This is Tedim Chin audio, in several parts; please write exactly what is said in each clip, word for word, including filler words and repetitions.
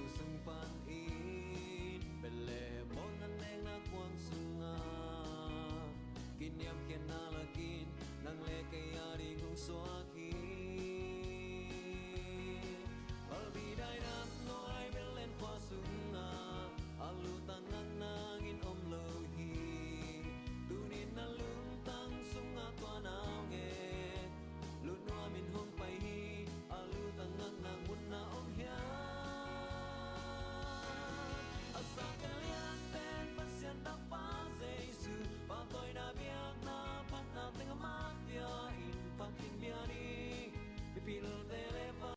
Sung panin Bethlehem mual na nekna kuang sungah kiniamkhiatna lakin nang le kei a ding hong suak hi. Palbi dai nat nuai Bethlehem khua sungah a lutang ngak nangin om lo hi. Tunin na lungtang sungah tua na hong et, lut nuamin hong pai hi. A lutang ngak nang mun na om hiam? A sangkah lian pen Pasian Tapa Jesu, pahtawina biakna phatna teng a mah pia in phat in bia ni. Mipilte le va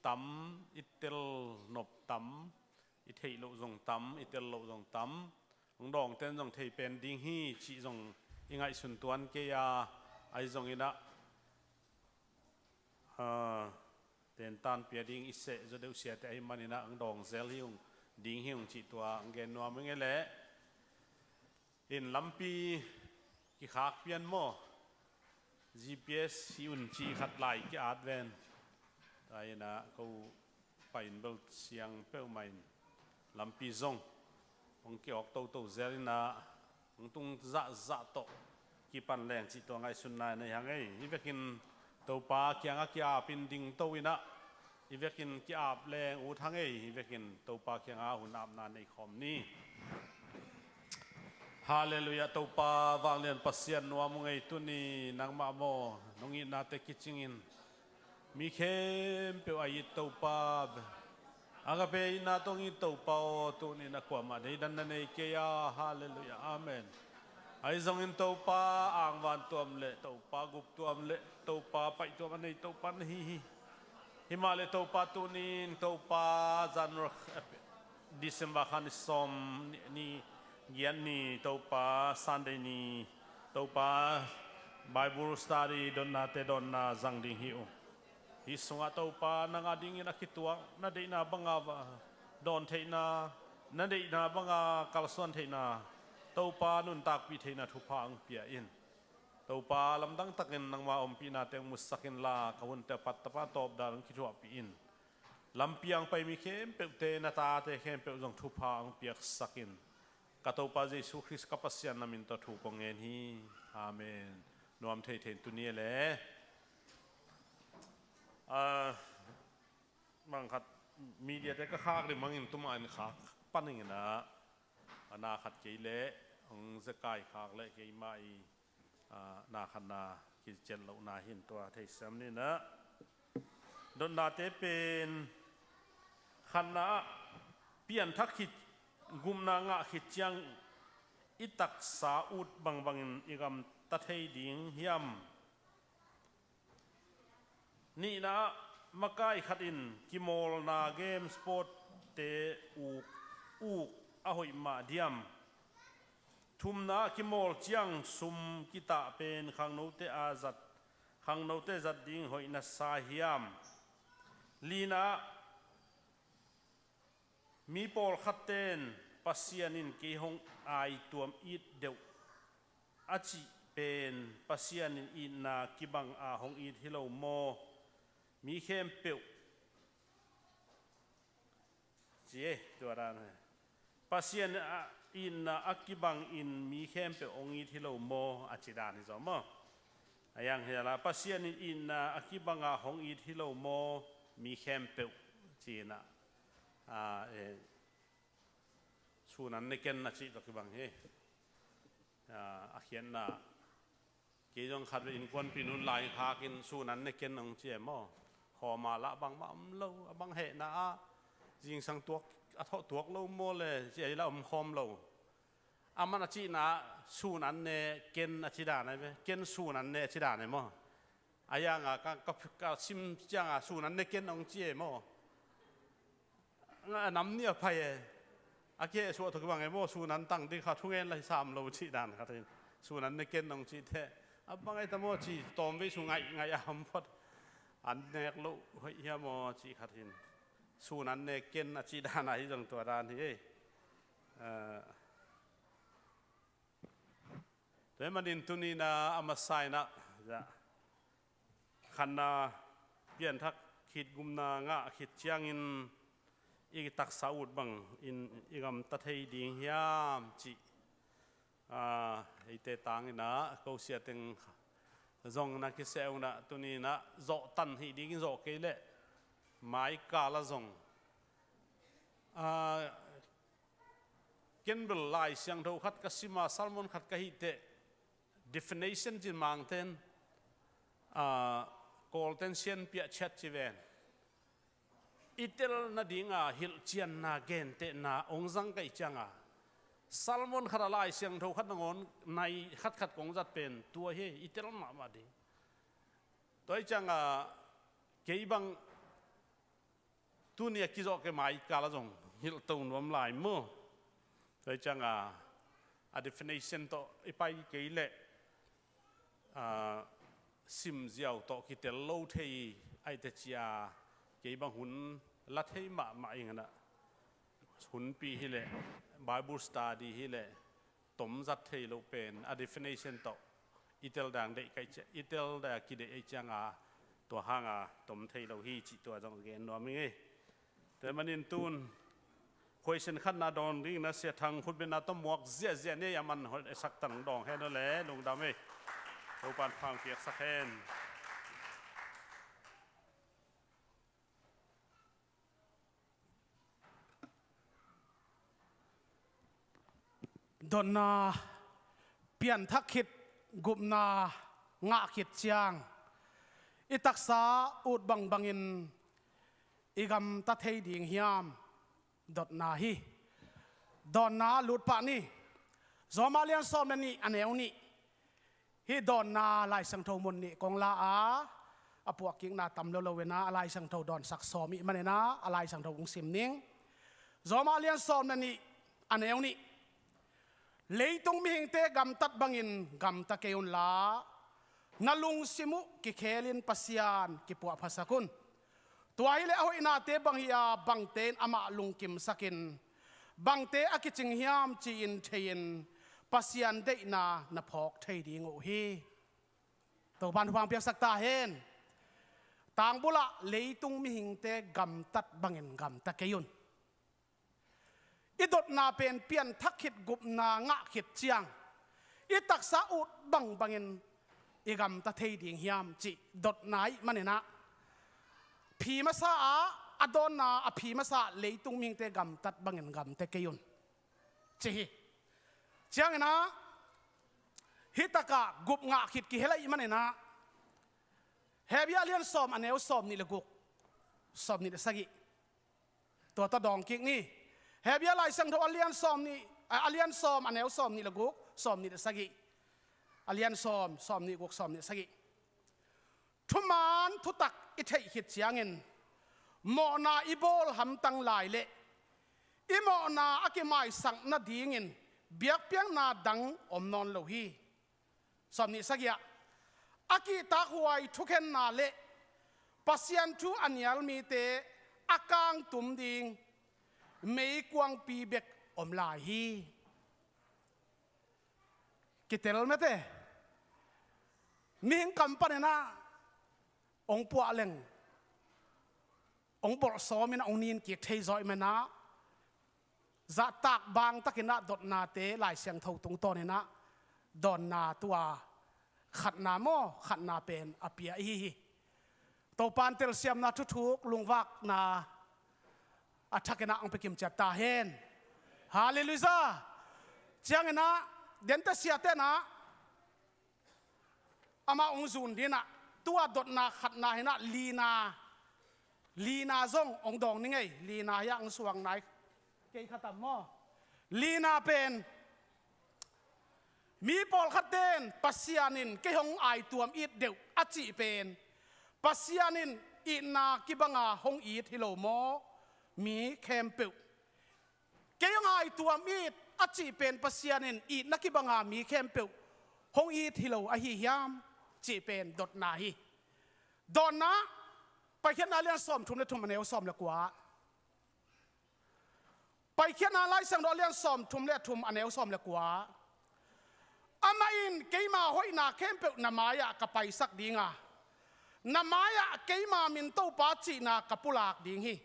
Tam, i tel nop tam, i theih loh zong tam, i tel loh zong tam. Hong dawngte in zong thei pen ding hi cih zong i ngaihsun tuan kei a, ahi zongin ah, ah, tentan pia ding i seh zaw deuh siate ahih manin ah hong dawng zel hi ung, ding hi ung cih tua hong gen nuam ing e leh. In lampi kikhak pian maw? G P S hi un ci khat lai ki-at ven. Tua in ah ko pai in bel siang peuhmah in lampi zong hong ki-awk toto zel in ah, hong tung zahzah tawh kipan leng cih tua ngaihsutna nei hang ei. Hih vekin Topa kiangah ki-apin dingto in ah, hih vekin ki-ap leng ut hang ei. Hih vekin Topa kiangah hun apna nei khawm ni. Halleluiah. Topa vanglian Pasian, nuam ung ei. Tuni nangmah maw, nong itnate kicingin mi khempeuh a it Topa, agape itna tawh hong it Topa aw, tuni-in ah kuamah deidan na nei kei a. Halleluiah. Amen. Ahi zongin Topa angvan tuam le Topa gup tuam le Topa paih tuam a nei Topa na hi hi. Himah le Topa, tuni-in Topa, January, December kha ni sawm ni, ni giat ni, Topa Sunday ni, Topa Bible study dotnate dawnna zang ding hi uh. Hih sungah Topa nang adingin a kituak, na deihna banga va dawn theihna, na deihna banga kalsuan theihna, Topa nuntakpih theihna thupha hong pia in. Topa, lamdang takin nangma ompihna teng musak inla, ka hunte a pat Topa tawpdan hong kithuahpih in. Lampi ah hong pai mi khempeuhte, na tate khempeuh zong thupha hong piaksak in. Ka Topa Jesu Khrist ka Pasian na min tawh thu kong ngen hi. Amen. Nuam theithei in tuni le, ah, bang khat mediate ka khak ding bangin tuma in khak pan ing in ah, a na khat kei leh hong zekai khak leh keimah i, ah, na khatna kician lohna hi in tua theisiam ni in ah. Dotnate pen, khatna ah, pianthak khit, gupna ngah khit ciang i taksa ut bangbangin i gamta thei ding hiam? Nihna ah, makai khat in kimawlna game, sportte uk, uk a hoih mah diam? Thumna ah, kimawl ciang sum kitah pen khangnote a zat, khangnote zat ding hoih na sa hiam? Lina ah, mi pawlkhatte in Pasian in kei hong aituam it deuh a cih pen Pasian in itna kibang a hong it hi lo maw? Mi khempeuh ci e, tua dan hi. Pasian a itna a kibangin mi khempeuh hong it hi lo maw, a ci dan hi zaw maw? A yang hi la, Pasian in itna a kibanga hong it hi lo maw, mi khempeuh, ci in ah, a, e, sun an ne ken a cih tawh kibang hi. A, a khiatna, kei zong khatvei innkuanpih nu in lai khakin sun an ne ken hong ci e maw? Khawm a lah bangmah om lo, a bang hehna ah zingsang tuak, a thawh tuak lo maw le, ci a lah om khawm lo. Aman a cihna ah sun an ne ken a ci dan ahi ve, ken sun an ne a ci dan ahi maw? A yang a ka, ka, ka sim ciang a sun an ne ken hong ci e maw? A nam nih a pai e. A kihehsuah tawh kibang e maw, sun an tang ding kha thungen la hi sam lo cih dan khat hi. Sun an ne ken hong cih teh, a bang ahi ta maw ci, tawmvei sung ngaih ngaih a om phot. An nek loh hoih hiam maw cih khat hi. Sun an ne ken a cih dan ahi zong tua dan hi e. Ah, tua ahih manin tuni in ah, a masa in ah, za, khatna, pianthak khit, gupna ngah khit ciangin i taksa ut bangin i gamta thei ding hiam cih, a, eite tang in ah, ko sia teng zong na kiseh un ah, tuni in ah zawhtan hi dingin zawh kei leh mai kal ah zong, a, ken bel Lai Siangtho khat ka sim a, sermon khat ka hih teh, definition cin Mangten, a, Kawlten sianpiah chat ci ven. I tel nadinga hilhcianna, gentehna hong zang ka hih cianga, sermon khat a Lai Siangtho khat nangawn nai khatkhat kong zat pen tua hi, i tel mahmah ding. Tua hi cianga, kei bang tuni a kizawh kei mai kal ah zong hilhto nuam lai maw? Tua hi cianga, a definition tawh i pai kei leh, a, simziau tawh kitel lo thei ahi teh ci a, kei bang hun la thei mahmah ing in ah, hunpi hi leh, Bible study hi leh, tom zat thei loh pen a definition tawh i tel dan deih ka hih ciang, i tel dan kideih ahih cianga, tua hanga tom thei lo hi cih tua zong gen nuam ing ei. Tua ahih manin tun Khuaisin khatna dawng ding na Sia Thang khutbetna tawh muak ziahziah ni a, man hoih esak tang dawng hen aw le, lungdam ei. Topan phang piaksak hen. Dotna pianthak khit, gupna ngah khit ciang, i taksa ut bangbangin i gamta thei ding hiam? Dotna hi. Dawnna lut pah ni. Rom a lian sawm le nih a neu nih. Hih dawnna Lai Siangtho mun nih kong la a, a puakkikna tam lo lo in ah, a Lai Siangtho dawnsak sawm ih manin ah, a Lai Siangtho kong sim ning. Rom a lian sawm le nih a neu nih. Leitung mihingte gamtat bangin gamta kei unla, na lungsim uh kikhelin Pasian kipuahphasak un. Tua hileh a hoihnate bang hi a, bangte in amah lungkimsakin, bangte a kicing hiam ci-in thei-in Pasian deihna na phawk thei ding uh hi. Topan thupha piaksak ta hen. Tangbulah leitung mihingte gamtat bangin gamta kei un. I dotna pen pianthak khit, gupna ngah khit ciang, i taksa ut bangbangin i gamta thei ding hiam cih dotna ih manin ah, phi masa ah, a dawnna a phi masa ah leitung mihingte gamtat bangin gamta kei un ci hi. Ciangin ah, hih takah gup ngah khit kihel ahih manin ah, Hebru a lian sawm a neu sawm nih le guk, sawm nih le sagih. Tua tawh dawng kik ni. Hebru Lai Siangtho a lian sawm nih, a, a lian sawm a neu sawm nih le guk, sawm nih le sagih. A lian sawm, sawm nih guk, sawm nih sagih. Thuman thutak i theih khit ciangin, mawhna i bawl hamtang lai leh i mawhna a kimaisak nadingin biakpiakna dang om nawn lo hi. Sawm nih sagih ah, a kihtakhuai thukhenna le Pasian thu a nial mite a kangtum ding meikuangpi bek om lai hi. Kitel mete. Mihing kam panin ah hong puah leng, hong bolh sawmin ah hong nin kik thei zaw ih manin ah, zahtak bangtakin ah dotnate Lai Siangtho tungtawnin ah dawnna tua khatna maw, khatna pen a pia ihi hi. Topan telsiamna thuthuk lungvakna a thakin ah hong pia kimciat ta hen. Halleluiah. Ciangin ah, dente siate in ah amah hong zun ding ah, tua dotna khatna hi in ah, lina, lina zong hong dawng ning ei, lina hi ah hong suang nai kei kha tam maw. Lina pen, mi pawlkhatte in Pasian in kei hong aituam it deuh a cih pen, Pasian in itna kibanga hong it hi lo maw, mi khempeuh. Kei hong aituam it a cih pen Pasian in itna kibanga mi khempeuh hong it hi lo ahi hiam cih pen dotna hi. Dawnna, Paikhiatna lian sawm thum le thum a neu sawm le kua. Paikhiatna Lai Siangtho a lian sawm thum le thum a neu sawm le kua. Amah in keima hoihna khempeuh na mai-ah ka paisak ding a, na mai-ah keima min Topa cihna ka pulak ding hi.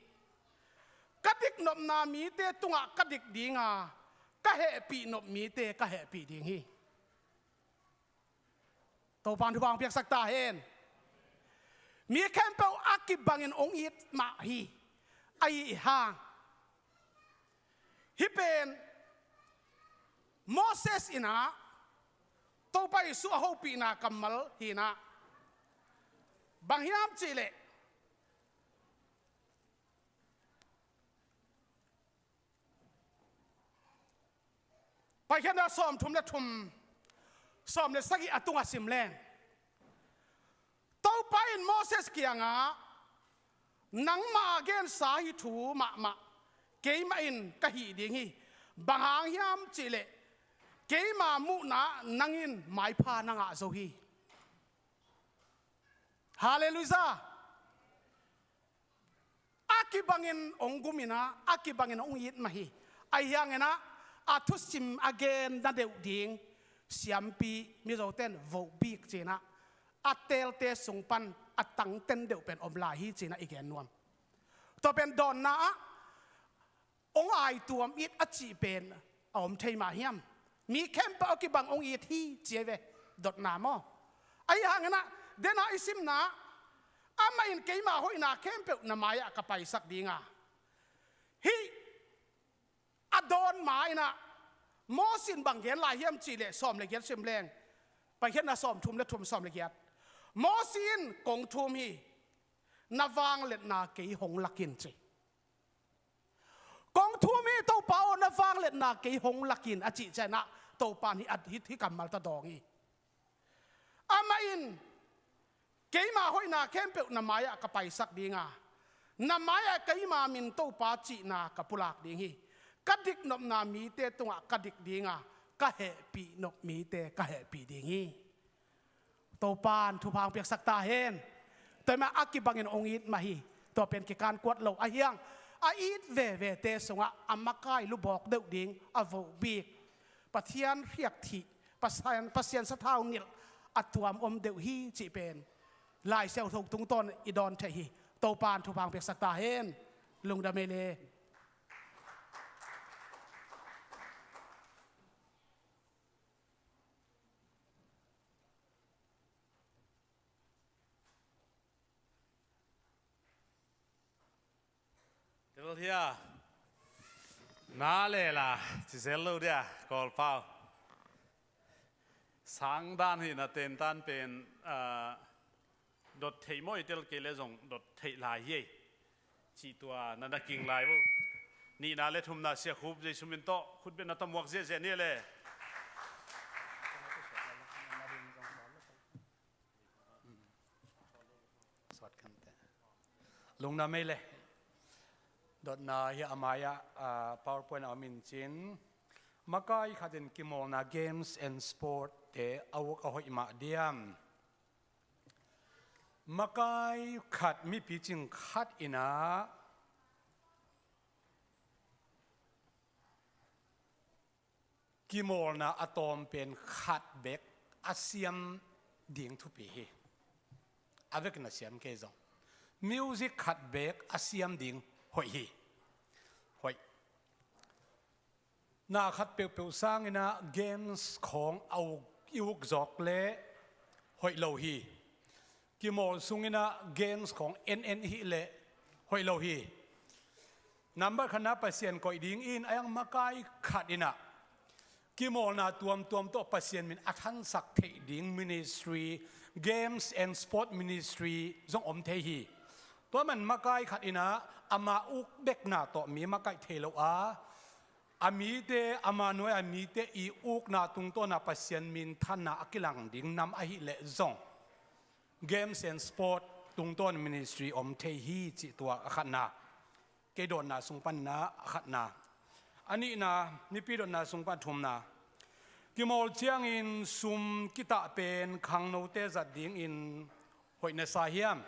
Ka diknopna mite tungah ka dik ding a, ka hehpih nop mite ka hehpih ding hi. Topan thupha hong piaksak ta hen. Mi khempeuh a kibangin hong it mah hi. Ahi hang, hih pen Moses in ah Topa Jesuh a hopihna kammal hi in ah, bang hiam cih leh, Paikhiatna sawm thum le thum, sawm le sagih a tungah sim leng, Topa in Moses kiangah, nangmah a gensa hih thu mahmah keimah in ka hih ding hi. Bang hang hiam cih leh, keima muhna nang in maipha na ngah zo hi. Halleluiah. A kibangin hong gum in ah, a kibangin hong it mah hi. Ahi hangin ah, a thusim a genna deuh ding siampi, Mizote in vohbik ci-in ah, a teelte sung pan a tangten deuh pen om lai hi ci-in ah i gen nuam. Tua pen dawnna ah, hong aituam it a cih pen a om thei mah hiam? Mi khempeuh a kibang hong it hi ci hi ve, dotna maw? Ahi hangin ah, dena i simna, amah in keima hoihna khempeuh na mai-ah ka paisak ding a, hih a dawn ma-in ah, Moses in bang gen lai hiam cih leh, sawm le giat sim leng, Paikhiatna sawmthum le thum, sawm le giat. Moses in, kong thum hi, na vangliatna kei hong lak in ci. Kong thum hi Topa aw, na vangliatna kei hong lak in a cih ciangin ah, Topa in hih, hih, hih kammal tawh dawng hi. Amah in, keima hoihna khempeuh na mai-ah ka paisak ding a, na mai-ah keima min Topa cihna ka pulak ding hi. Ka diknopna mite tungah ka dik ding a, ka hehpih nop mite ka hehpih ding hi. Topa in thupha hong piaksak ta hen. Tua hi mah, a kibangin hong it mah hi. Tua pen kikan kuat lo ahi hang, a it vevete sungah a makai lubawk deuh ding, a voh bik, Pathian hriak thih, Pasian, Pasian sathau nilh a tuam om deuh hi cih pen Lai Siangtho tungtawn i dawn thei hi. Topa in thupha hong piaksak ta hen. Lungdam ei le. Tel hia? Na le la, ci zel lo dia, Kawlpau. Sang dan hi na, tentan pen, ah, dot theih maw, i tel kei le zong dot theih lai hi ei. Cih tua na na king lai vo. Nihna le thumna Sia Khup Jesu min tawh khutbetna tawh muak ziahziah ni le. Lungdam ei le. Dotna hi a mai-ah, ah, PowerPoint a om in cin. Makai khat in kimawlna games and sport te a uk a hoih mah diam? Makai khat, mipicing khat in ah kimawlna a tawm pen khat bek a siam ding thupi hi. A vekin a siam kei zong, music khat bek a siam ding hoih hi. Hoih. Na khat peuhpeuh sangin ah games khawng a uk, i uk zawk le hoih lo hi. Kimawl sungin ah games khawng en en i hih leh hoih lo hi. Nambat khatna Pasian koih ding in, a iang makai khat in ah kimawlna tuamtuam tawh Pasian min a thansak theih ding ministry, games and sport ministry zong om thei hi. Tua man makai khat in ah ama uk bekna tawh mi makaih thei lo a, a mite, ama nuai-a mite i ukna tungtawn ah Pasian min thanna a kilang ding nam ahih leh zong, games and sport tungtawn ministry om thei hi cih tua a khatna. Kei dotna sung pan in ah a khatna. A nihna, mipi dotna sung pan a thumna. Kimawl ciangin sum kitah pen khangnote zat dingin hoih na sa hiam?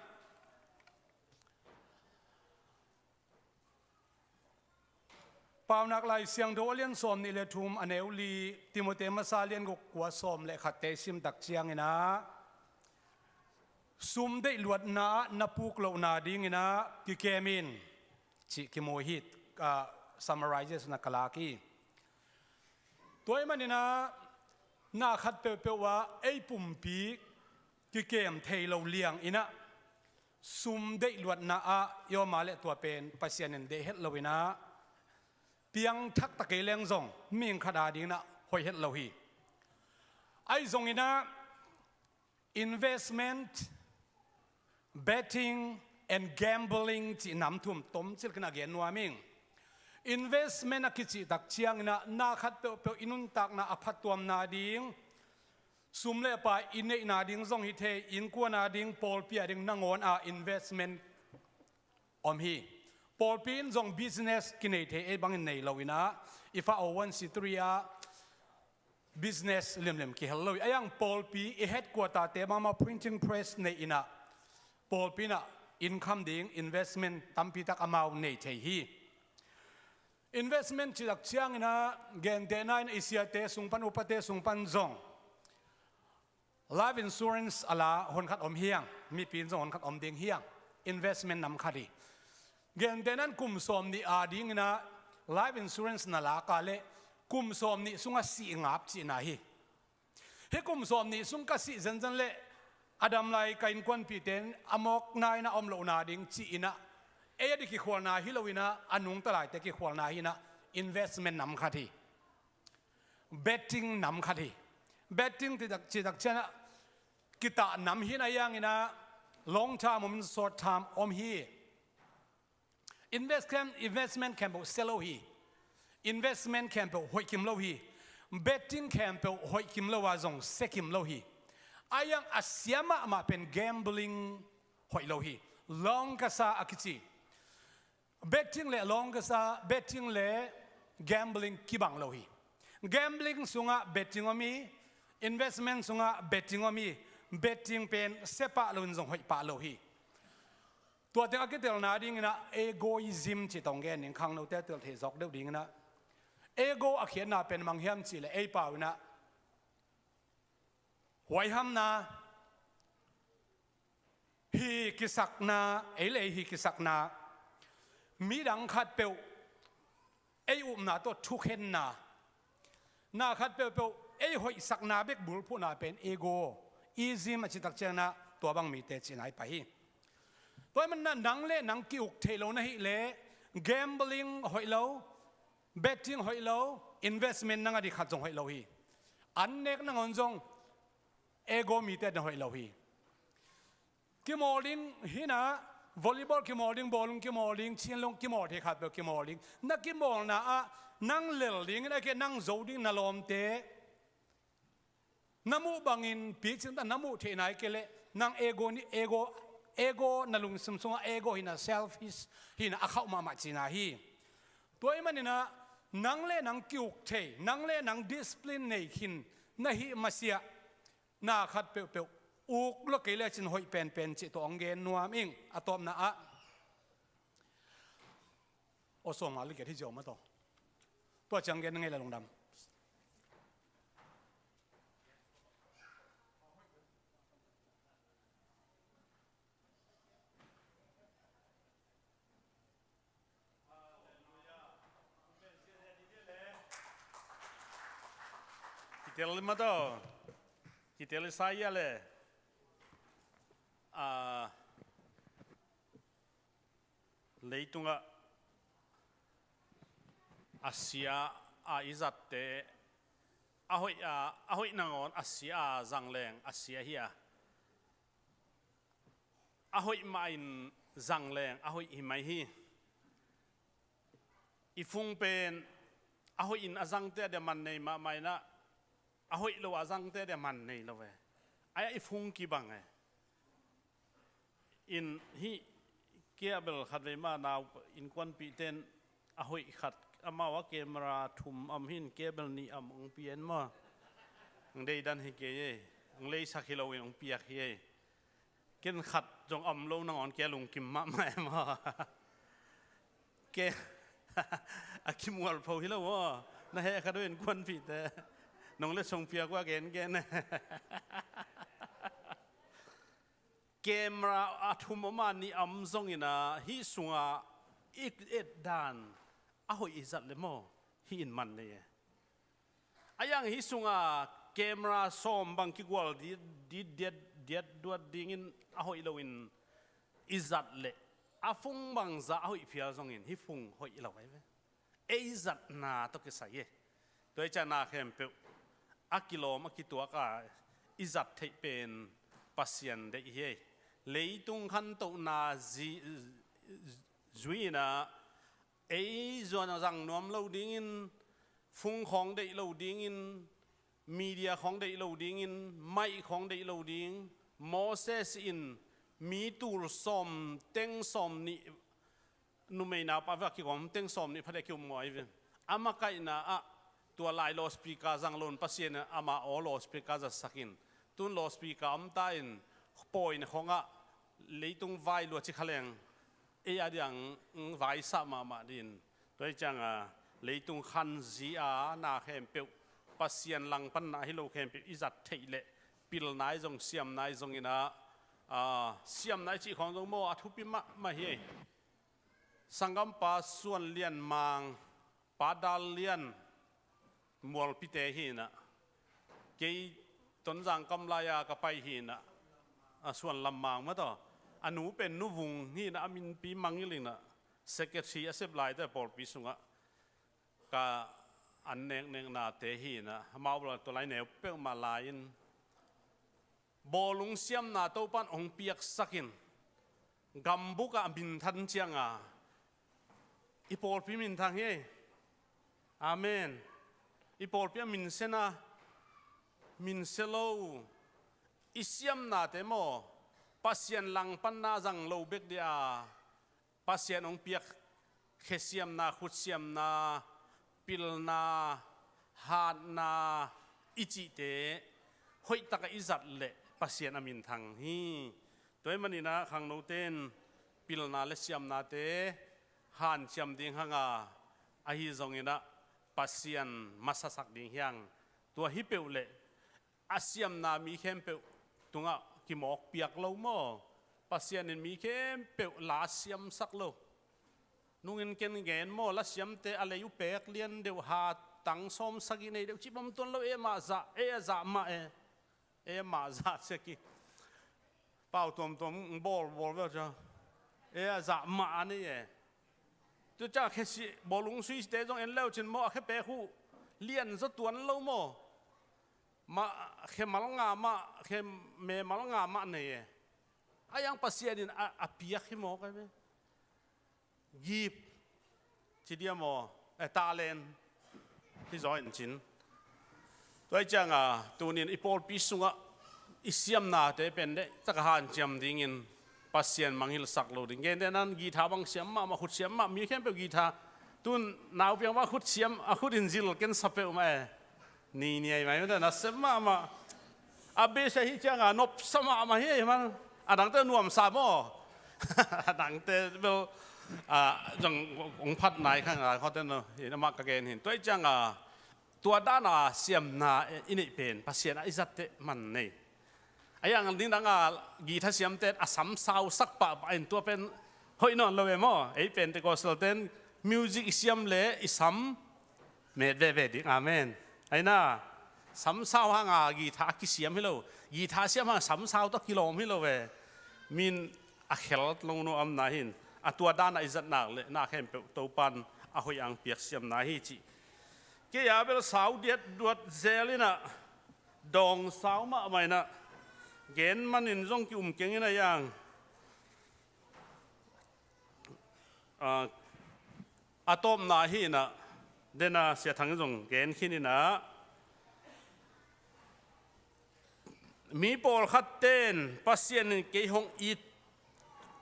Paunak Lai Siangtho a lian sawm nih le thum, a neu li, Timote masa lian guk, kua sawm le khatte i sim tak ciangin ah, sum deih luatna ah na puk lohna dingin ah kikem in, cih kimu hi. Ah, summarization ah ka lak hi. Tua ahih manin ah, na khat peuhpeuh ah ei pumpi kikem thei lo liang in ah, sum deih luatna ah i om a leh tua pen Pasian in deih het lo in ah, piangthak ta kei leng zong mihing khat a dingin ah hoih het lo hi. Ahi zongin ah investment, betting and gambling cih nam thum tomcik in a gen nuam ing. Investment a kicih tak ciangin ah, na khat peuhpeuh i nuntakna a phattuamna ding, sum le pai i neihna ding zong hi thei, innkuan a ding, pawlpi a ding nangawn a investment om hi. Pawlpi in zong business kinei thei, ei bangin nei lo in ah, i fa o one C three ah business limlim kihel lo hi. A iang pawlpi i headquarter te mahmah printing press nei in ah, pawlpi in ah income ding, investment tampi tak amau nei thei hi. Investment cih tak ciangin ah, gentehna in i siate sung pan, upate sung pan zong life insurance a la honkhat om hi hang, mipi in zong honkhat om ding hi hang, investment nam khat hi. Gentehna in kum sawm nih a dingin ah life insurance na lak a leh kum sawm nih sungah sih ngap cihna hi. Hih kum sawm nih sung ka sih zenzen leh a dam lai ka innkuanpihte in a mawkna in a om lohna ding ci-in ah, ei a di kikhualna hi lo-in ah, a nungta laite kikhualna hi-in ah, investment nam khat hi. Betting nam khat hi. Betting cih tak, cih tak ciangin ah, kitah nam hi-in ah, a hiangin ah long term om in, short term om hi. Invest kham-, investment khempeuh sia lo hi. Investment khempeuh hoih kim lo hi. Betting khempeuh hoih kim lo a, zong sia kim lo hi. A hiang a sia mahmah pen gambling hoih lo hi. Long ka sa a kici. Betting le long ka sa, betting le gambling kibang lo hi. Gambling sungah betting om hi, investment sungah betting om hi. Betting pen sia pah lo-in zong hoih pah lo hi. Tua teng a kitelna dingin ah egoism cih tawh gen ning, khangnote a tel thei zawk deuh dingin ah, ego a khiatna pen bang hiam cih leh ei pau-in ah huaihamna, hi kisakna, ei le ei hi kisakna, midang khatpeuh ei upna tawh thukhenna, na khat peuhpeuh ei hoihsakna bek bulphuhna pen egoism a cih tak ciangin ah, tua bang mite cihna hi pah hi. Tua ahih manin ah nang le nang ki-uk theih lo na hih leh gambling hoih lo, betting hoih lo, investment nang a di khat zong hoih lo hi. An nek nangawn zong ego mite na hoih lo hi. Kimawl ding hi-in ah, volleyball kimawl ding, bawlung kimawl ding, chinlung kimawl thei khat peuh kimawl ding. Na kimawlna ah nang lel dingin, a kei nang zo ding na lawmte na muh bangin picing ta, na muh theihna hi kei leh nang ego ni, ego, ego na lungsim sungah ego hi-in ah, selfish hi-in ah, a khauh mahmah cihna hi. Tua ahih manin ah nang le nang ki-uk thei, nang le nang discipline nei khin na hih masiah, na khat peuhpeuh uk lua kei lecin hoih penpen cih tawh hong gen nuam ing. A tawpna ah, aw sawm nga le giat hi ziau mah tawh. Tua ciang gen ngei le lungdam. Kitel mah tawh. Kitel i sa ia le. A, leitungah a sia a i zatte, a hoih a, a hoih nangawn a sia a zang leng a sia hi a, a hoih mah in zang leng a hoih hi mai hi. I phung pen a hoih in a zangte a dia man nei mahmah in ah, a hoih lo a zangte a dia man nei lo e. Ai, i phung kibang e. In hih cable khat vei mah, nau innkuanpihte in a hoih khat, amau a camera thum om hi-in cable nih om hong pia in maw. Hong deidan hi kei e. Hong leisak hi lo-in hong piak hi e. Ken khat zong om lo nangawn kei a lungkim mahmah e maw. Kei a kimual pho hi lo maw. Na heh khat uh innkuanpihte. Nong le song piak uh a gengen. Camera a thum om a, nih om zongin ah, hih sungah i et dan a hoih i zat le maw, hih in man nei e. A hiang hih sungah camera sawm bang kigual di, di, diat, diat duat dingin a hoih loin i zat leh, a phung bangzah a hoih phial zongin hih phung hoih lo ahi ve. Ei zatna tawh kisai e. Tua hi ciang na khempeuh a kilawm a kituak a i zat theih pen Pasian deih hi e. Leitung khantohna zi-, zui-in ah, ei zuan a zang nuam lo dingin, phung khawng deih lo dingin, media khawng deih lo dingin, mic khawng deih lo ding, Moses in mi tul sawm teng sawm nih, numei nau pa vek a kigawm teng sawm nih pha dek kium ngawi ve. A makaihna ah tua lai loudspeaker zang loin Pasian in ama aw loudspeaker zatsakin, tun loudspeaker om ta in, pawi na khawngah leitung vai lua ci kha leng, ei a diang vaisah mahmah din. Tua hi cianga leitung khanzi a na khempeuh, Pasian langpanna hi lo khempeuh i zat theih leh, pilna i zong, siamna i zong in ah, a, siamna i cih khawng zong maw a thupi mahmah hi. Sanggampa Suan Lian Mang, Pa Dal Lian Mualpite hi inah, kei Tonzang kam lai-a ka pai hi inah, a Suan Lam Mang mah tawh, a nu pen Nu Vung hi inah, a minpi mangngilh inah, secretary a sep laite pawlpi sungah ka an nekneknate hi inah, amau bel tua lai neu peuhmah lai-in, bawlung siamna Topan hong piaksakin, gambuk ah a minthang cianga, i pawlpi minthang hi. Amen. I pawlpi a minsiana, minsia lo, i siamnate maw, Pasian langpanna zang lo bek dia, Pasian hong piak khesiamna, khutsiamna, pilna, hatna i cihte hoihtakah i zat leh Pasian a minthang hi. Tua ahih maninah khangnote in pilna le siamnate hanciam ding hanga, ahi zonginah Pasian masasak ding hi hang. Tua hi peuh leh a siamna mi khempeuh tungah kimawk piak lo maw? Pasian in mi khempeuh la siamsak lo. Nungin ken gen maw, la siamte a lei uh pek lian deuh, ha tang sawm sagih nei deuh cih bang tuan lo, ei mah zah, ei a zah mah e. Ei mah zah sia ki. Pau tuamtuam bawl bawl ve cia. Ei a zah mah a nei e. Tu ca khesi bawlung suite zong en leu cin maw, a khe pek uh lian zaw tuan lo maw? Mah khe mal nga mah, khe me mal nga mah nei e. A yang Pasian in a, a piak hi maw kai ve? Gift ci dia maw, eh, talent hi zaw in cin. Tua hi cianga tunin i pawlpi sungah i siamnate pen deh taka hanciam dingin Pasian mangngilhsak lo ding. Gentehnan guitar bang siam mahmah, khut siam mah, mi khempeuh guitar. Tun naupiang bang khut siam, a khut in zil ken sa peuhmah e. Ni ni ai mai mah, na sem mahmah. A base ahi cianga nopsa mahmah hi ei man. A dangte nuamsa maw? A dangte bel, a, zong hong phat nai kha ngai khawte no. Hi na mah ka gen hin. Tua hi cianga tua dana siamna i neih pen Pasian a i zatte man nei. A yang ding danga guitar siamte a sam sausak pahpah in tua pen hoih nawn lo e maw? Ei Pentecostal ten music i siam le i sam met veve ding. Amen. Aina, samsau hanga guitar a kisiam hi lo. Guitar siam hanga samsau tawh kilawm hi lo ve. Min a khel lo nuamna hin. A tua dana i zat nak le na khempeuh Topan a hoih ang piak siamna hi ci. Kei a bel sau diat duat zel inah dawng sau mahmah inah gen manin zong ki-um keng inah yang. A, a tawpna hi inah, dena Sia Thang zong gen khin inah, mi pawlkhat ten Pasian in kei hong it,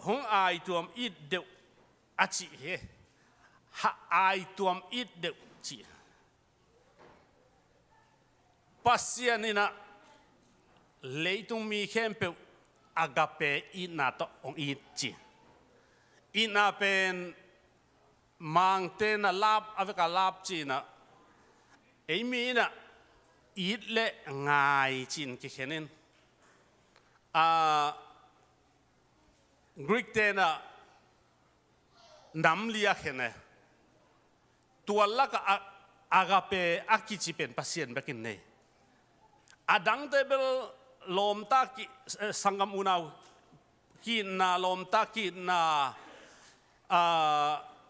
hong aituam it deuh a cih hi. Ha aituam it deuh cih. Pasian inah leitung mi khempeuh agape itna tawh hong it ci. Itna pen Mangte na lap, a veka lap ci inah, ei mi inah it le ngai ci-in kikhen in. A, Greek te inah nam li a khen e. Tua lakah a, agape a kici pen Pasian bekin nei. A dangte bel lawmta ki, eh, sanggam unau ki-itna, lawmta ki-itna, a,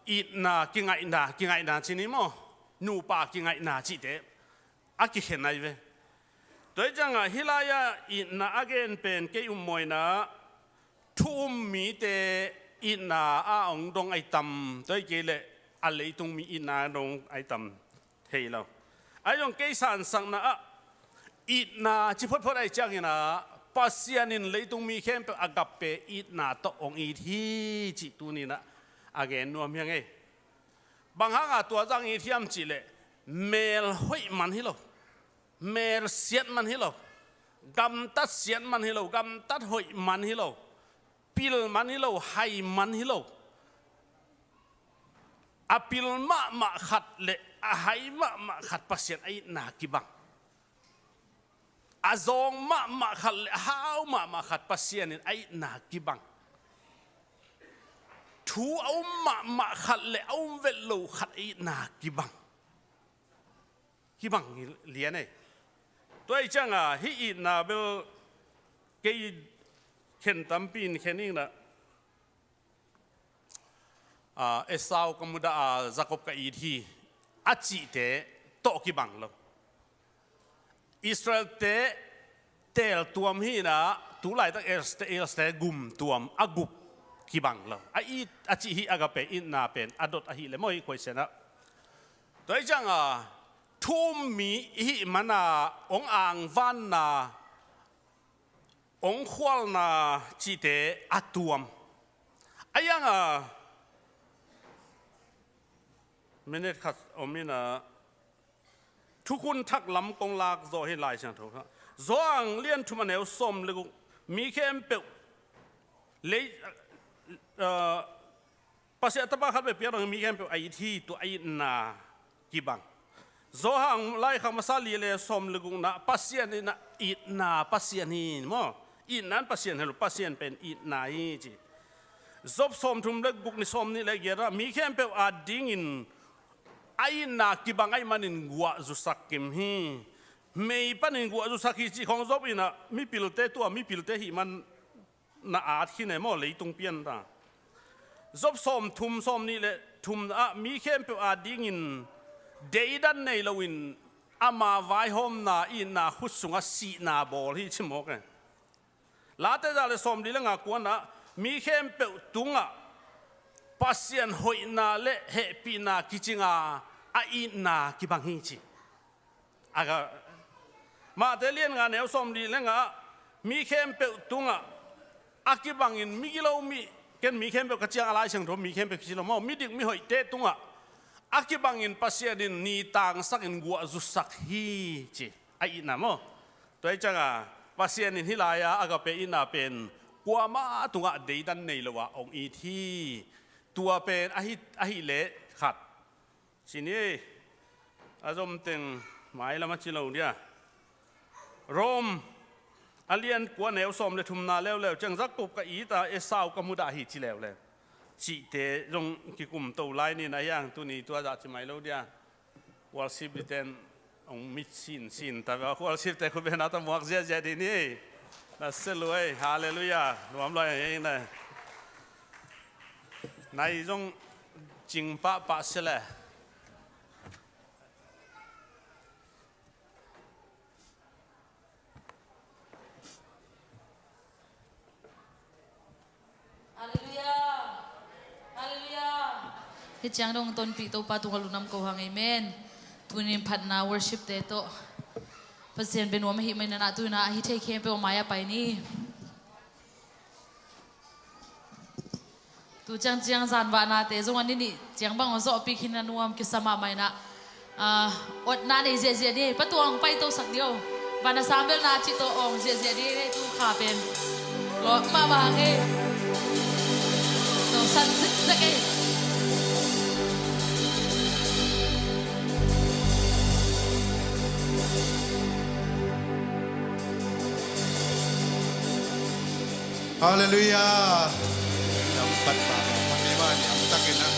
itna, kingaihna, kingaihna ci ni maw? Nupa kingaihna cihte a kikhen ai ve. Tua hi ciangah hih lai-ah itna a gen pen kei um mawina thu um mite itna a hong dong ai tam, tua hi kei leh a leitung mi itna a dong ai tam thei lo. Ai zong kei sansakna ah itna ci photphot ai ciangin ah Pasian in leitung mi khempeuh agape itna tawh hong it hi cih tuninah a gen nuam hi ing ei. Bang hanga tua zang it hiam cihleh mel hoih man hi lo, mel siat man hi lo, gamtat siat man hi lo, gamtat hoih man hi lo, pil man hi lo, hai man hi lo. A pil mahmah khat le a hai mahmah khat Pasian a itna kibang. A zawng mahmah khat le a hau mahmah khat Pasian in a itna kibang. Thu a um mahmah khat le a um vet lo khat a itna kibang. kibang lian ei. Tua ahih cianga hih itna bel kei khen tampi in khen ing na. Ah, Esau ka mudah a, Jakob ka it hi a cihte tawh kibang lo. Israelte teeltuam hi na, tulaitak Israelte gumtuam a gup kibang lo. A it a cih hi agape itna pen a dot ahih leh maw, hih khuaisianah. Tua ahih cianga thu-um mi i hih mana hong angvanna, hong khualna cihte a tuam. A ianga minute khat om ina, thukhun thak lam kong lak zawh hi Lai Siangtho kha. Johan lian thum a neu sawm le guk, mi khempeuh lei, ah, Pasian tapa khat bek piak dongin mi khempeuh a it hi, tua a itna kibang. Johan laikhak masa li le sawm le gukna, Pasian in a itna Pasian hi maw. Itna in Pasian hi lo, Pasian pen itna hi ci. Job sawmthum le guk ni sawmnih le giatna, mi khempeuh adingin a itna kibang ahih manin guah zusak kim hi. Mei panin guah zusak hi cih khong Job in a mipilte, tua mipilte hih man na at khin e maw, leitung pian ta. Job sawmthum, sawmnih le thumna ah mi khempeuh adingin deidan nei loin ama vaihawmna itna khut sungah sihna bawl hi ci mawk e. Late za le sawmli le nga kuana, mi khempeuh tungah Pasian hoihna le hehpihna kicinga a itna kibang hi ci. Aga, Mate lian nga neu sawmli le nga, mi khempeuh tungah a kibangin migilo mi, ken mi khempeuh ka ciang a Lai Siangtho mi khempeuh kici lo maw, midik mihoihte tungah a kibangin Pasian in ni tangsakin guah zusak hi ci a itna maw. Tua ahih cianga Pasian in hih lai-a agape itna pen kuama tungah deidan nei lo a hong it hi. Tua pen ahi, ahih leh khat ci ni ei. A zomteng mailam a ci lo dia. Rom a lian kua neu sawm le thumna leuleu ciang, Jakob ka it a, Esau ka mudah hi ci leuleu. Cihte zong kikum to lai ni na hiang, tuni tua zah ci mai lo dia. Worship liten hong mit sin sin ta ve. Worship te khut bena ta muak ziahziah dih ni. Na se luai, halleluiah. Nuam luai hei na. Nai zong cing pahpah se le. Halleluiah. Halleluiah. Hih ciang dong tonpih Topa tungah lungnam ko hang, amen. Tunin phatna worship te tawh Pasian bia nuam ahih manin ah, tu-in ah a hi thei khempeuh a mai-ah pai ni. Tu ciang ciang zanvahnate zong a ni nih ciang bang aw zawhpih khin a nuam kisa mahmah in ah, ah, otna nei ziahziah dih, Pa Tuang paitosak dih aw. Van a sang belna cih tawh awng ziahziah dih, hei tu kha pen lawp mahmah hang ei. Tawh san zekzek ei. Halleluiah. Nampat mah, mah, mah, mah, niam takin ah.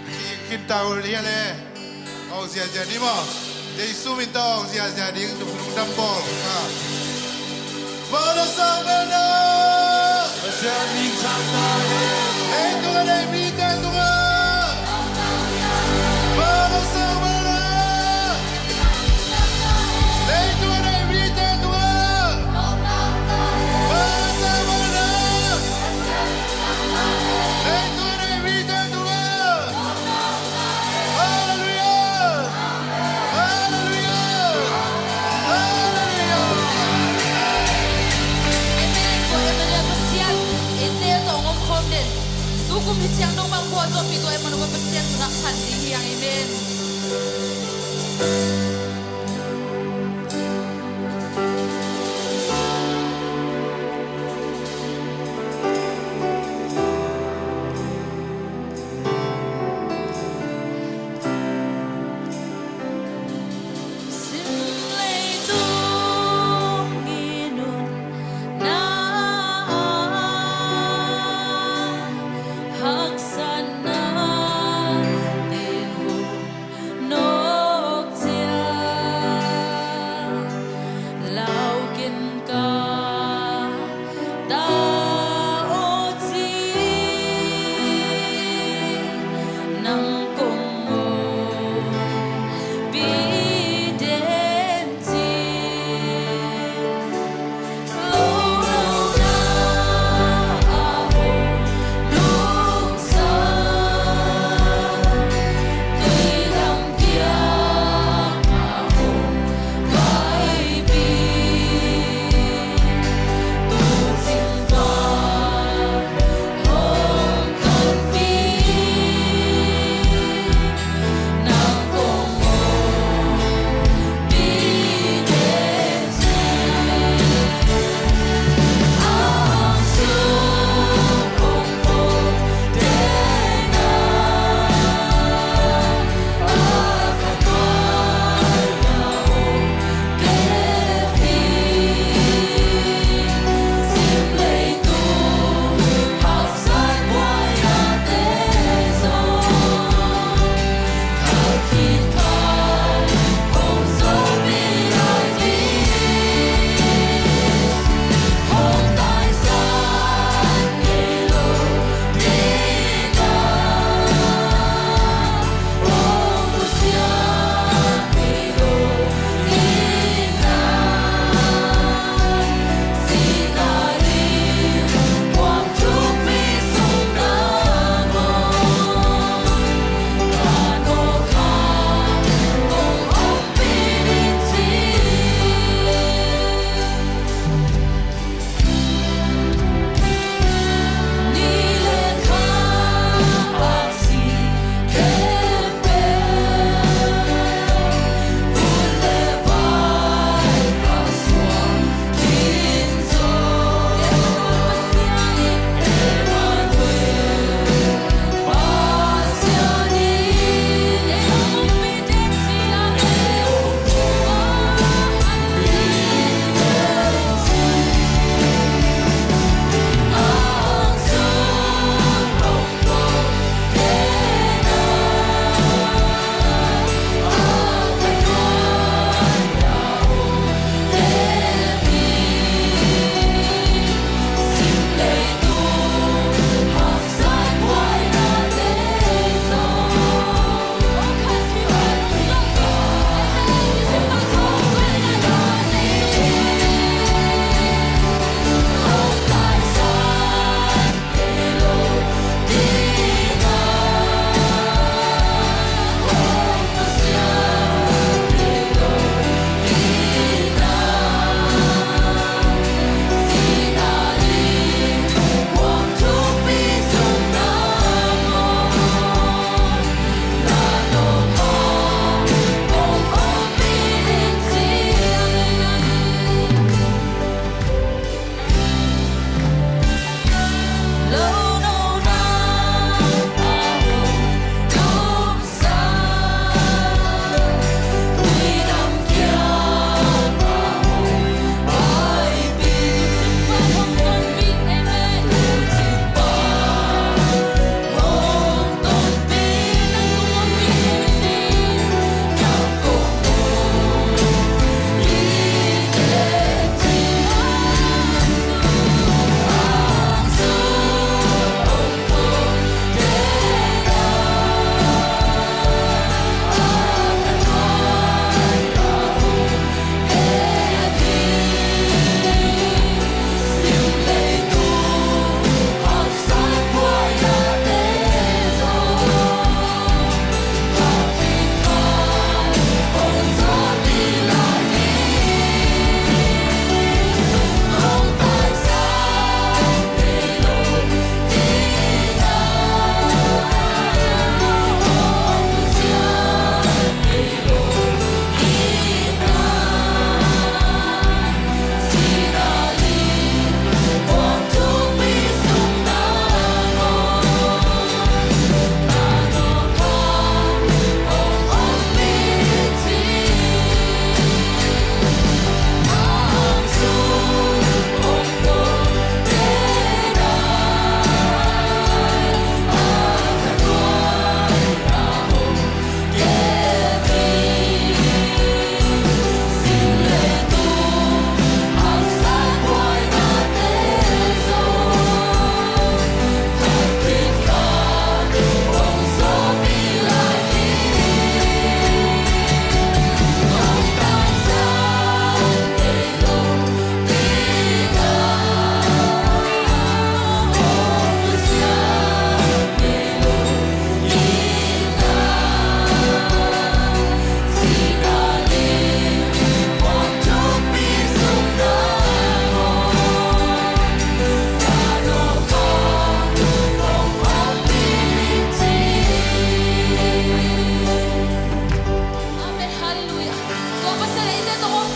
Ki, kin tau lian le. Awng ziahziah ni maw. Jesu min tawh awng ziahziah ding, lungdam bawl. Ah. Van a sang belna. Pasian min thang ta hen. Leitung a nei mite tungah. Van a sang belna. Leitung a nei mite tungah. Van a sang belna. Leitung a nei mite tungah. Halleluiah. Halleluiah. Halleluiah. Amen. Tua Emmanuel Pasian eite tawh hong omkhawm den. Tukum hi ciang dong bang khua zawhpih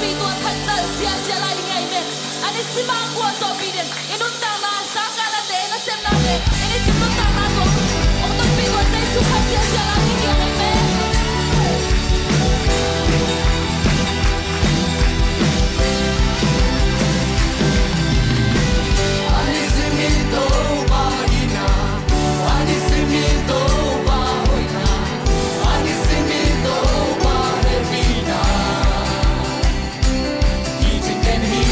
Pi tua thantal ziazia lai ding ahi ve. A nisim a gualzawhpih ding i nuntakna, sangkahnate, nasemnate, i nisim nuntakna tua hong tonpih tua Jesu Khrih ziazia lai ding ahi ve. A nisim in Topa hihna, a nisim in Topa hoihna, a nisim in Topa hehpihna hi cih ken hi.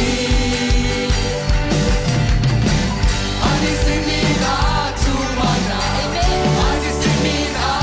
A nisim in a thumanna, a nisim in a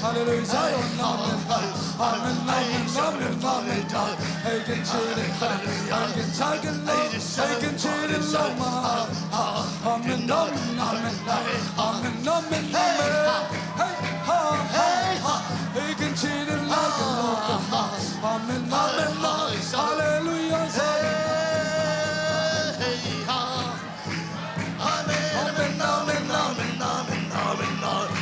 Hallelujah, Zion, amen, amen, amen, amen. Hey, can sing it, hey, can sing it, hey, can sing it, Lord, amen, amen, amen, amen, amen, amen. Hey, ha, ha, ha. Hey, can sing it like a Lord, amen, amen, amen. Hallelujah, Zion. Amen, amen, amen, amen, amen, amen.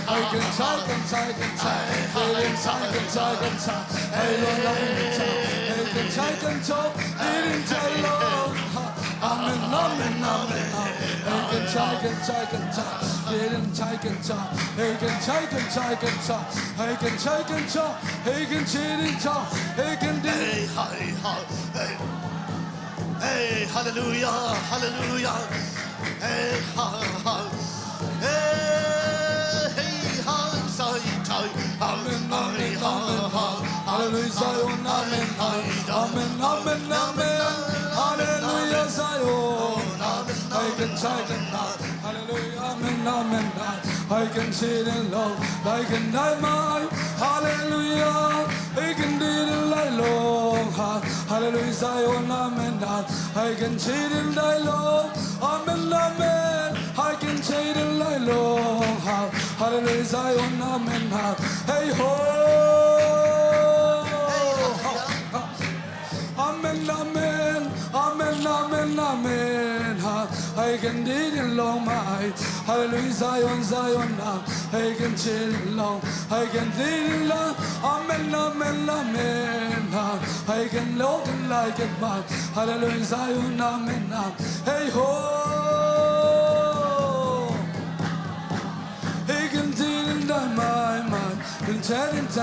Hey, can sing, can sing, can sing. Hey, can sing, can sing, can sing. Hey, Lord, amen, can sing. Hey, can sing, can sing. Hey, can sing, Lord. Amen, amen, amen, amen. Hey, can sing, can sing, can sing. Hey, can sing, can sing, can sing. Hey, can sing, can sing, can sing. Hey, can sing, can sing. Hey, can sing, can sing. Hey, can sing. Hey, hi, hi, hey. Hey, hallelujah, hallelujah. Hey, ha, ha. Hey, hey, ha, sai, tai. Amen, amen, amen, amen. Hallelujah, Zion, amen, amen, amen, amen. Hallelujah, Zion. Hey, can sing, can sing. Hallelujah, amen, amen, amen. Hey, can sing it, Lord. Hey, can sing it, my. Hallelujah. Hey, can sing it, Lord. Hallelujah, Zion, amen, amen. Hey, can sing it, Lord. Amen, amen. Hey, can sing it, Lord. Hallelujah, Zion, amen, amen. Hey, ho. Amen, amen, amen, amen, amen. Ha, hey, can sing it, Lord, my. Hallelujah, Zion, Zion, ha. Hey, can sing it, Lord. Hey, can sing it, Lord. Amen, amen, amen, ha. Hey, can look like it, my. Hallelujah, Zion, amen, ha. Hey, ho. Hey, can sing it, my, my. Can sing it,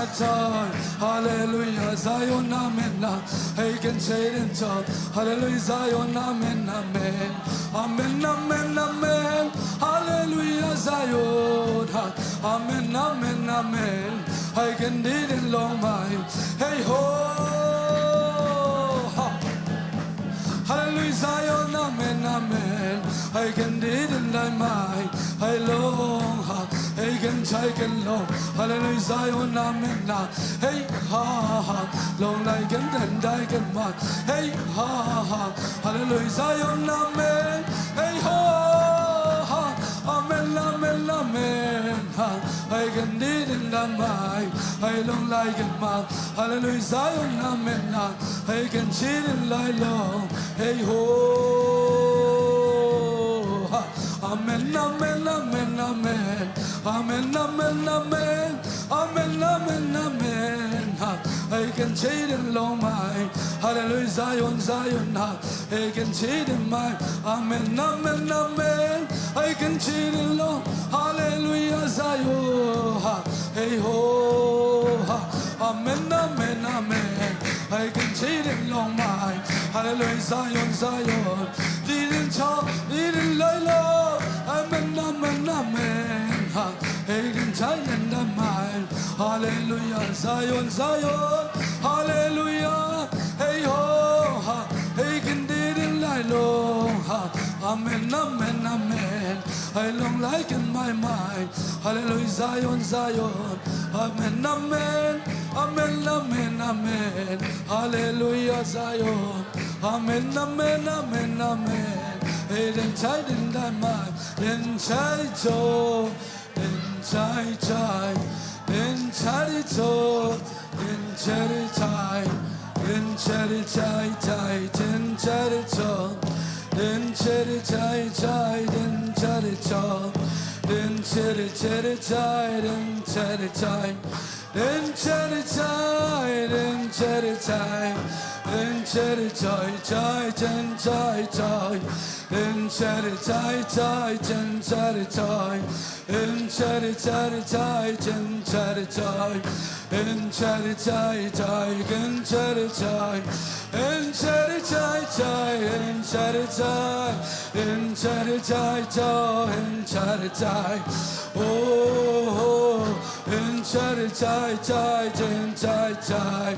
hallelujah, Zion, amen, amen. Hey, can sing it, hallelujah, Zion, amen, amen. Amen, amen, amen. Hallelujah, Zion. Amen, amen, amen. Hey, can sing it, Lord, my. Hey, ho. Ha. Hallelujah, Zion, amen, amen. Hey, can sing it, my. Hey, long, ha. Hey, can sing it, long. Hallelujah, Zion, amen, amen. Hey, ha, ha. Long life can sing it, my. Hey, ha, ha. Hallelujah, Zion, amen. Hey, ha, ha. Amen, amen, amen. Ha. Hey, can sing it, my. Hey, long life can, my. Hallelujah, Zion, amen, amen. Hey, can sing it, long. Hey, ho. Ha. Amen, amen, amen, amen. Amen, amen, amen. Amen, amen, amen. Ha. Hey, can sing it, long, my. Hallelujah, Zion, Zion, ha. Hey, can sing it, my. Amen, amen, amen. Hey, can sing it, long. Hallelujah, Zion, ha. Hey, ho, ha. Amen, amen, amen. Hey, can sing it, long, my. Hallelujah, Zion, Zion. Didn't talk, didn't lie, Lord. Amen, amen, amen. Ha. Hey, can sing it, my. Hallelujah, Zion, Zion. Hallelujah. Hey, ho, ha. Hey, can sing it, lie, long, ha. Amen, amen, amen. Hey, long life can, my, my. Hallelujah, Zion, Zion. Amen, amen. Amen, amen, amen. Hallelujah, Zion. Amen, amen, amen, amen. Hey, then tight in thy mind. Then tight, oh. Then tight, tight. Then tight, oh. Then tight, tight. Then tight, tight, tight. Then tight, oh. Then tight, tight, tight. Then tight, oh. Then tight, tight, tight. Then tight, tight. Then tight, tight, then tight, tight, then tight, tight, tight, then tight, tight, then tight, tight, tight, then tight, tight, then tight, tight, tight, then tight, tight, then tight, tight, tight, then tight, tight, then tight, tight, tight, then tight, tight, then tight, tight, tight, then tight, tight. Oh, oh, oh. Then tight, tight, tight, then tight, tight.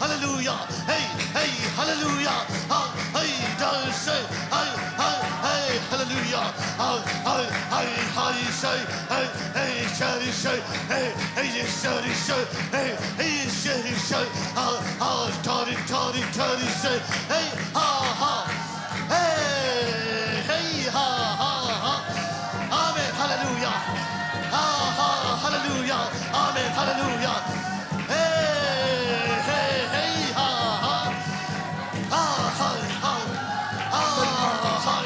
Hallelujah. Hey, hey, hallelujah. Ha, hey, dance. Hey, hey, hey, hallelujah. Ha, hey, hey, hey, say. Hey, hey, shady, say. Hey, hey, shady, say. Hey, hey, shady, say. Ha, ha, toddy, toddy, toddy, say. Hey, ha, ha. Hey, hey, ha, ha, ha. Amen. Hallelujah. Ha, ha, hallelujah. Amen. Hallelujah. Hey, hey, hey, ha, ha. Ha, ha, ha. Ha, ha, ha, ha.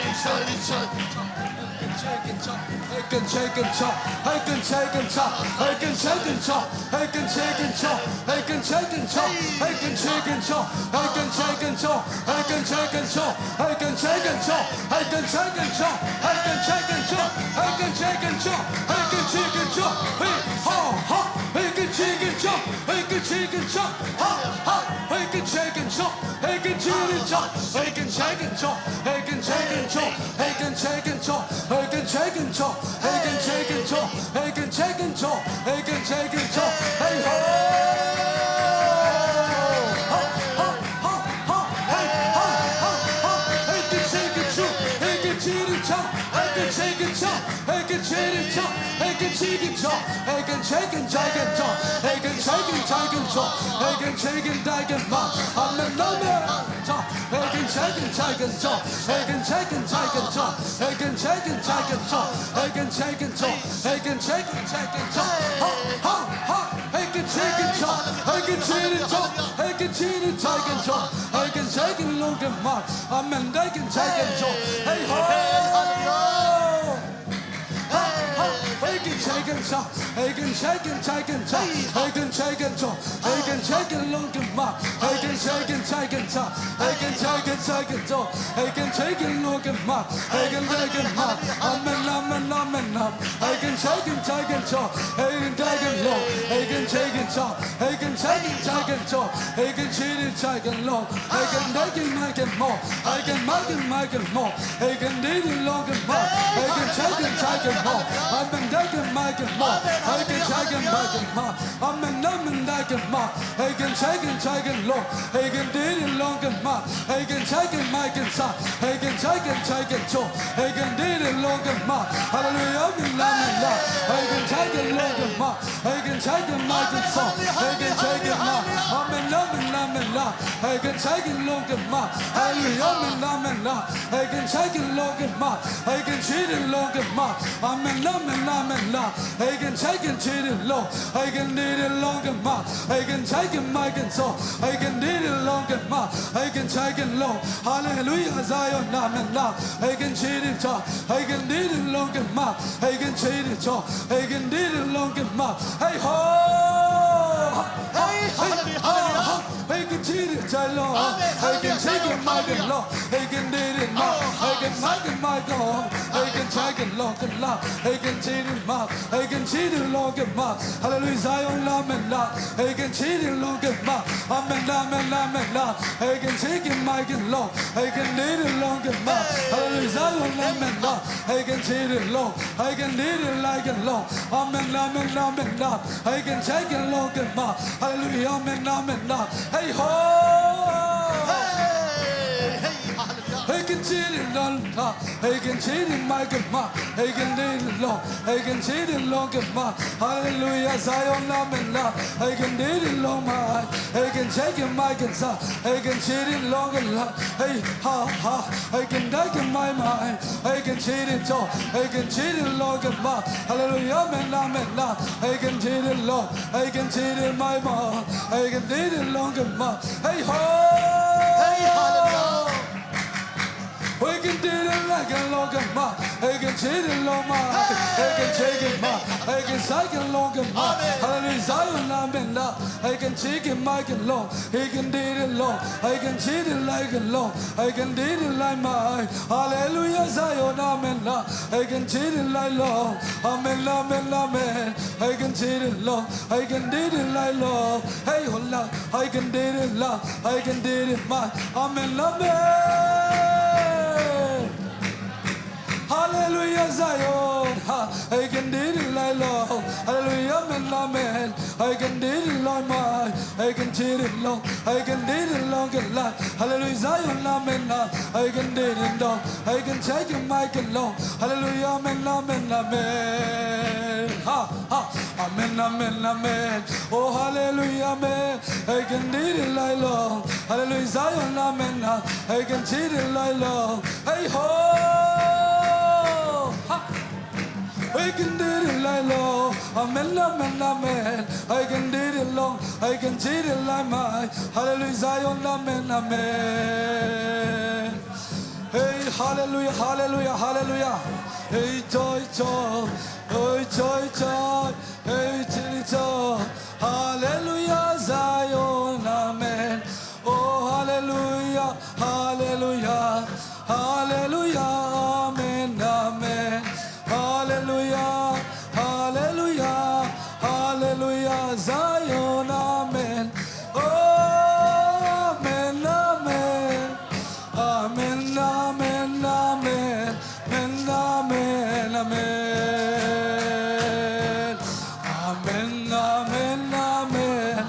He can shake and talk. He can shake and shake and talk. He can shake and shake and talk. Amen, amen. Talk. He can shake and shake and talk. He can shake and shake and talk. He can shake and shake and talk. He can shake and talk. He can shake and shake and talk. Ha, ha, ha. He can shake and talk. He can shake and talk. He can shake and shake and talk. He can shake and look and mark. Amen. They can shake and talk. Hey, ho. He can shake and talk. He can shake and shake and talk. He can shake and talk. He can shake and look and mark. He can shake and shake and talk. He can shake and shake and talk. He can shake and look and mark. He can take and mark. Amen, amen, amen, amen. He can shake and shake and talk. He can take and look. He can shake and talk. He can shake and shake and talk. He can shake and shake and look. He can take and make and more. He can make and make and more. He can do the long and more. He can shake and shake and more. He can take and make and more. He can shake and make and more. Amen, amen, take and more. He can shake and shake and low. He can do the long and more. He can shake and make and shake. He can shake and shake and show. He can do the long and more. Hallelujah, amen, amen, amen. He can shake and long and more. He can shake and make and shake. He can shake and more. Amen, amen, amen, amen. He can shake and long and more. Hallelujah, amen, amen, amen. He can shake and long and more. He can shake and long and more. Amen, amen, amen, amen. He can shake and shake and long. He can do the long and more. He can shake and make and so. He can do the long and more. He can shake and long. Hallelujah, Zion, amen, amen. He can shake and talk. He can do the long and more. He can shake and talk. He can do the long and more. Hey, ho! Hey, hallelujah, hallelujah. He can shake and shake and long. Amen. He can shake and make and long. He can do it now. He can make and make and long. He can shake and long and long. He can shake and make. He can shake and long and make. Hallelujah, Zion, amen, amen. He can shake and long and make. Amen, amen, amen, amen. He can shake and make and long. He can do it long and make. Hallelujah, Zion, amen, amen. He can shake and long. He can do it like and long. Amen, amen, amen, amen. He can shake and long and make. Hallelujah, amen, amen, amen. Hey, ho! Hey, hey, hallelujah. He can shake and long. He can shake and make and make. He can do it long. He can shake and long and make. Hallelujah, Zion, amen, amen. He can do it long, make. He can shake and make and shake. He can shake and long and make. Hey, ha, ha. He can take and make, make. He can shake and talk. He can shake and long and make. Hallelujah, amen, amen, amen. He can shake and long. He can shake and make, make. He can shake and long and make. Hey, ho! Hey, hallelujah. He can do it like a long and make. He can shake and long, make. He can shake and make. He can shake and long and make. Amen. Hallelujah, Zion, amen, amen. He can shake and make and long. He can do it long. He can shake and like and long. He can do it like, make. Hallelujah, Zion, amen, amen. He can shake and like long. Amen, amen, amen. He can shake and long. He can do it like long. Hey, hola. He can do it long. He can do it, make. Amen, amen. Hallelujah, Zion. Ha, he can do it like long. Hallelujah, amen, amen. He can do it long, make. He can do it long. He can do it long and long. Hallelujah, Zion, amen, amen. He can do it long. He can shake and make and long. Hallelujah, amen, amen, amen. Ha, ha. Amen, amen, amen. Oh, hallelujah, amen. He can do it like long. Hallelujah, Zion, amen, amen. He can do it like long. Hey, ho! Ha! He can do it like long. Amen, amen, amen. He can do it long. He can do it like, make. Hallelujah, Zion, amen, amen. Hey, hallelujah, hallelujah, hallelujah. Hey, joy, joy. Hey, joy, joy. Hey, joy, joy. Hallelujah, Zion, amen. Oh, hallelujah, hallelujah, hallelujah, amen, amen. Hallelujah, hallelujah, hallelujah, Zion, amen. Oh, amen, amen. Amen, amen, amen. Amen, amen, amen. Amen, amen, amen.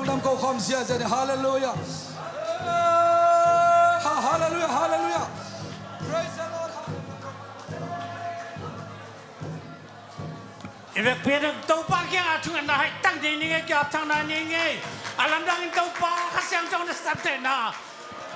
Lam ko khawm ziahziah ni. Halleluiah. Ha, halleluiah, halleluiah. Praise the Lord. I vekpi in Topa kiangah thungetna hoih tak nei ning ei, ki-apthakna nei ning ei. A lamdangin Topa Kha Siangtho nasepna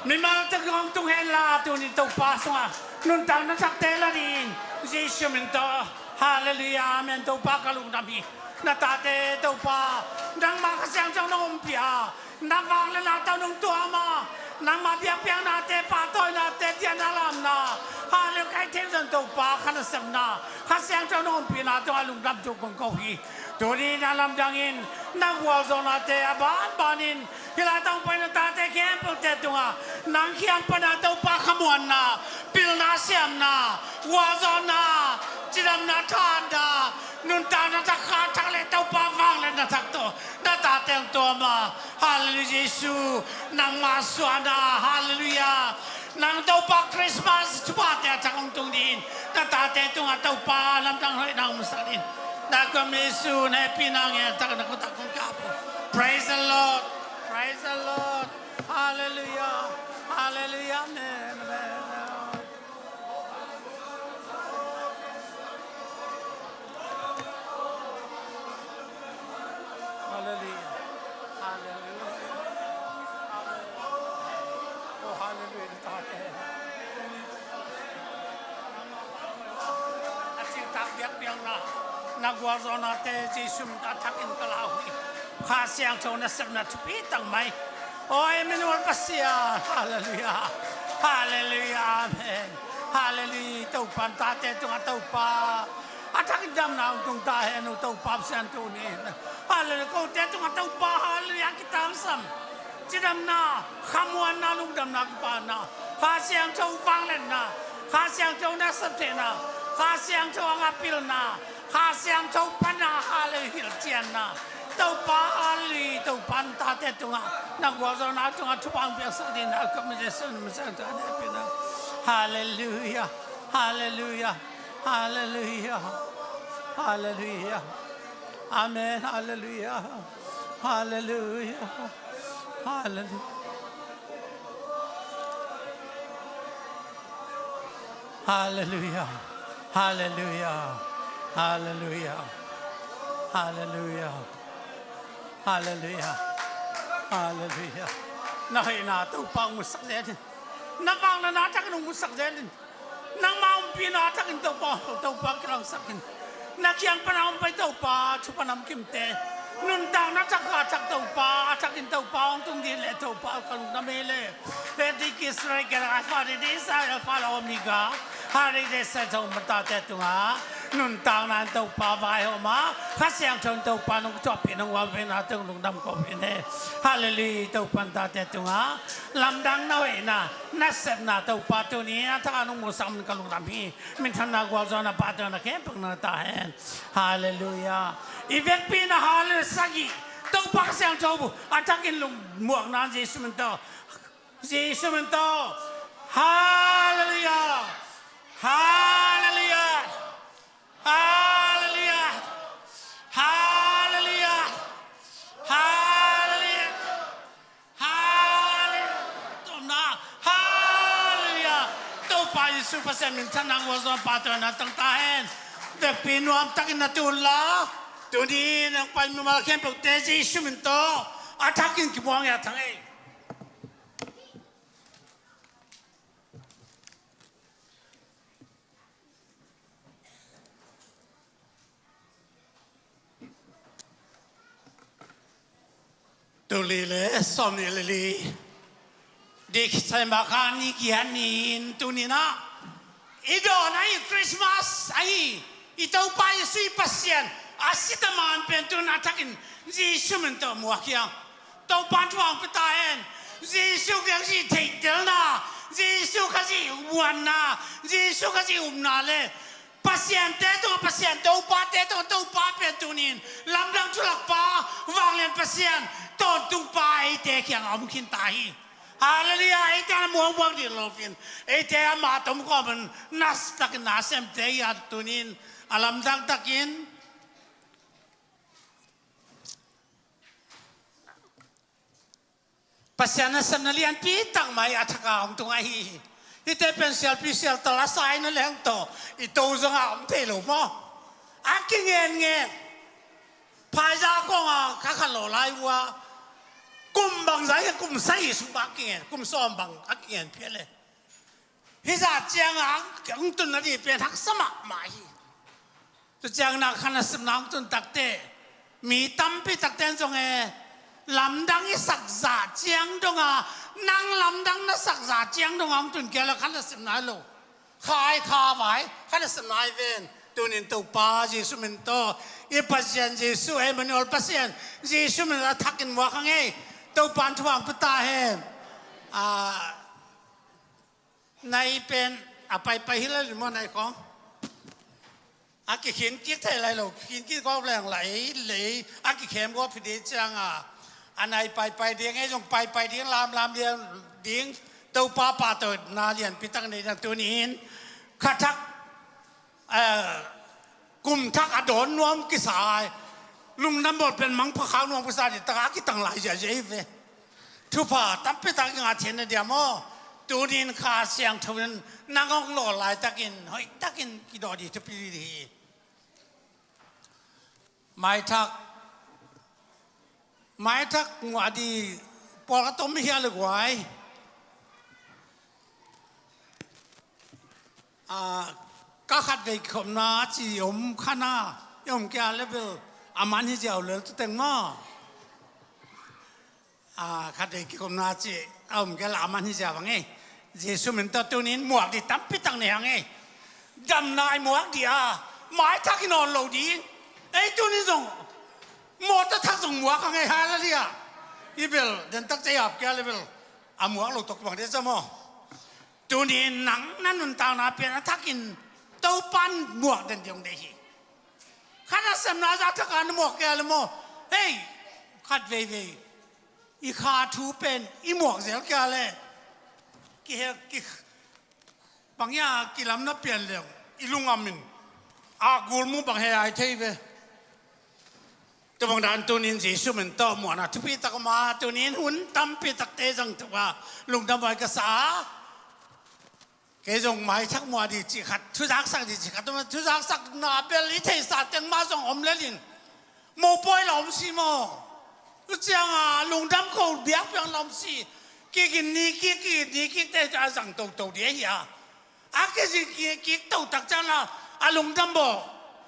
mimal tungah hong tung hen la, tuni-in Topa sungah nuntakna thakte la dingin Jesu min tawh. Halleluiah, amen. Topa, ka lungdam hi. Na tate Topa, nangma Kha Siangtho nong ompih a, na vangliatna tawh nong tuam a, nangma biakpiaknate, pahtawinate, diahna lamna, halleluiah, ka hih theih zong Topa, kha nasepna Kha Siangtho nong ompihna tungah lungdam thu kong ko hi. Tuni-in a lamdangin na gualzawhnate a banbanin hih lai tawh hong pai na tate khempeuhte tungah nang kiang pana Topa khamuanna, pilna, siamna, gualzawhna, cidamna, thahatna, nuntakna thak, kha thak le Topa vangliatna thak tawh na tate hong tuam a. Halleluiah, Jesu, nangma suahna, halleluiah. Nang Topa Christmas thuphate a thak hong tung dingin na tate tungah Topa lamdang hoih nang musak dingin na khuam Jesu na hehpihna ngen a thak na khut ah kong ka-ap uh. Praise the Lord. Praise the Lord. Halleluiah. Halleluiah. Amen. Amen. Halleluiah. Halleluiah. Amen. Oh, halleluiah. Tate. A cingtak biakpiakna, na gualzawhnate Jesu min tawh a thakin ka la uh hi. Kha Siangtho nasepna thupi tak mai. O Emmanuel Pasian, halleluiah, halleluiah, amen. Halleluiah, Topa in tate tungah Topa a thakin damna hong tung ta hen uh, Topa Pasian, tuni-in. Halleluiah, kote tungah Topa, halleluiah, kitangsam, cidamna, khamuanna, lungdamna, kipana, Kha Siangtho vangliatna, Kha Siangtho nasep theihna, Kha Siangtho a ngahpilna, Kha Siangtho pana, halleluiah, hilhcianna. Topa, halleluiah, Topa in tate tungah na gualzawhna tungah thupha hong piaksak dingin a khuam Jesu min tawh na hehpihna. Halleluiah, halleluiah, halleluiah, halleluiah. Amen, halleluiah, halleluiah, halleluiah. Halleluiah. Halleluiah. Halleluiah. Halleluiah. Halleluiah. Halleluiah. Na hoihna Topa hong musak zel in. Na vangliatna a thakin hong musak zel in. Nangma ompihna a thakin Topa, Topa kilangsak in. Na kiang pana hong pai Topa, thupha namkimte, nuntakna thak, kha thak Topa a thakin Topa hong tung ding leh Topa ka lungdam hi leh. Leviticus, Revelation, Alpha, the Design, Alpha, Omega, Hari, the Satan, tate tungah nuntakna in Topa vaihawm a, Kha Siangtho in Topa nong thuakpih, nong gualpihna tungah lungdam ko hi leh. Halleluiah, Topa in tate tungah lamdang, na hoihna, nasepna Topa tuni-in a thak a nong musak min ka lungdam hi. Minthanna, gualzawhna, pahtawina khempeuh nang ta hen. Halleluiah. I vekpi in a halleluiah sagih, Topa Kha Siangtho a thakin lungmuakna Jesu min tawh. Jesu min tawh. Halleluiah. Halleluiah. Halleluiah. Halleluiah. Halleluiah. Halleluiah. Tawpna. Halleluiah. Topa Jesu Pasian minthanna, gualzawhna, pahtawina tang ta hen. Vekpi nuam takin na tu un la. Tuni-in hong pai mimal khempeuhte Jesu min tawh a thakin kimuang hi a, thang ei. Tul li le sawmnih le li, December kha ni giat ni-in tuni-in ah i dawn ahi Christmas ahi i Topa Jesu i Pasian a si ta man pen tu-in a thakin Jesu min tawh muak hi hang. Topa in thupha hong pia ta hen. Jesu Khazih theihtelna, Jesu Khazih muanna, Jesu Khazih upna le Pasiante tungah, Pasian Topate tungah Topa pen tuni-in lamdang thu lakpa, vanglian Pasian, tawntungpa eite kiangah om khin ta hi. Halleluiah. Eite a muangmuang ding lo-in, eite amah tom kawmin na takin na semte hi a, tuni-in a lamdang takin Pasian nasepna lianpi tak mah a thak a hong tung ahi hi. Hihte pen sialpi sialtal a saina leng tawh i to zongah om thei lo maw? A kingen ngen. Phaizah kong a ka khat lawh lai uh a, kum bangzah hi, kum sagih sung bang a kingen, kum sawm bang a kingen phial e. Hih zah ciangah hong tun nading pen haksa mahmah hi. Tua ciangin a kha nasepna hong tun takte, mi tampi takte in zong e, lamdang i sak zah ciang dongah, nang lamdang na sak zah ciang dongah hong tun kei a, kha nasepna hi lo. Kha ai kha vai, kha nasepna hi ven. Tunin Topa Jesu min tawh, i Pasian Jesu, Emmanuel Pasian Jesu min a thakin muak hang ei. Topa in thupha hong pia ta hen. Ah, nai pen a paipai hi lai lo maw, nai khawng? A kikhin kik thei lai lo, kikhin kik gawp leng lai lei, a kikhem gawp hi ding ciangah a nai paipai ding, ei zong paipai ding, lamlam ding, ding. Topa pahtawina lianpi tak nei ding. Tunin kha thak, eh, kum thak a dawn nuam kisa ai, lungdam bawl pen mangpha khak nuam kisa ding, tak a kitang lai ziahziah hi ve. Thupha tampi tak i ngah theihna ding a maw? Tunin Kha Siangtho in nang hong lawh laitakin hoihtakin kidawh ding thupi ding hi. Maithak, maithak muah ding pawlkhat om hi a le guai. Ah, ka khatvei kikhopna ci om kha na, i om kei a le bel a man hi ziau lel tu teng maw? Ah, khatvei kikhopna ci a om kei a le a man hi ziau bang ei. Jesu min tawh tunin muak ding tampi tak nei hang ei. Damna i muak ding a, maithak i nawn lo ding. Ei tunin zong mawtaw thak zong muak hang ei, hallelujah. I bel den tak cei ap kei a le bel a muak lo tawh kibang ding sa maw? Tunin nang na nuntakna pen a thakin Topan muak den ding hong deih hi. Kha nasepna zah thak a na muak kei a le maw? Hei, khat veivei i kha thu pen i muak zel kei a le, kihel, ki, bang hiam, kilamna pian leng i lungam in a gul mu bang he ai thei ve. Tua bang dan tunin Jesu min tawh muahna thupi tak om a, tunin hun tampi takte zang tuk a, lungdam huai ka sa a. Kei zong maithak muah ding cih khat, thuzaksak ding cih khat, thuzaksak na bel i theihsa teng mah zong om lel in, mopawi la om si maw? Tu ciang a lungdam ko biakpiak la om si. Kigin ni kik, kigin ni kik te a zang toto ding ahi a. A kizin kik, kik to tak ciang la a lungdam bawl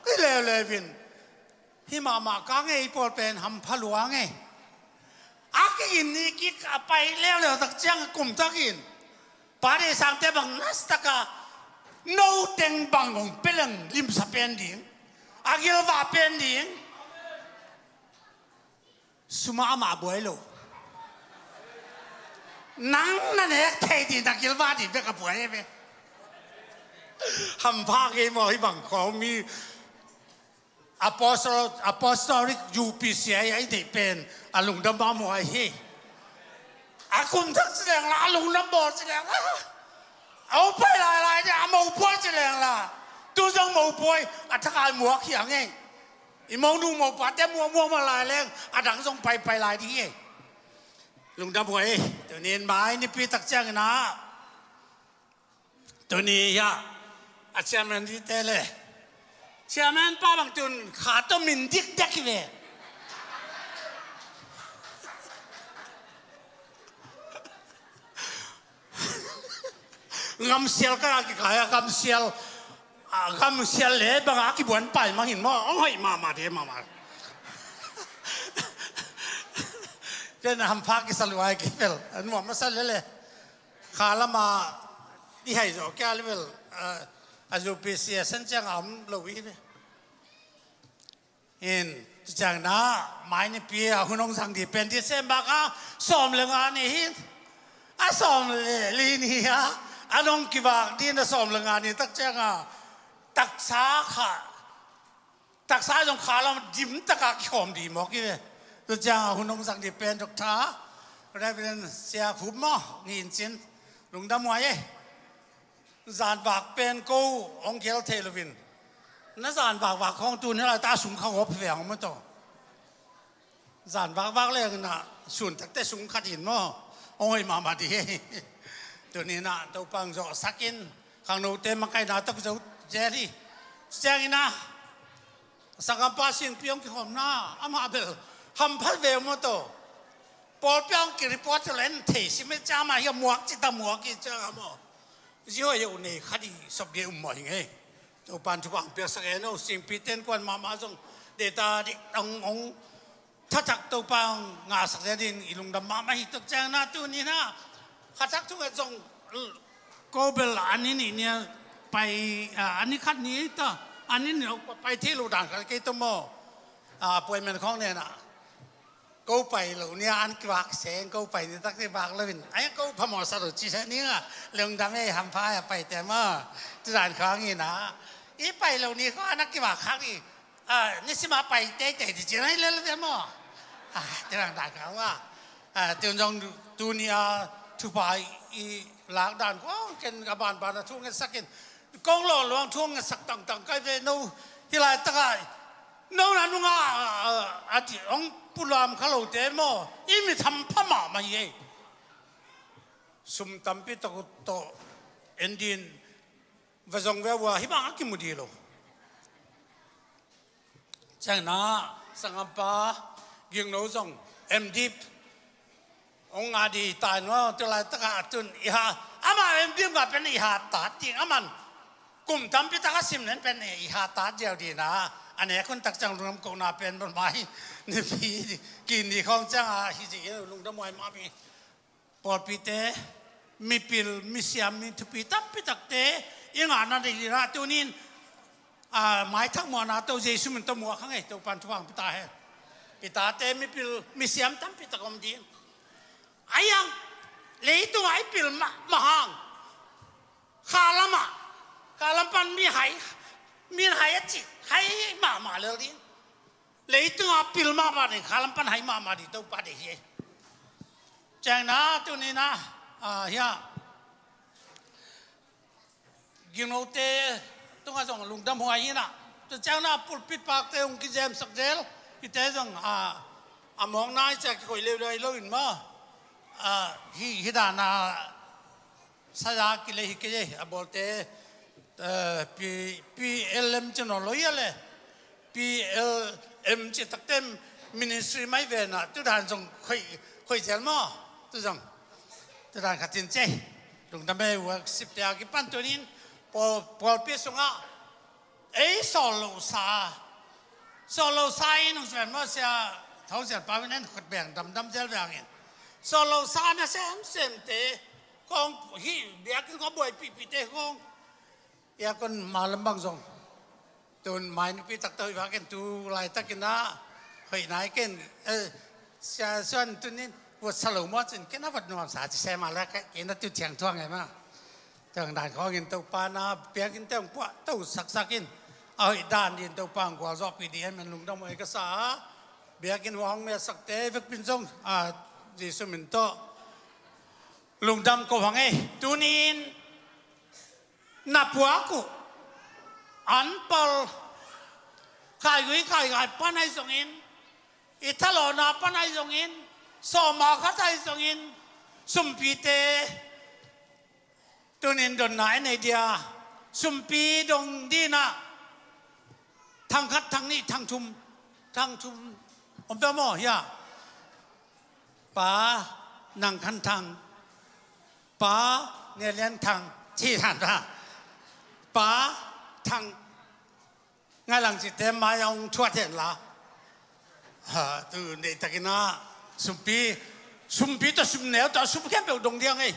hi leuleu in. Hih mahmah ka ngei pawl pen hampha lua ngei. A kigin ni kik a pai leuleu tak ciang kum takin Pa Dei Sangte bang nasa taka no teng bang hong peleng limsa pen ding, a gilvah pen ding. Suma amah buai lo. Nang na nek thei ding, na gilvah ding bek a buai ve. Hampha ngei maw, hih bang khawng mi Apostol-, Apostolic U P C a i neih pen a lungdam mahmah hi. A kum thak ci leng la, a lungdam bawl ci leng la, a upai lailai ding, a mopawi ci leng la, tu zong mopawi a thak a muak hi a ngei. I monu mopate muakmuak mah lai leng a dang zong paipai lai ding hi. Lungdam huai. Tunin mai nipi tak ciangin ah, tuni hiah a chairman dite le chairman pa bang tun kha tawh min dikdek hi ve. Ngamsial ka kikai a, ngamsial, a, ngamsial le bang a kibuan pai mangin maw, ong hoih mahmah de mahmah. Ken a hampha kisa luai kei bel a nuam masa lele. Kha lama i hai zawh kei a le bel, a, a U P C a sen ciang a om lo hi ve. In, tu ciang na, mai nipi a hun hong zang ding pen December kha sawm le nga ni hi. A sawm le li ni a, a nong kivak ding a sawm le nga ni tak ciang a, taksa kha, taksa zong kha lam dim taka kikhawm ding mawk hi ve. Tu ciang a hun hong zang ding pen Doctor Reverend Sia Khup maw, ngi in cin, lungdam huai e. Zanvak pen ko hong gel thei loin, na zanvak vak khawng tun hi lai ta sung kha gawp veng maw taw. Zanvak vak leng na sun takte sung khat in maw. Ong hoih mahmah dih hi. Tuni-in ah Topa hong zawhsak in, khangnote makaihna tawh kizo zel hi. Ciangin ah sanggampa Singpi hong kikhawmna amah bel hamphat ve maw taw. Pawlpi ah hong kireport hi leh en thei sim hi ciang, amah hi a muak cita muak hi ciang a maw. Zihoih uh nei kha dih sop dih um mawh hi ngei. Topa'n thupha hong piaksak hen aw. Singpi ten kuan mahmah zong deihtak dih hong hong thathak Topa hong ngahsak zel ding i lungdam mahmah hi. Tua ciangin ah tuni-in ah kha thak thunget zong ko bel a ni nih ni a pai, a, a ni khat ni ta, a ni nih pai thei lo dan khat kei tawh maw. A, appointment khawng nei-in ah ko pai lo ni a, an kivak seng, ko pai ni tak ni vak lo in, ai ko phamawh sa lo ci seng ni a, lungdam ei, hampha ei a paite maw. Tua dan khawng hi-in ah i pai lo ni khawng an a kivak khak ni. A, nisim a pai teitei ding ci-in ah hi lel ve maw. A, tua dan khawng a, a, tun zong tuni a thupha i lak dan khawng ken a banban a thu hong ngetsak in, kong lawh luang thu hong ngetsak tangtang ka hi ve. No hih laitak ah no na nungah a, a, a ti hong pulam kha lote maw, i mit hampha mahmah hi ei. Sum tampi tawh, tawh en ding va zong ve ua, hih bang a kimu dih lo. Ciangin ah sanggampa Gingno zong M.Div hong ngah dih ta in maw. Tua laitak ah tun i ha, amah M.Div ngah pen i ha tat ding, aman kum tampi tak a sim len pen i ha tat ziau ding a, a nek hun tak ciang lungdam kohna pen bel mai nipi kin ni khawng ciang a hi zi lungdam huai mahmah hi. Pawlpite, mipil, misiam, mi thupi tampi takte i ngahna ding in ah tuni-in, a, maithak muahna tawh Jesu min tawh muah kha ngei. Topa'n thupha hong pia ta hen. I tate mipil, misiam tampi tak om ding. A iang leitungah i pil mah, mah hang khalam ah, khalam pan mi hai, mi hai a cih hai mahmah lel ding. Leitung a pil mahmah ding, khalam pan hai mahmah ding Topa deih hi. Ciangin ah tuni-in ah, a, hia Gingnote tungah zong lungdam huai hi-in ah, tua ciangin ah pulpit pakte hong kizemsak zel, hihte zong, a, a mawkna i ciah kikoih leuleu lo in maw. A, hih, hih dan a saya kilei hi kei ei, a bawlte, eh, P-, P L M ci nawn lo hia le, P L M ci takte ministry mai ve-in ah, tua dan zong khoih, khoih zel maw, tua zong. Tua dan khat in ci ei, lungdam ei. Worship-te a kipan tuni-in pawl, pawlpi sungah ei sawl losa, sawl losa in hong zen maw, Sia Thau Zian pa in en khat beng damdam zel ve hangin. Sawl losa na semsemte khawng, hih biakinn khawng buaipihpihte khawng, aircon malam bang zong tun mai nupi takte hoih vak in, tu laitakin ah hoih nai ken, eh, Sia Suan tuni-in vot sa lo maw cin, ken a vot nuamsa ci sem a lak in a tu thiang thuang e maw. Tua dan khawngin Topa na biakinn te hong puah to saksak in, a hoih dan ding Topa hong gualzawhpih ding hen man lungdam huai ka sa a, biakinn hua hong metsakte vekpi in zong, a, Jesu min tawh lungdam ko hang ei. Tuni-in na puak uh an pal, khaigui khaigai pan ahi zongin, i thalawhna pan ahi zongin, sawma khat ahi zongin, sumpite tuni-in donna i nei dia, sumpi dong ding in ah, thang khat, thang nih, thang thum, thang thum om peuh maw hia? Pa Nang Khan Thang, Pa Nge Lian Thang, ci dan ta, Pa Thang Ngai Lang cite mai a hong thuat hen la. Ha, tu neihtakin ah sumpi, sumpi tawh sumneu tawh sum khempeuh dong diang ei.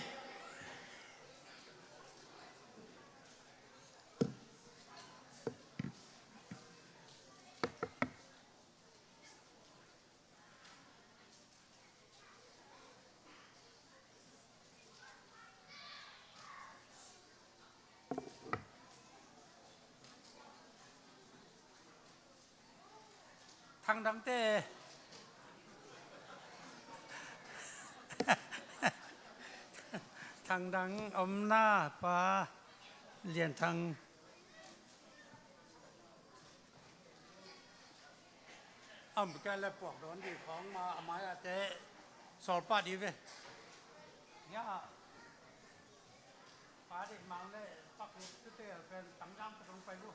Thangdangte. Thangdang om na, Pa Lian Thang. Am ka le puak dawn ding khawng ma a mai a te sawl pah ding ve. Ya, pa deih mang le pakhup tute pen tangdang ka dong pai bu.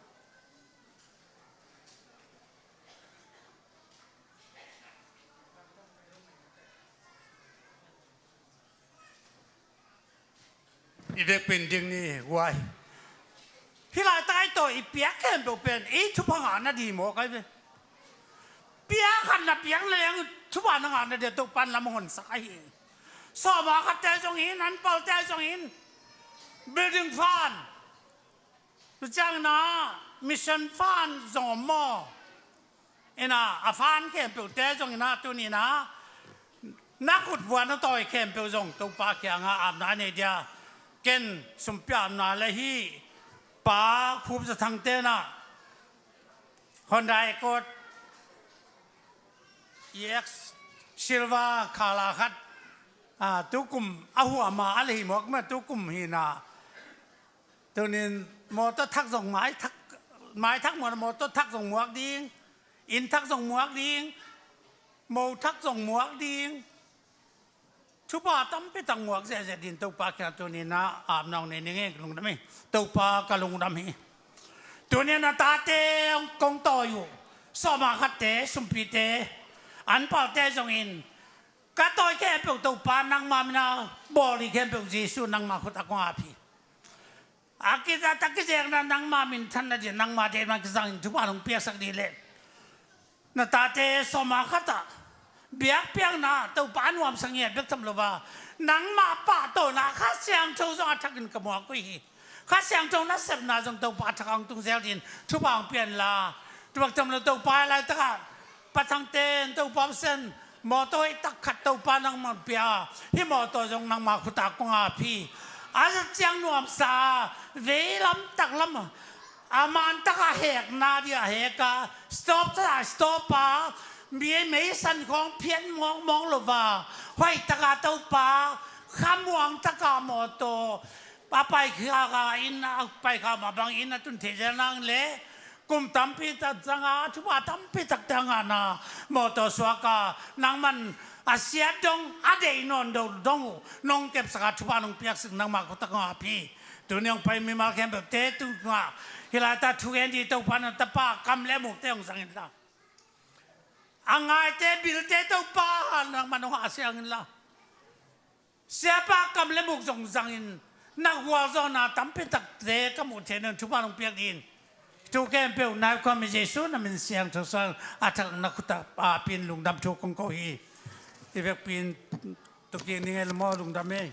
I vekpi in ding ni guai. Hih laitak i tawh i piak khempeuh pen i thupha ngahna ding maw kai ve. Piak khat na piak na leng thupha na ngahna ding Topa'n lam hong honsak ahi. Sawma khatte zong in, anpalte zong in, building fund, tu ciangin ah mission fund zong om maw? Ina a fund khempeuhte zong ina tuni ina na khut vua na tawi khempeuh zong Topa kiangah apna a nei dia. Ken sumpi apna le hih pa Khup Za Thang te na Honda Accord E X Silver khala khat, ah, tukum a huam a a lei mawk ma tukum hi na. Tunin mawtaw thak zong mai thak, mai thak mawtaw thak zong muak ding, inn thak zong muak ding, mo thak zong muak ding. Thupha tampi tak muak zehzeh din Topa kiang tunin ah apna hong nei ning e, lungdam hi. Topa ka lungdam hi. Tunin a tate hong kong tawi uh, sawma khatte, sumpite, anpalte zongin ka tawi khempeuh Topa nangma min a bawl hi khempeuh Jesu nangma khut a kong ap hi. A kizat a kizekna nangma minthanna ding, nangma deihna kisangin thupha nong piaksak ding leh na tate sawma khat ah biakpiakna Topa a nuamsa ngiat bek tham lo a, nangma pahtawina Kha Siangtho zong a thakin ka muak uh hi. Kha Siangtho nasepna zong Topa a thak a hong tung zel ding thupha hong pia in la. Thupha tham lo Topa, hih laitakah Pa Thangte in Topa Pasian mawtaw hoih tak khat Topa nangman pia a, hih mawtaw zong nangma khut ah kong ap hi. A zat ciang nuamsa a, vei lam tak lam a, a man tak a hekna ding a hek a, stop tak a stop a, mi meisan khawng phiat mawkmawk lo a, hoih tak a Topa, khamuang tak a mawtaw a paikha a inn, a paikha mah bang inn a tun thei zel nang leh, kum tampi tak ciang a thupha tampi takte a ngahna mawtaw suak a, nangman a siat dong, a deih nawn lo dong uh nong kepsak a, thupha nong piaksak, nangma khut ah kong ap hi. Tuni hong pai mimal khempeuhte tungah hih laitak thugen ding Topa na tapa kam le mukte hong zang in la. A ngaite bilte Topa nangman hong hahsiang in la. Siapa kam le muk zong zangin na gualzawhna tampi takte ka muh theih nading thupha nong piak ding. Thu khempeuh nai khuami Jesu na min siangtho suang a thak na khut ah apin lungdam thu kong ko hi. I vekpi in tukin ning e, lungdam maw, lungdam e.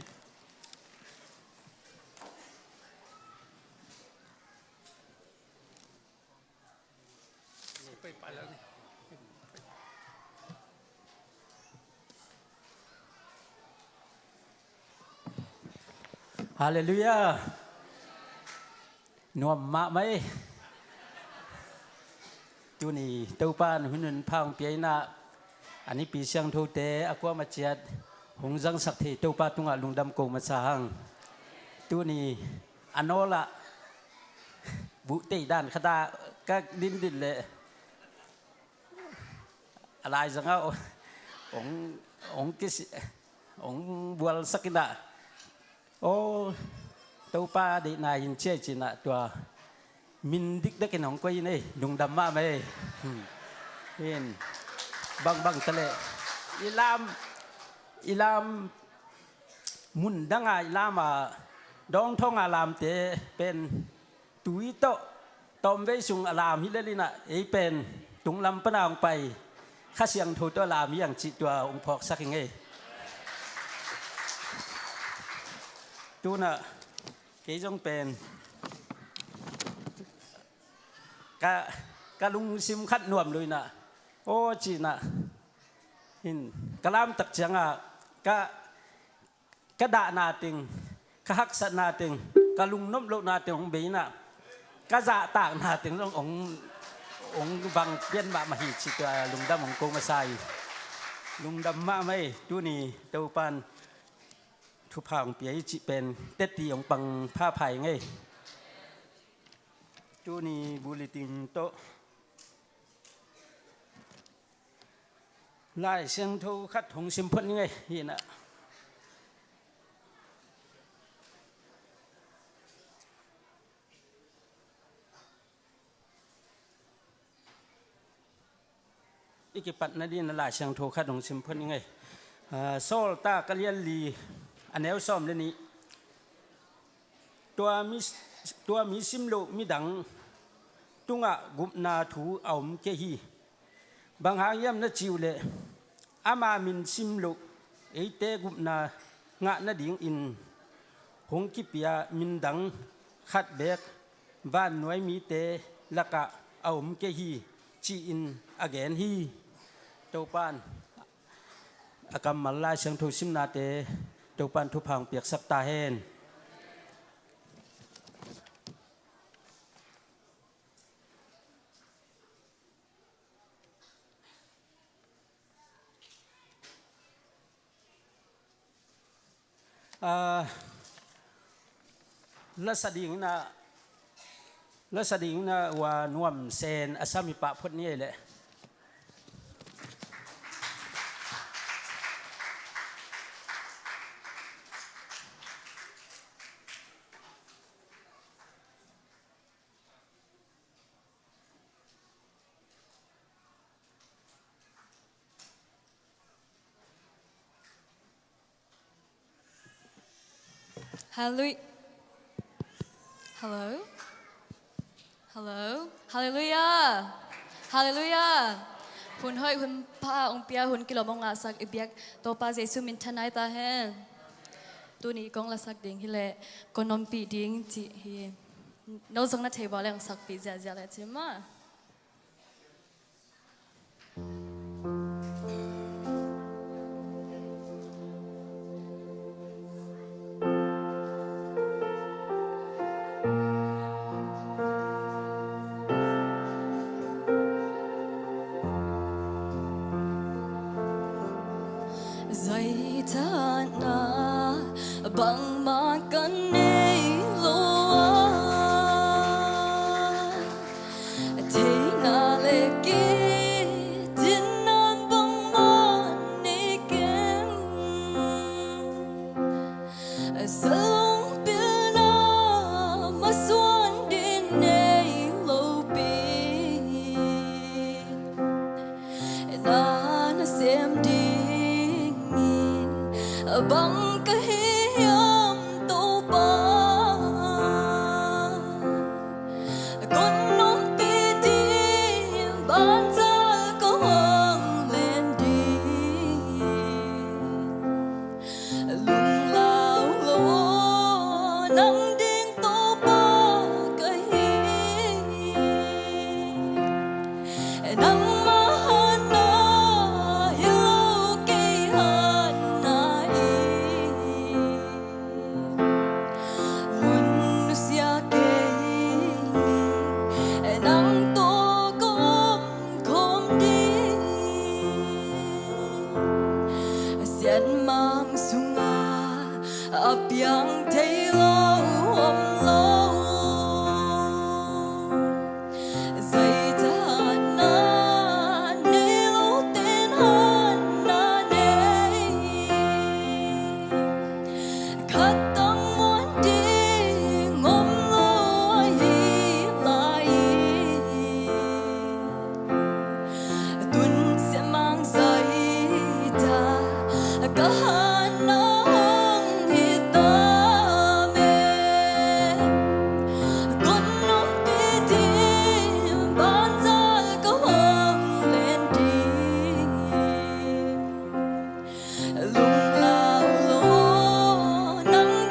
Halleluiah. Nuam mahmah ei. Tuni Topa in hun hun pha hong pia in ah, a nipi siangthote a kuamah ciat hong zangsak thei Topa tungah lungdam ko masa hang. Tuni a nawl ah buh tei dan khat ah ka dindin leh a laizang ah hong, hong kisi, hong bualsak in ah, aw, Topa deihna hi in ci-a, ci-in ah tua min dikdakin hong koih in ei, lungdam mahmah ei. Hin, bangbang ta leh i lam, i lam mun dang a i lam a, dawngthawng a lamte pen tui tawh tawmvei sung a lam hi lel in ah, ei pen tunglam pan a hong pai Kha Siangtho tawh a lam hi hang cih tua hong phawksak ing ei. Tu-in ah kei zong pen ka, ka lungsim khat nuam lo in ah, aw, ci-in ah, hin, ka lamtak ciangah ka ka dahna teng, ka haksatna teng, ka lungnop lohna teng hong bei in ah, ka zahtakna teng zong hong, hong vang pian mahmah hi cih tua lungdam hong ko masa hi. Lungdam mahmah ei. Tuni Topa in thupha hong pia hi cih pen teci hong pang phapha ing ei. Tuni bulletin tawh Lai Siangtho khat hong sim phot ning ei, hi in ah. I kipat nading a Lai Siangtho khat hong sim phot ning ei. Ah, Sawltak a lian li, a neu sawm le nih. Tua mi, tua mi sim loh midang tungah gupna thu a om kei hi. Bang hang hiam na cih uh leh, ama min sim loh eite gupna ngah nadingin hong kipia min dang khat beek vannuai mite lakah a om kei hi, ci-in a gen hi. Topa'n a kammal Lai Siangtho simnate Topa'n thupha hong piaksak ta hen. Ah, la sa ding na, la sa ding na, ua nuam sen a sa mi pah phot ni ei leh. Hallelujah. Hello? Hello? Hallelujah. Hallelujah. Hun hoih hun pha hong pia, hun kilawm hong ngahsak i biak Topa Jesu min thanai ta hen. Tuni kong lasak ding hi leh, kong ompih ding cih hi. No zong na thei bawl leh hong sakpih ziahziah leh ci mah. Zaithanna bangmah ka nei lo a, theihna le kitinna bangmah nei keng. Salung pilna masuan ding nei lo pi. Na nasem dingin bang ka hi hiam Topa? Kong ompih ding, vanzat kong hong len ding. Lunglau lo, nang ding Topa ka hi. Nangmah hatna hi lo kei hatna hi. Hun nusia kei ni, nang tawh ka om khawm ding. Siatmang sungah a piang thei lo om lo. Zaithanna nei lo ten hatna nei. Khat tang muan ding om lo ahi lai. Tun siatmang zaita ka hatna hong hi ta me. Kong ompih ding, vanzat kong hong len ding. Lunglau lo, nang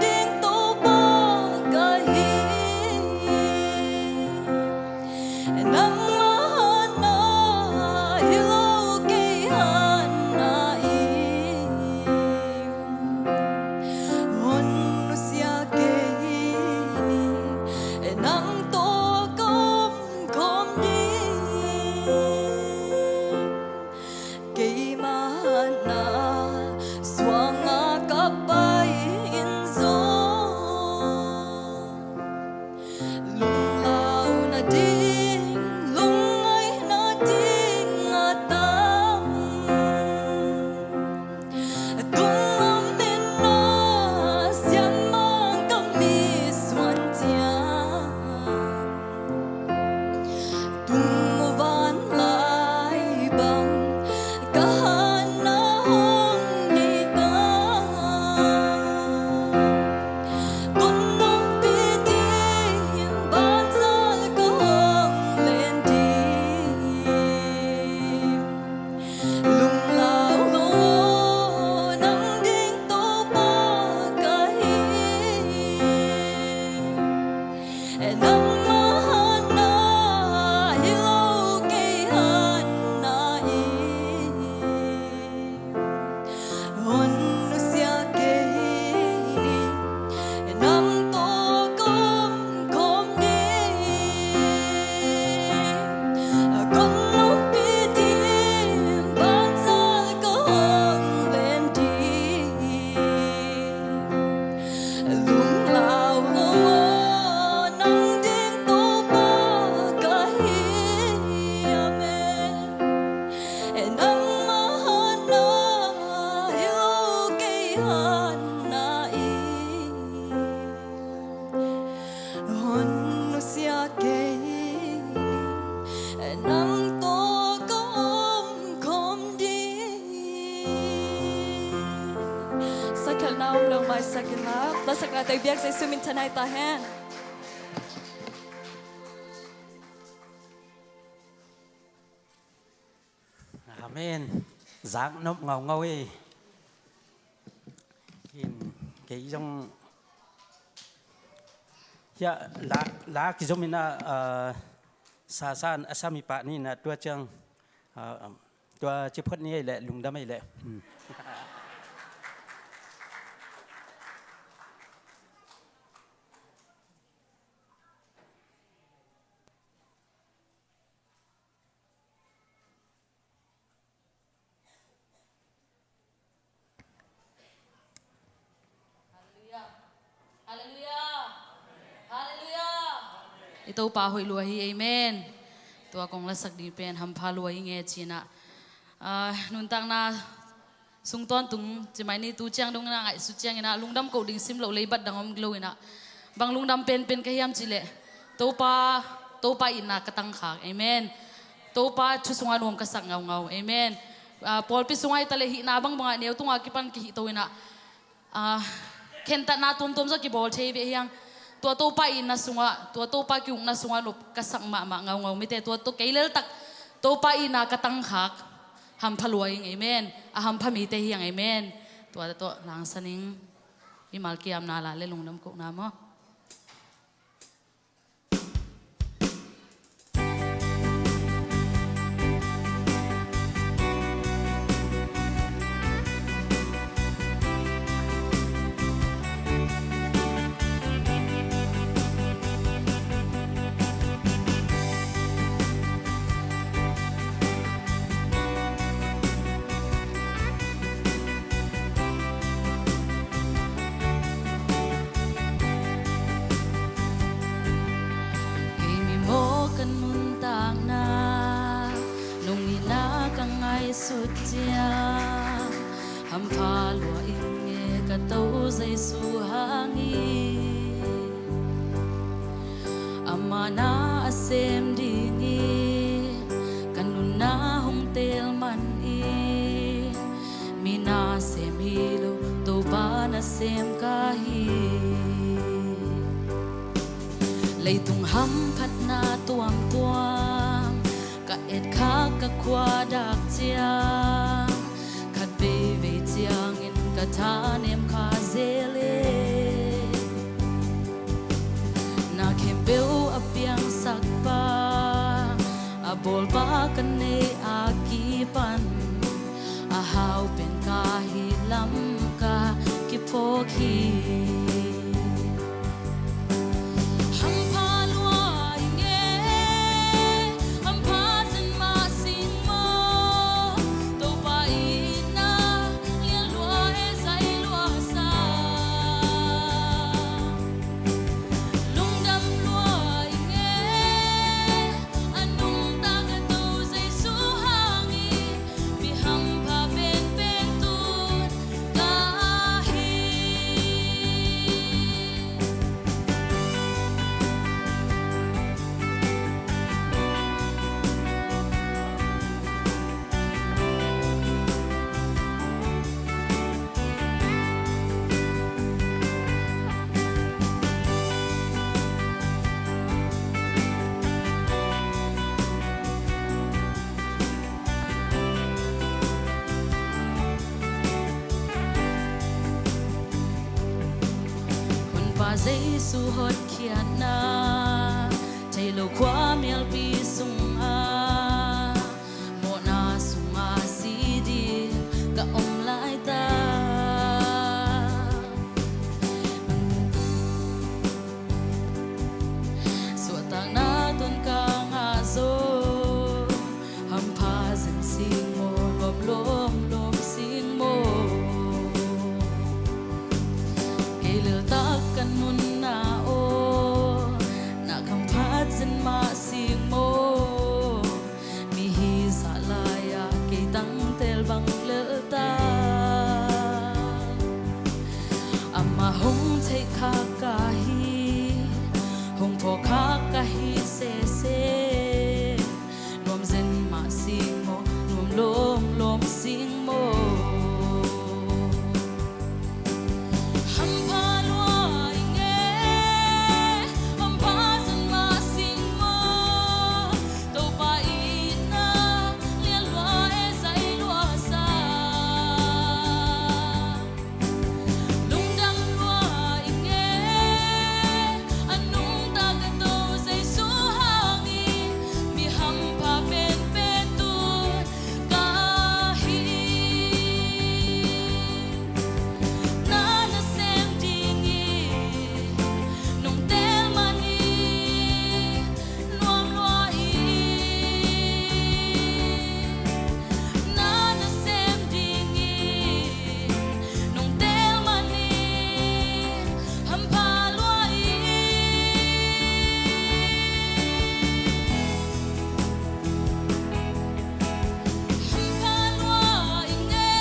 Hon nusia kei, nang tawh ka om khawm ding. Sakhelhna om lo maisak inla, lasakna tei biak Jesu min thanai ta hen. Amen. Zaknop ngaungau e. In, kei zong, ya, la, la kizom ina, ah, sasan a sami pah ni na tua ciang, ah, tua ciphot ni ei le, lungdam ei le. Hmm. Halleluiah. Halleluiah. Halleluiah. I Topa hoih lua hi, amen. Tua kong lasak ding pen hampha lua hi nge cinah. Ah, nuntakna sung tawntung cimai ni tu ciang dong ina ngaihsut ciang ina lungdam ko ding sim loh leibat dang om lo ina. Bang lungdam penpen ka hiam cileh. Topa, Topa itna ka tangkhak. Amen. Topa thu sunga nuam ka sak ngaungau. Amen. Ah, pawlpi sunga i taleh hihna bangbanga neu tunga kipan kihih to ina. Ah, khentatna tuamtuam zaw kibawl thei ve hiang. Tua Topa itna sunga, tua Topa kiukna sunga nuam ka sak mahmah ngaungau mite. Tua to kei leltak Topa itna ka tangkhak. Hampha lua ing, amen. A hampha mite hiang, amen. Tua tawh langsan ing. Mimal kiamna la le lungdam kohna maw. Kei mimawh ka nuntakna nungina ka ngaihsut ciang hampha lua ing e ka To Jesu hangin. Amah na a sem dingin ka nunna hong teel man in, mi na sem hi lo Topa na sem ka hi. Leitung hamphatna tuamtuam ka etkhak ka khua dak ciang, khat veivei ciangin ka thanem kha zel e. Na khempeuh a piangsak pa, a bawlpa ka neih a kipan, a hau pen ka hi lam ka kiphawk hi. Hampha lua ing e, hampha zen mah sing maw, Topa itna lian lua e, zai lua sa. Lungdam lua ing e, a nungta ka To Jesu hangin, mi hampha penpen tun ka hi. Honpa Jesu hotkhiatna, theilo khua mialpi sungah, mawhna sungah si ding ka om laitak. Suahtakna tun ka ngah zong, hampha zen sing maw, lawm lawm lawm sing maw. Kei leltak ka nunna aw, na hampha zen mah sing maw. Mi hi zah lai-ah kei tangtel bang leltak. Hong theih khak ka hi, hong thawh khak ka hi sese. Nuam zen mah sing maw, nuam lawmlawm sing maw? Hampha lua i nge, hampha zen mah sing maw? Topa itna lian lua e, zai lua sa. Lungdam lua i nge, a nungta ka To Jesu hangin, mi hampha penpen tun ka hi. Na nasem dingin nong tel manin, nuam lua i. Na nasem dingin nong tel manin, hampha lua i. Hampha lua i nge,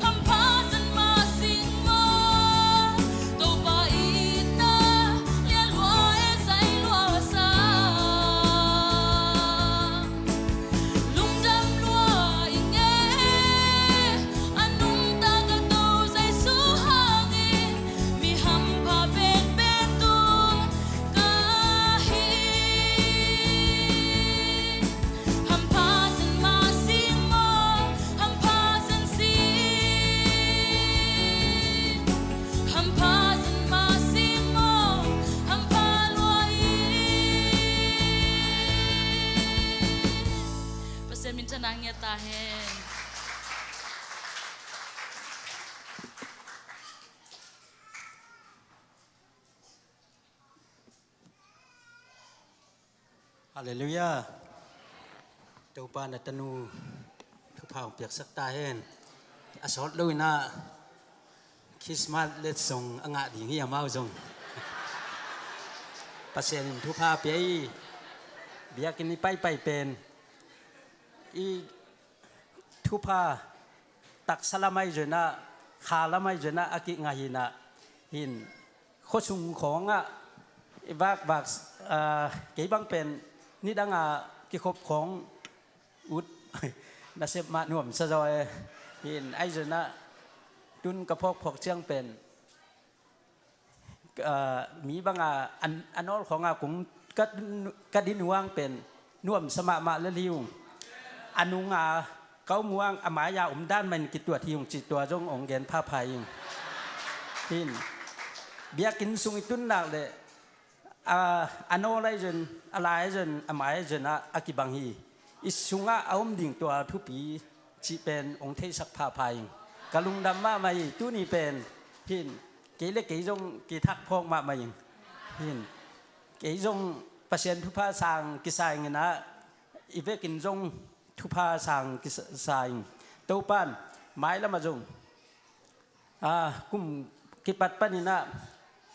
hampha zen mah sing maw? Topa itna lian lua e, zai lua sa. Lungdam lua i nge, a nungta ka To Jesu hangin, mi hampha penpen tun ka hi. Hampha zen mah sing maw, hampha zen sing. Hampha zen mah sing maw, hampha lua i. Pasian minthanna ngiat ta hen. Halleluiah. Topa na tanu thupha hong piaksak ta hen. A sawt lo in ah Christmas letsong a ngah ding hi amau zong. Pasian in thupha pia i, biakinn i paipai pen i thupha taksa lam ahi zongin ah, kha lam ahi zongin ah a kingah hi in ah, hin khuasung khawngah i vakvak, ah, kei bang pen nidangah kikhop khawng ut nasep mah nuamsa zaw e. Hin ahi zongin ah tun ka phawkphawk ciang pen, ah, mi bangah an, a nawl khawngah kung ka, ka din uang pen nuamsa mahmah lel hi ung. A nungah ka om uang a mai-ah om dan mahin kituat hi ung cih tua zong hong gen phapha ing. Hin biakinn sung i tun nak leh, a, a nawl ahi zongin, a lai ahi zongin, a mai ahi zongin ah a kibang hi. I sungah a om ding tua thupi cih pen hong theisak phapha ing. Ka lungdam mahmah hi. Tuni pen hin kei le kei zong kithak phawk mahmah ing. Hin kei zong Pasian thupha sang kisa ing in ah, i vekin zong thupha sang kisa ing. Topan mailamah zong, ah, kum kipat panin ah,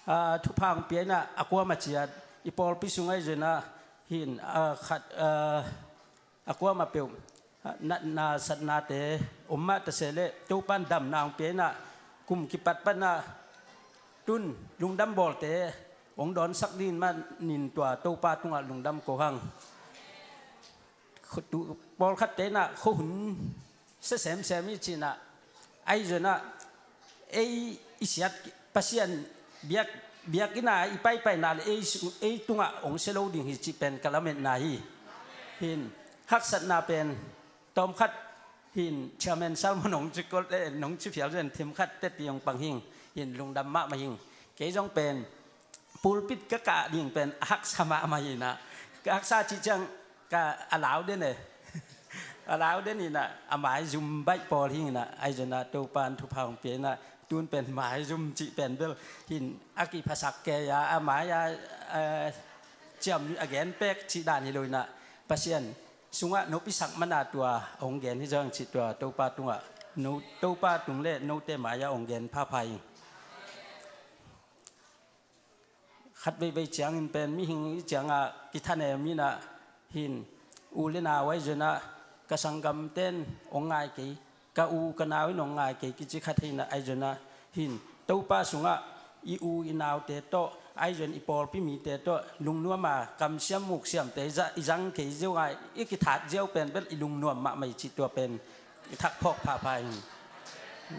ah, thupha hong pia in ah, a kuamah ciat i pawlpi sung ahi zongin ah, hin, ah, khat, ah, a kuamah peuh, ah, natna satnate om mah ta se leh Topan damna hong pia in ah, kum kipat pan ah tun lungdam bawlte hong dawnsak ding manin tua Topa tungah lungdam ko hang. Khuatu pawlkhatte in ah khuahun sia semsem hi ci in ah, ahi zongin ah ei i siat Pasian biak, biakinn ah i paipaina le ei, ei tungah hong sia lo ding hi cih pen ka lametna hi. Hin haksatna pen tawmkhat hin Chairman Salmon hong ci kol, eh, hong ci phial zen thim khat teti hong pang hing. Hin lungdam mahmah hing. Kei zong pen pulpit ka kah ding pen a haksa mahmah hi in ah, ka haksa cih ciang ka a lau den e. A lau den hi in ah, a maizum baih pawl hi in ah, ahi zongin ah Topan thupha hong pia in ah, tun pen maizum cih pen bel hin a kiphasak kei a, a mai-ah, eh, ciam a gen pek cih dan hi lo in ah, Pasian sungah nop i sak man a tua hong gen hi zong cih tua Topa tungah, no, Topa tung le note mai-ah hong gen phapha ing. Khat veivei ciangin pen mihing i ciangah kithanem in ah, hin u le nau ahi zongin ah, ka sanggamten hong ngai kei, ka u ka nau in hong ngai kei kici khat hi in ah, ahi zongin ah hin Topa sungah i u i naute tawh, ahi zongin i pawlpi mite tawh lungnuam a, kamsiam muksiamte i za-, i zang kei ziau a, i kithat ziau pen bel i lungnuam mahmah i cih tua pen i thak phawk phapha in.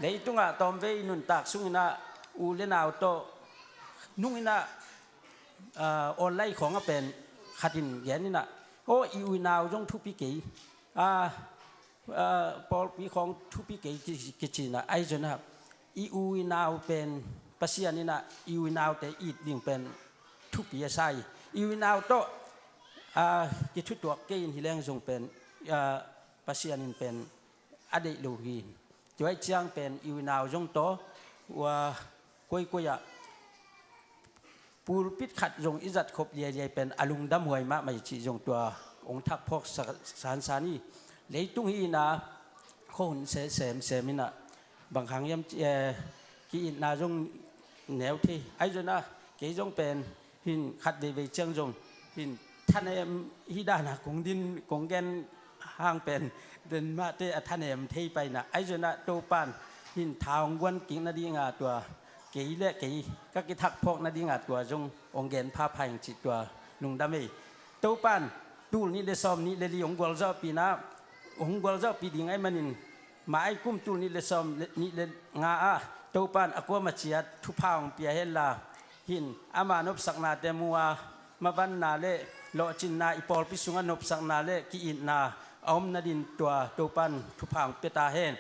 Leitungah tawmvei i nuntak sungin ah u le nau tawh nungin ah, aa, online khawng ah pen khat in gen in ah, aw, i u i nau zong thupi kei, aa, aa, pawlpi khawng thupi kei ki, kici in ah, ahi zongin ah i u i nau pen Pasian in ah i u i naute it ding pen thupi a sa hi. I u i nau tawh, aa, kithutuak kei in hi leng zong pen, aa, Pasian in pen a deih lo hi. Tua ahih ciang pen i u i nau zong tawh, ua, koikoi ah pulpit khat zong i zat khop liailiai pen a lungdam huai mahmah i cih zong tua hong thak phawk sa-, sansan hi. Leitung hi in ah khuahun se-, semsem in ah bang hang hiam ci-, eh, ki-itna zong neu thei. Ahi zongin ah kei zong pen hin khat veivei ciang zong hin thanem hi dan a kong din, kong gen hang pen den mahte a thanem thei pai in ah, ahi zongin ah Topa'n hin tha hong guan kik nading a tua kei le kei ka kithak phawk nading a tua zong hong gen phapha ing cih tua lungdam ei. Topa'n tul nih le sawm nih le li hong gualzawhpih in ah, hong gualzawhpih ding ahih manin, mah ahi kum tul nih le sawm le, nih le nga ah Topa'n a kuamah ciat thupha hong pia hen la, hin ama nopsaknate mu a, mavanna le lawhcinna, i pawlpi sungah nopsakna le ki-itna a om nadin tua Topa'n thupha hong pia ta hen.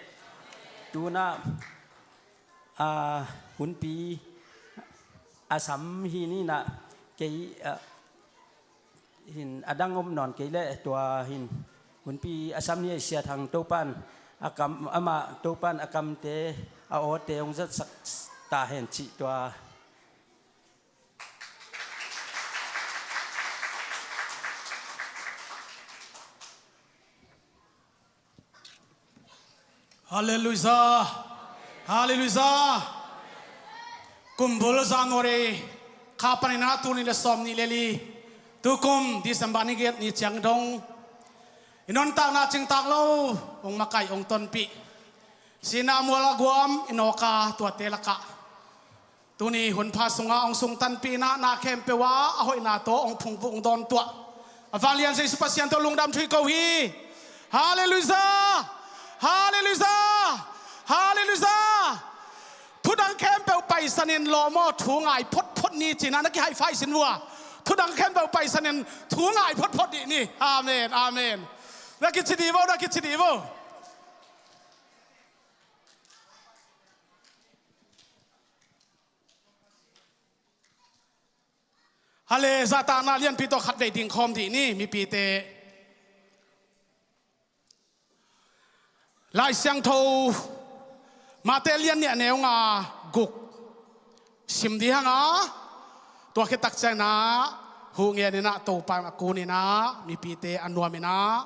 Tu-in ah, aa, hunpi a sam hi ni in ah, kei, aa, hin a dang om nawn kei leh tua hin hunpi a sam ni a, Sia Thang, Topa'n a kam, amah Topa'n a kamte, a awte hong zatsak ta hen cih tua. Halleluiah. Halleluiah. Kumbul January kha panin ah tul nih le sawm nih le li, tukum December ni giat ni ciang dong i nuntakna cingtak lo hong makaih, hong tonpih, sihna mual a guam i nawk a, tuate lakah tuni hunpha sungah hong sungtanpih in ah, na khempeuh ah a hoihna tawh hong phungvuh, hong dawntuah a vanglian Jesu Pasian tawh lungdam thu hi ko hi. Halleluiah! Halleluiah! Halleluiah! Thudang khempeuh paisan in lawm aw, thu ngai photphot ni ci-in ah na kihaih faih sin vua. Thudang khempeuh paisan in thu ngai photphot dih ni. Amen, amen. Na kici dih vo, na kici dih vo. Hale, zahtakna lianpi tawh khatvei dingkhawm dih ni, mipite. Lai Siangtho Mate lian nih a neu nga guk sim dih hang a, tua khit tak ciangin ah huh ngen in ah Topa a kun in ah mipite a nuam in ah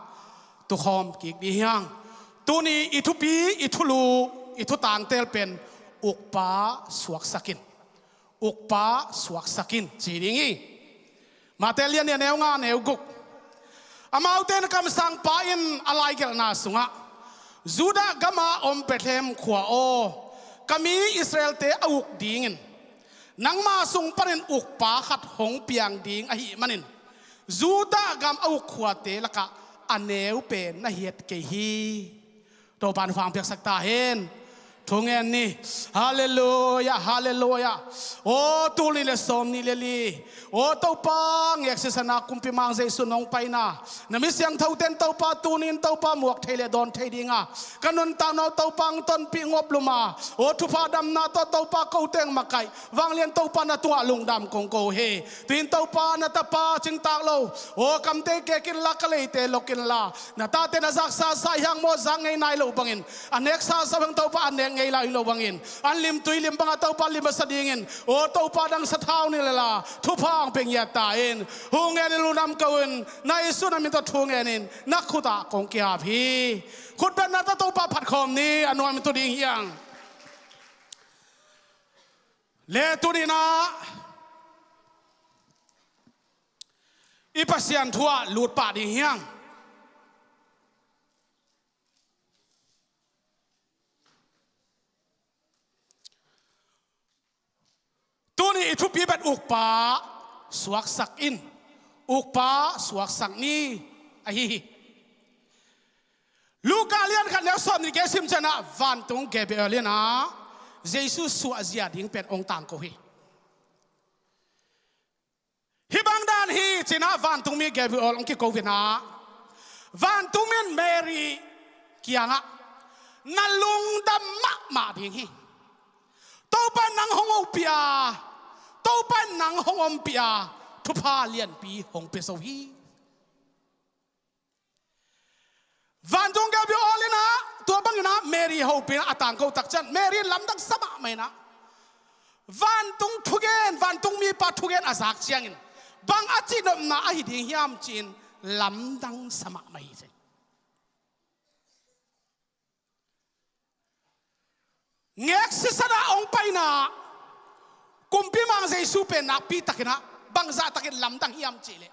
tukhawm kik dih hi hang. Tuni i thupi, i thulu, i thutangtel pen Ukpa suaksak in. Ukpa suaksak in ci ding hi. Mate lian nih a neu nga, neu guk. Amaute in kamsangpa in a laigelhna sungah, Judah gama om Bethlehem khua aw, ka mi Israelte a uk dingin nangma sung panin ukpa khat hong piang ding ahih manin Judah gam a uk khuate lakah a neu pen na hiat kei hi. Topa'n hong piaksak ta hen. Thu ngen ni. Halleluiah, halleluiah. Aw, tul nih le sawm nih le li, aw Topa, ngek sisan a kumpi mang Jesu nong paina, na mi siangthote in Topa tuni in Topa muak thei le dawn thei ding a, ka nuntakna uh Topa hong tonpih ngop lum a, aw thupha damna tawh Topa ko teng makaih, vanglian Topa na tungah lungdam kong ko hi. Tu-in Topa na tapa cingtak lo, aw kamte kek inla, ka leite lok inla, na tate na zaksa sa hi hang maw, zak ngei nai lo bangin, a neksa sa hi hang Topa, a nek ngei lai lo bangin, an lim tui lim bangah Topa lim a sa dingin, aw Topa dang sathau ni lel a, thupha hong pia ngiat ta in. Huh ngen in, lungdam ko in, na Jesu na min tawh thu ngen in, na khut ah kong kiap hi. Khutbetna tawh Topa phat khawm ni, a nuam in tu ding hi hang. Le tuni in ah i Pasian thu ah lut pah ding hi hang. Thupi bet ukpa suaksak in, ukpa suaksak ni ahi hi. Luka lian khat neu sawm nih kei sim ciangah vantung Gabriel in ah Jesu suahzia ding pen hong tangko hi. Hih bang dan hi ci-in ah vantungmi Gabriel hong kiko in ah, vantungmi in Mary kiangah, na lungdam mahmah ding hi. Topa in nang hong hopih a, Topa in nang hong ompih a, thupha lianpi hong pia zo hi. Vantung Gabriel in ah tua bangin ah Mary hopih in ah a tangko tak ciang Mary in lamdang sa mahmah in ah, vantung thugen, vantungmipa thugen a zak ciangin bang a cihnopna ahi ding hiam ci-in lamdang sa mahmah hi. Ngek sisan ah hong pai in ah Kumpimang Jesu pen nakpi takin ah bangzah takin lamdang hiam cih leh,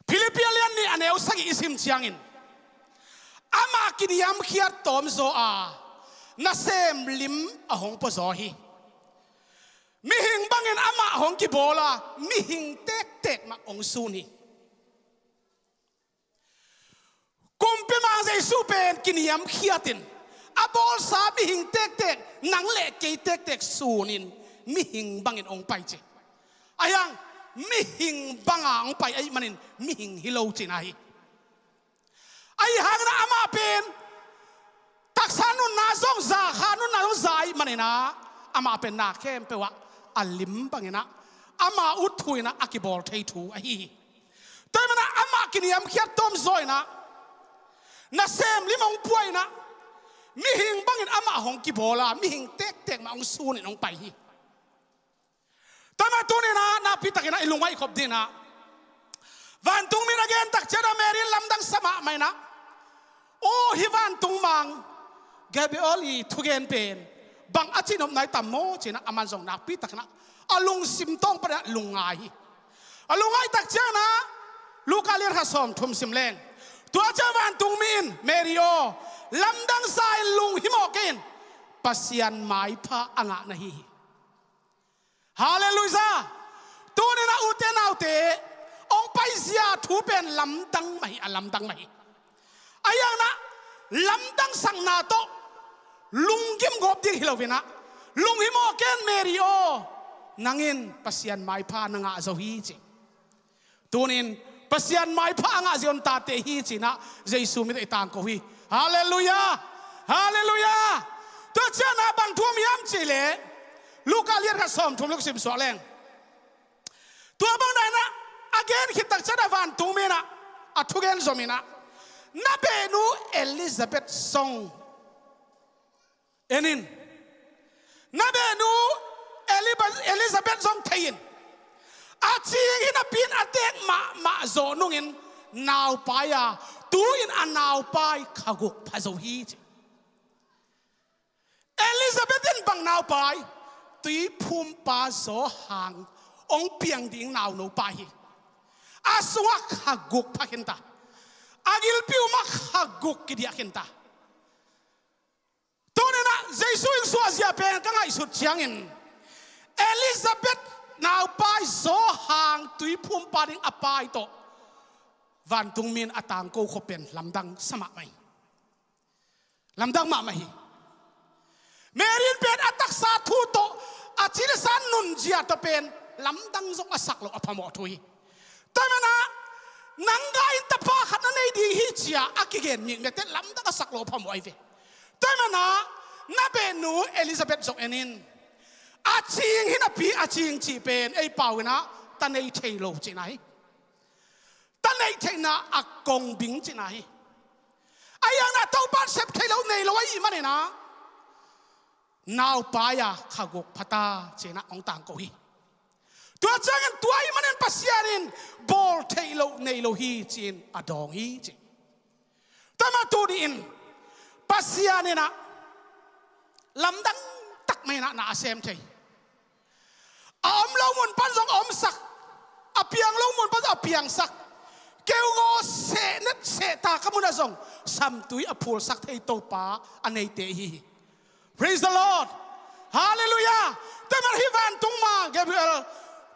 Philippi lian nih a neu sagih i sim ciangin, amah kiniamkhiat tawm zaw a, nasem lim a hong pua zaw hi. Mihing bangin amah hong kibawl a, mihing tektek mah hong sun hi. Kumpimang Jesu pen kiniamkhiat in a bawlsa mihing tektek, nang le kei tektek sunin mihing bangin hong pai ci. Ahi hang mihing banga hong pai ahih manin mihing hi lo cihna hi. Ahi hangin ah amah pen taksa nunna zong za, kha nunna zong za ahih manin ah amah pen na khempeuh ah a lim bangin ah ama ut thu in ah a kibawl thei thu ahi hi. Tua ahih manin ah amah kiniamkhiat tawm zaw in ah nasem lim hong pua in ah mihing bangin amah hong kibawl a, mihing tektek mah hong sunin hong pai hi. Tua ahih manin tuni in ah nakpi takin ah i lungngaih khop ding in ah, vantungmi in a gen tak ciangin ah Mary in lamdang sa mahmah in ah, aw, hih vantung mang Gabriel i thugen pen bang a cihnopna hi tam maw ci-in ah aman zong nakpi takin ah a lungsim tawng panin ah lungngai hi. A lungngaih tak ciangin ah Luka lian khat sawm thum sim leng, tua ciang vantungmi in, Mary aw, lamdang sa in, lunghimawh kei in, Pasian maipha a ngah na hi hi. Halleluiah. Tuni in ah ute naute, hong paizia thu pen lamdang mah hi, a lamdang mah hi. Ahi hangin ah lamdang sakna tawh lunggim gawp ding hi lo in ah, lunghimawh kei in Mary aw, nang in Pasian maipha na ngah zo hi ci. Tuni in Pasian maipha a ngah zia hong tate hi ci-in ah Jesu min tawh i tangko hi. Halleluiah. Halleluiah. Tua ciangin ah bang thu om hiam cih leh, Luka lian khat sawm thum le guk sim suak leng, tua bang dan in ah a gen khit tak ciangin ah vantungmi in ah a thugen zom in ah, na behnu Elizabeth zong en in, na behnu Eliba-, Elizabeth zong thei in, a cing hi napi in a teek mahmah zawh nungin naupai a, tu-in a naupai kha guk pha zo hi ci. Elizabeth in bang naupai? Tuiphumpa Johan hong piang ding naunopa hi. A sungah kha guk pha khin ta, a gilpi uh mah kha guk kidiah khin ta. Tuni in ah Jesu in suahzia pen ka ngaihsut ciangin Elizabeth naupai Johan tuiphumpa ding a pai tawh vantungmi in a tangko khop pen lamdang sa mahmah hi. Lamdang mahmah hi. Mary in pen a taksa thu tawh a cilsan nunzia tawh pen lamdang zong a sak loh a phamawh thu hi. Tua ahih manin ah nang gah in tapa khat na nei ding hi ci-a a kigen mikmete lamdang a sak loh a phamawh ahi ve. Tua ahih manin ah na behnu Elizabeth zong en in, a cing hi napi, a cing cih pen ei pau in ah ta nei thei lo cihna hi. Ta neih theihna a kong bing cihna hi. Ahi hangin ah Topa in sep thei lo nei lo ahih manin ah naupai a kha guk pha ta ci-in ah hong tangko hi. Tua ciangin tua ahih manin Pasian in bawl theih loh nei lo hi ci-in a dawng hi ci. Tua mah tuni in Pasian in ah lamdang tak mah in ah na a sem thei. A om lo mun pan zong a omsak, a piang lo mun pan zong a piangsak, keugaw sehnet sehtak a munah zong samtui a phulsak thei Topa a neite i hi hi. Praise the Lord. Halleluiah. Tua man hi vantung ma Gabriel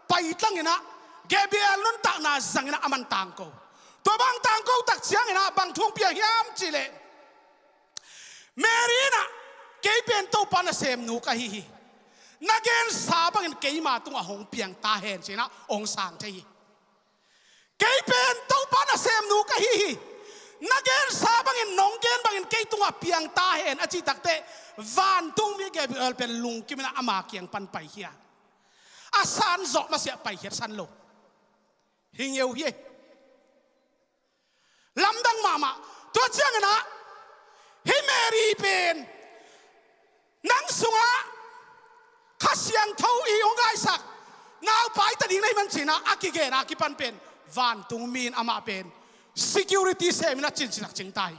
pai tlang in ah, Gabriel nuntakna zang in ah aman tangko. Tua bang tangko tak ciangin ah bang thu hong piang hiam cih leh, Mary in ah, "Kei pen Topa nasemnu ka hi hi. Na gensa bangin keima tungah hong piang ta hen," ci-in ah hong sang thei hi. "Kei pen Topa nasemnu ka hi hi. Na gensa bangin, nong gen bangin kei tungah piang ta hen," a cih takteh, vantungmi Gabriel pen lungkim in ah ama kiang pan paikhia. A san zawh masiah paikhiat san lo. Hi ngeu hi. Lamdang mahmah. Tua ciangin ah, "Hih Mary pen nang sungah Kha Siangtho in hong gaisak naupai ta ding na hih man," ci-in ah a kigen a kipan pen, vantungmi in amah pen security sem in ah cin citak cing ta hi.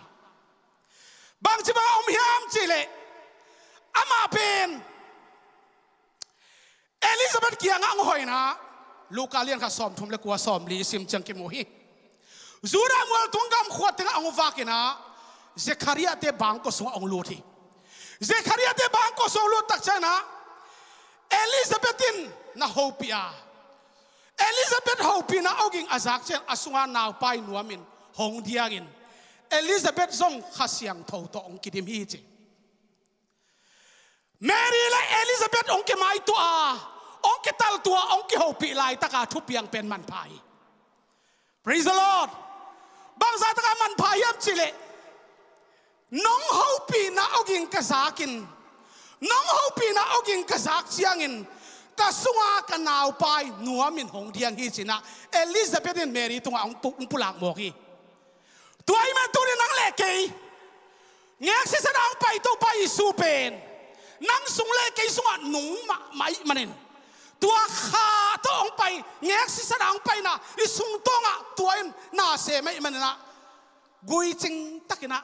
Bangci bang a om hiam cih leh, amah pen Elizabeth kiangah hong hoih in ah, Luka lian khat sawmthum le kua, sawmli i sim ciang kimu hi. Judah mual tung gam khuat tengah hong vak in ah, Zekhariah-te bangkua sungah hong lut hi. Zekhariah-te bangkua sungah hong lut tak ciangin ah, Elizabeth in na hopih a, Elizabeth hopihna awging a zak ciang a sunga naupai nuamin hong diangin, Elizabeth zong Kha Siangtho tawh hong kidim hi, ci. Mary le Elizabeth hong kimaituah a, hong kitaltuah, hong kihopih laitaka thupiang pen manpha hi. Praise the Lord. Bangzah taka manpha hiam cih leh, nong hopihna awging ka zakin, nong hopihna awging ka zak ciangin, ka sunga ka naupai nuamin hong diang hi, ci-in ah Elizabeth in Mary tungah hong pu-, hong pulak mawk hi. Tua ahih manin tuni nang le kei, ngek sisan a hong pai Topa Jesu pen nang sung le kei sungah nung mahmah ahih manin, tua Kha tawh hong pai, ngek sisan a hong paina i sung tawngah tua in na sem ahih manin ah, guicing takin ah,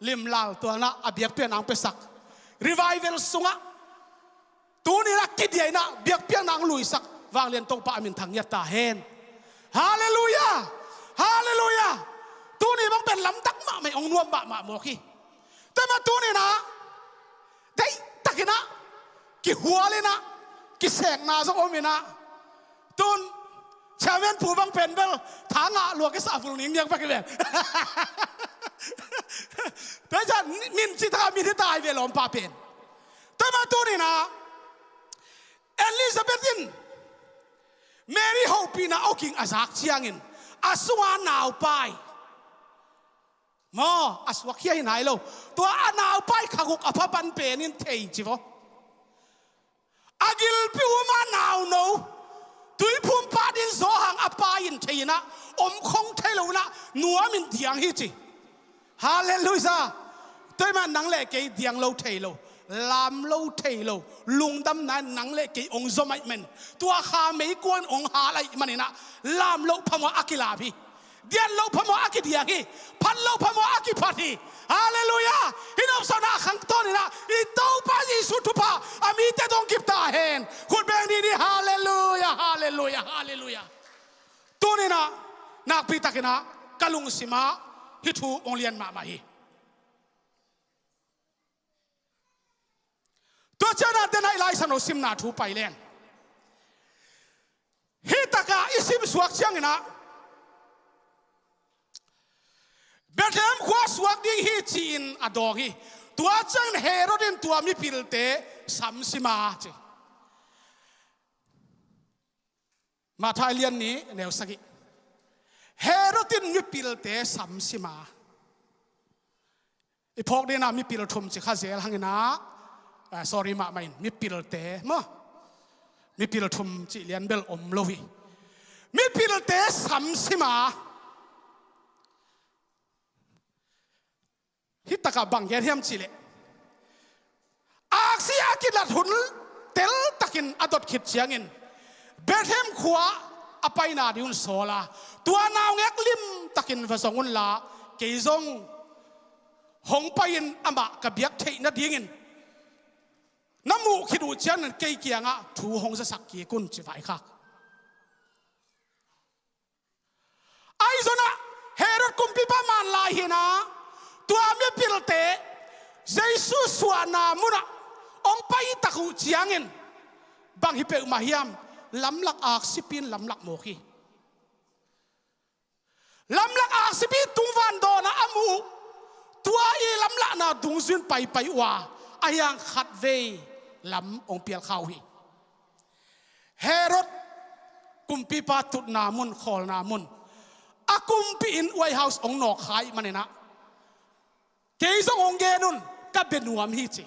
limlal tuan ah a biakpiakna hong piasak, revival sungah tuni in ah kidiah in ah biakpiakna hong luisak vanglian Topa a min thang ngiat ta hen. Halleluiah. Halleluiah. Tuni bang pen lamdang mahmah, hong nuam mahmah mawk hi. Tua mah tuni in ah deihtakin ah kihual in ah, kisekna zong om in ah, tun chairman pu bang pen bel tha ngah lua kisah vul ningniang bek hi ven. Tua hi ciang min cih takah min hi ta hi ve, lawmpa pen. Tua mah tuni in ah Elizabeth in Mary hopihna awging a zak ciangin, a sunga naupai, maw, a suakkhia hi nai lo, tua a naupai kha guk a pha pan pen in thei ci vaw. A gilpi um a nauno, tuiphum pah ding Johan a pai in thei in ah, om khong thei lo in ah, nuamin diang hi ci. Halleluiah. Tua ahih manin nang le kei diang lo thei lo, lam lo thei lo, lungdamna in nang le kei hong zom ahih manin, tua Kha meikuang in hong hal ahih manin ah, lam loh phamawh a kilam hi. Dian loh phamawh a kidiang hi. Phat loh phamawh a kiphat hi. Halleluiah. Hih nopsakna a khangto in ah, i Topa Jesu thupha a mite tawh hong kip ta hen. Khut beng didi. Halleluiah. Halleluiah. Halleluiah. Tuni in ah nakpi takin ah ka lungsim ah hih thu hong lian mahmah hi. Tua ciangin ah den ah i Lai Siangtho simna thu pai leng, hih takah i simsuak ciangin ah, Bethlehem khua suak ding hi ci-in a dawng hi. Tua ciangin Herod in tua mipilte samsim a ci. Matthai lian nih neu sagih. Herod in mipilte samsim a. I phawk ding ah mipil thum ci kha zel hang in ah, ah, sorry mahmah in, mipilte maw. Mipil thum cih lian bel om lo hi. Mipilte samsim a. Hih takah bang gen hiam cih leh, aksi a kilat hun teltakin a dot khit ciangin Bethlehem khua a paina ding un sawl a, tua naungek limtakin va zong unla, kei zong hong pai-in amah ka biak theih nadingin na muh khit uh ciangin kei kiangah thu hong zasak kik un, ci vaikhak. Ahi zongin ah Herod kumpipa man lai hi-in ah, tua mipilte Jesu suahna munah hong paitak uh ciangin bang hi peuhmah hiam? Lamlak aksipi in lamlak mawk hi. Lamlak aksipi tungvan dawnah a muh uh, tua i lamlakna dungzui in paipai uh a, a hiang khatvei lam hong pial kha uh hi. Herod kumpipa tutna mun, khawlna mun, a kumpi in White House hong nawk kha ahih manin ah, kei zong hong gen un, ka bia nuam hi ci.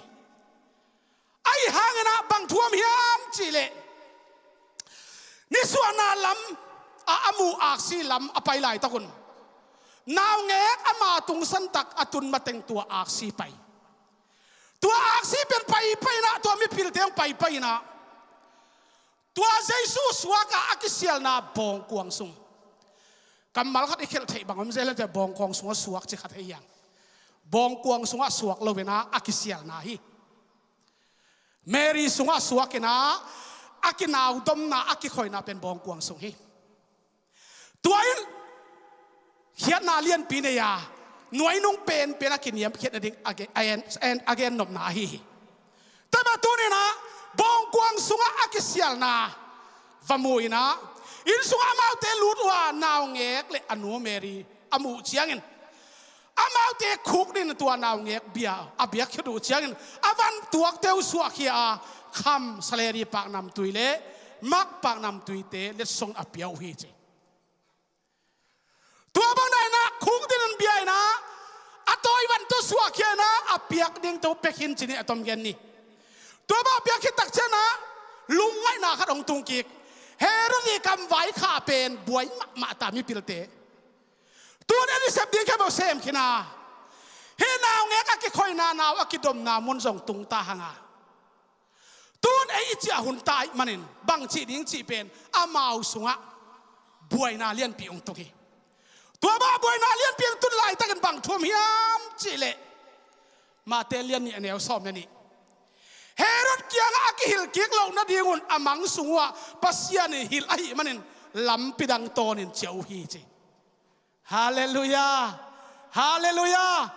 Ahi hangin ah bang thu om hiam cih leh, nisuahna lam a, a muh aksi lam a pai laitak un, naungek ama tungsan tak a tun mateng tua aksi pai. Tua aksi pen paipai in ah, tua mipilte hong paipai in ah, tua Jesu suak a, a kisialna bawngkuang sung. Kammal khat i khelh theih bang om zel hiam cih leh, bawngkuang sungah suak ci khat hi hang. Bawngkuang sungah suak lo in ah, a kisialna hi. Mary sungah suak in ah, a kinaudomna, a kikhoina pen bawngkuang sung hi. Tua in khiatna lianpi nei a, nuainung penpen a kiniamkhiat nading a gen, a en, a en, a gen nopna ahi hi. Tua mah tuni in ah, bawngkuang sungah a kisialna va mu in ah, inn sungah amaute lut uh a, naungek le a nu Mary a muh ciangin, amaute khukdin tua naungek bia a biakkhia uh ciangin, a vantuakte uh suahkhia a, kham, salary paknamtui le mak paknamtuite letsong a pia uh hi ci. Tua bang dan in ah khukdin in bia in ah, a tawi van tawh suahkhia in ah, a piak dingte uh pia khin ci ni, a tom gen ni. Tua bang a piak khit tak ciangin ah, lungngaihna khat hong tung kik. Herod i kamvai kha pen buai mahmah ta mipilte. Tun ei i sep ding khempeuh sem khin a, hih naungek a kikhoina, nau a kidomna mun zong tung ta hang a, tun ei i ciah hun ta ahih manin bang cih ding cih pen amau sungah buaina lianpi hong tung hi. Tua bang buaina lianpi hong tun laitakin bang thu om hiam cih leh, Mate lian nih, a neu sawm le nih. Herod kiangah a kihilh kik loh nadingun a mang sung uhah Pasian in hilh ahih manin lampi dang tawnin ciah uh hi ci. Halleluiah. Halleluiah.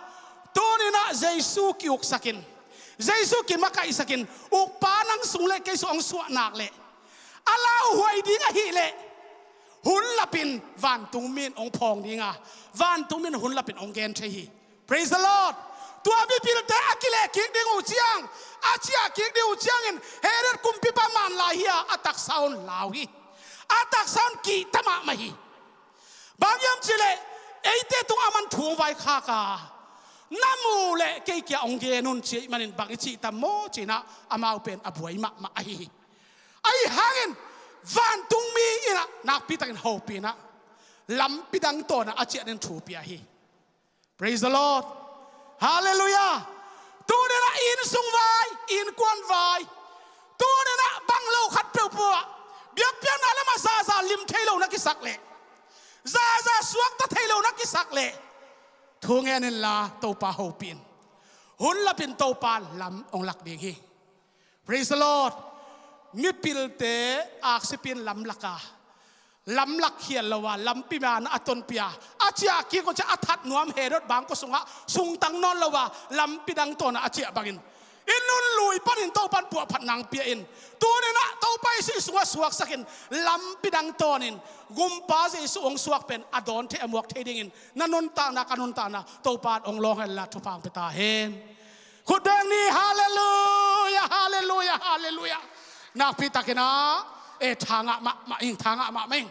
Tuni in ah Jesu ki-uksakin, Jesu kimakaihsakin, ukpa nang sung le kei sung hong suah nak leh, a lauhuai ding ahih leh, hun lapin vantungmi in hong phawng ding a, vantungmi in hun lapin hong gen thei hi. Praise the Lord. Tua mipilte a kileh kik ding uh ciang, a ciah kik ding uh ciangin Herod kumpipa man lai hi a, a taksa un lau hi. A taksa un kihta mahmah hi. Bang hiam cih leh, eite tungah aman thu hong vaikhak a, na muh leh kei kiang hong gen un ci ahih manin bang i cih tam maw ci-in ah, amau pen a buai mahmah ahi hi. Ahi hangin vantungmi in ah nakpi takin hopih in ah, lampi dang tawn ah a ciah ding thu pia hi. Praise the Lord. Halleluiah. Tuni in ah inn sung vai, innkuan vai, tuni in ah bang lo khat peuhpeuh ah, biakpiakna lamah zaza lim thei lo na kisak leh, zaza suakta thei lo na kisak leh, thu ngen inla Topa hopih in. Hun lapin Topa lam hong lak ding hi. Praise the Lord. Mipilte aksipi in lamlak a, lamlak khial lo a, lampi man a tonpih a, a ciah kik uh ciang a that nuam Herod bangkua sungah sungtang nawn lo a, lampi dang tawn ah a ciah bangin, i nunlui panin Topa in puahphat nang pia in. Tuni in ah Topa Jesu i sungah suaksakin, lampi dang tawnin Gumpa Jesu hong suak pen a dawn thei, a muak thei dingin na nuntakna, ka nuntakna Topa in hong lawng hen la, thupha hong pia ta hen. Khut beng ni. Halleluiah, halleluiah, halleluiah. Nakpi takin ah, eh, tha ngah mahmah ing, tha ngah mahmah ing.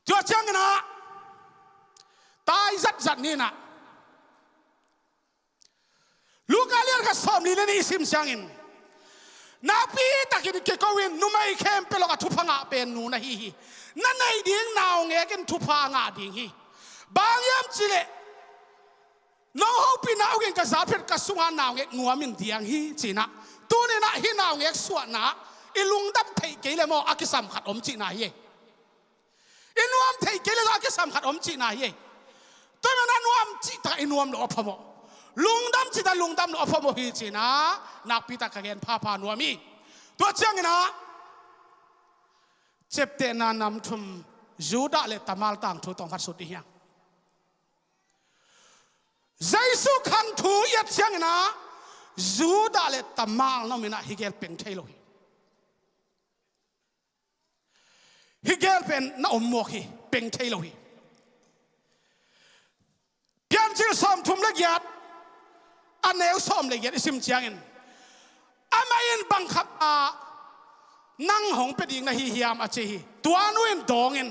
Tua ciangin ah, tai zatzat ni in ah, Luka lian khat sawmli le nih i sim ciangin, nakpi takin kiko in, numei khempeuh lakah thupha ngah pen nu na hi hi. Na neih ding naungek in thupha ngah ding hi. Bang hiam cih leh, nong hopihna ung in ka zat phet ka sunga naungek nuam in diang hi ci-in ah. Tuni in ah hih naungek suahna i lungdam theih kei leh maw, a kisam khat om cihna hi ei. I nuam theih kei leh zong a kisam khat om cihna hi ei. Tua manin a nuam cihtak i nuam loh a phamawh, lungdam cihtak lungdam loh a phamawh hi ci-in ah, nakpi tak ka gen phapha nuam hi. Tua ciangin ah, Ciaptehna nam thum, Judah le Tamar tangthu tawm khat sut i hiang. Jesu khang thu i et ciangin ah, Judah ah le Tamar na om in ah hih gel peng thei lo hi. Hih gel pen na om mawk hi, peng thei lo hi. Piancil sawmthum le giat, a neu sawm le giat i sim ciangin, amah in bang khat ah nang hong pia ding na hi hiam a ci hi. Tua nu in dawng in,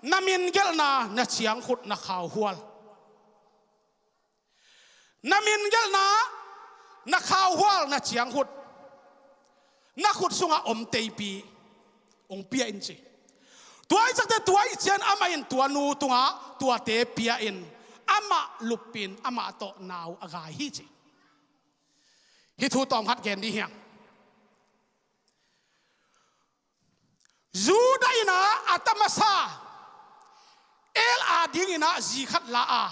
na min gelhna na ciangkhut na khauhual. Na min gelhna na khauhual na ciangkhut, na khut sungah om teipi hong pia in ci. Tua ahih ciangte tua ahih ciangin amah in tua nu tungah tuate pia in amah luppin amah tawh nau a gai hi ci. Hih thu tawm khat gen dih hiang. Judah in ah a ta masa El a dingin ah zi khat la a,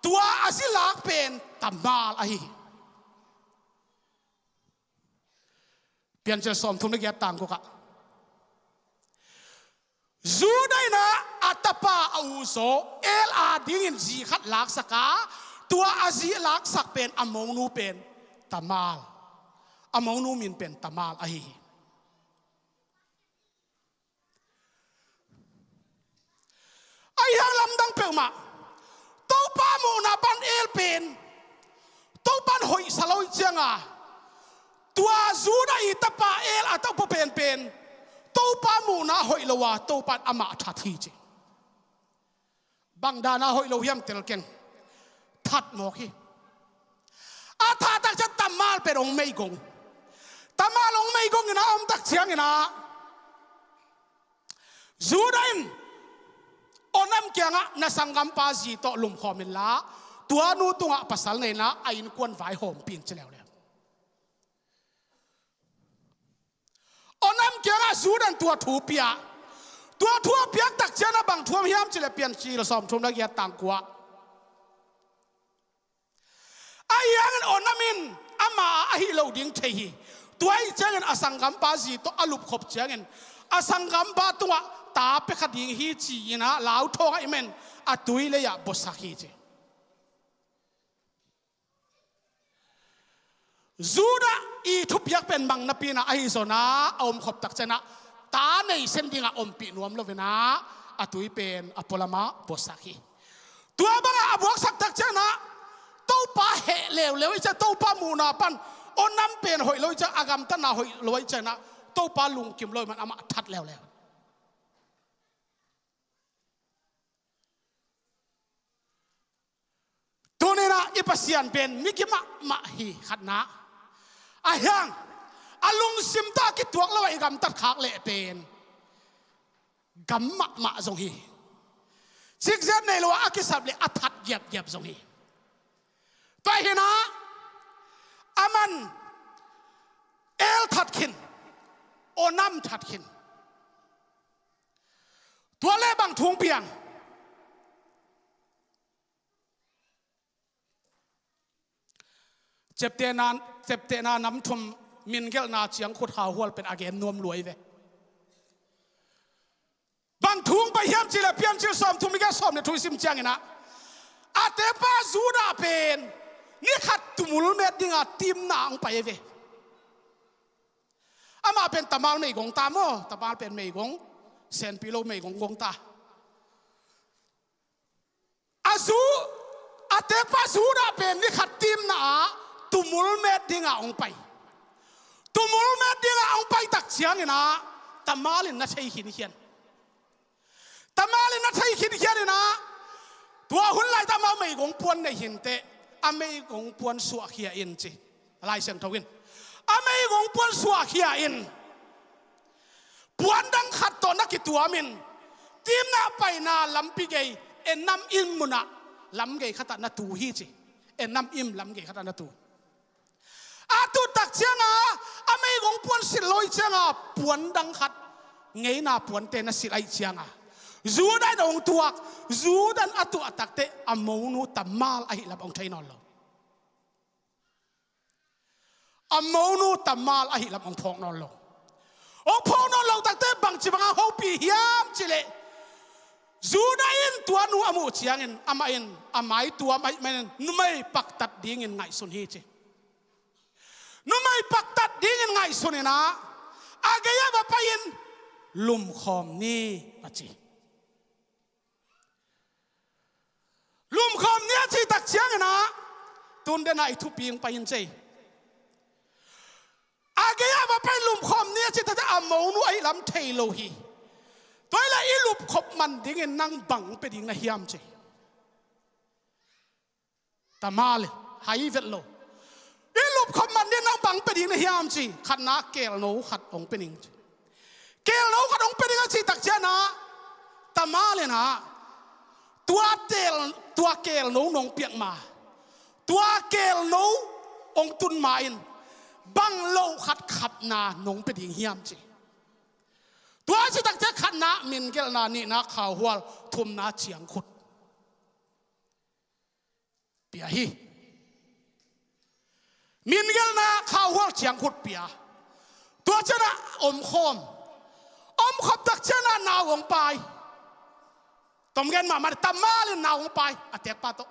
tua a zi lak pen Tamar ahi hi. Piancil sawmthum le giat tang guk ah Judah in ah a tapa a uzaw El a dingin zi khat laksak a, tua a zi laksak pen a monu pen Tamar, a monu min pen Tamar ahi hi. Ahi hang lamdang peuhmah, Topa muhna pan El pen Topa in hoihsa lo ih cianga, tua Judah i tapa El a tapa penpen Topa muhna hoih lo a, Topa in amah that hi ci. Bang dana hoih lo hiam tel keng, that mawk hi. A thah tak ciang Tamar pen hong meigong. Tamar hong meigong in ah om tak ciangin ah Judah in Onam kiangah na sanggampa zi tawh lumkhawm inla, tua nu tungah pasal nei in ah a innkuan vaihawmpi in ci leuleu. Onam kiangah Judah in tua thu pia. Tua thu a piak tak ciangin ah bang thu om hiam cih leh Piancil sawmthum le giat tang kua. Ahi hangin Onam in ama a hih loh ding thei hi. Tua ahih ciangin a sanggampa zi tawh a lupkhop ciangin a sanggampa tungah ta pia kha ding hi ci-in ah lauthawng ahih manin a tui lei-ah buasak hi ci. Judah i thupiak pen mang napi-in ah ahi zongin ah a omkhop tak ciangin ah ta nei sen dingah ompih nuam lo-in ah a tui pen a pualamah buasak hi. Tua bangah a buaksak tak ciangin ah Topa heh leuleu ahih ciang, Topa muhna pan Onam pen hoih lo ahih ciang, a gamtatna hoih lo ahih ciangin ah Topa lungkim lo ahih man amah that leuleu. Tuni-in ah i Pasian pen migi mahmah hi, khatna. Ahi hang a lungsim tawh a kituak lo a i gamtat khak leh pen gam mahmah zong hi. Cikzet nei lo a a kisap leh a that giapgiap zong hi. Tua hi-in ah aman El that khin, Onam that khin. Tua leh bang thu hong piang? Ciaptehna, ciaptehna nam thum, min gelhna ciangkhut khauhual pen a gen nuam lua hi ve. Bang thu hong pai hiam cih leh Piancil sawmthum le giat, sawm le thum i sim ciangin ah a tekpa Judah pen ni khat tumul met dinga timna hong pai hi ve. Amah pen Tamar meigong ta maw, Tamar pen meigong, senpi lo meigong gong ta. A Ju, a tekpa Judah pen ni khat timna ah tumul met dinga hong pai. Tumul met dinga hong pai tak ciangin ah Tamar in na thei khinkhian. Tamar in na thei khinkhian in ah, tua hun laitakin amau meigong puan nei hi inteh, a meigong puan suahkhia in ci. Lai Siangtho in a meigong puan suahkhia in, puan dang khat tawh na kituamin, timna paina lampi gei, Enaim munah lam gei khatah na tu hi ci. Enaim lam gei khatah na tu. A tu tak cianga a meigong puan silh lo ahih cianga puan dang khat, ngeina puante na silh ahih cianga Judah in hong tuak. Judah in a tuah takteh a monu Tamar ahih lam hong thei nawn lo. A monu Tamar ahih lam hong phawk nawn lo. Hong phawk nawn lo takteh bangci banga hopih hiam cih leh, Judah in tua nu a muh ciangin amah in a maituam ahih manin numei paktat dingin ngaihsun hi ci. Ngaihsun in ah, a gei-ah va pai-in lumkhawm ni, a ci. Lumkhawm ni a cih tak ciangin ah, tun den ah i thupi hong pai hi, ci. A gei-ah va pai-in lumkhawm ni a cih tak ciang a monu ahih lam thei lo hi. Tua hi leh i lupkhop man dingin nang bang pia ding na hiam, ci. Tamar in hai vet lo. I lupkhop man dingin nang bang pia ding na hiam, ci. Khatna, keelno khat hong pia ning, ci. Keelno khat hong pia ning a cih tak ciangin ah, Tamar in ah, tua teel, tua keelno nong piak ma, tua keelno hong tun ma-in bang loh khat khapna nong pia ding hiam, ci. Tua a cih tak ciang khatna, min gelhna, nihna khauhual, thumna ciangkhut pia hi. Min gelhna, khauhual, ciangkhut pia. Tua ciangin ah omkhawm. Omkhop tak ciangin ah nau hong pai. Tom gen mahmah, Tamar in nau hong pai, a tekpa tawh.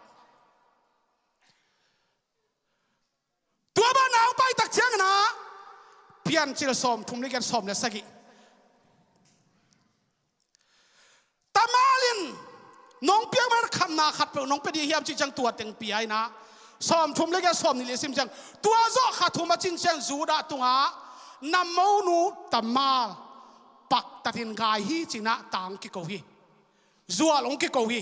Tua bang nau hong pai tak ciangin ah, Piancil sawmthum le giat, sawm le sagih. Tamar in nong piak ma-in khatna khatpeuh nong pia ding hiam, cih ciang tua teng pia in ah, sawmthum le giat, sawmnih le sim ciang, tua zawh kha thum a cin ciang Judah tungah, na monu Tamar paktatin gai hi, ci-in ah ta hong kiko hi. Zual hong kiko hi.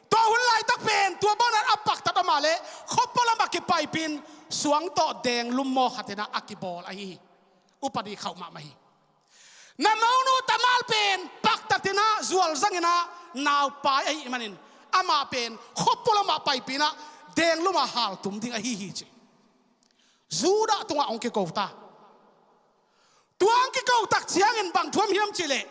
Tua hun laitak pen tua bang a paktat om a leh, khuapo lamah kipaipih-in suang tawh deng lum maw khat in ah a kibawl ahi hi. Upadi khauh mahmah hi. Na monu Tamar pen paktatin ah zual zangin ah nau pai ahih manin, amah pen khuapo lamah paipih-in ah deng lumah haltum ding ahi hi, ci. Judah tungah hong kiko ta. Tua hong kiko tak ciangin bang thu om hiam cih leh,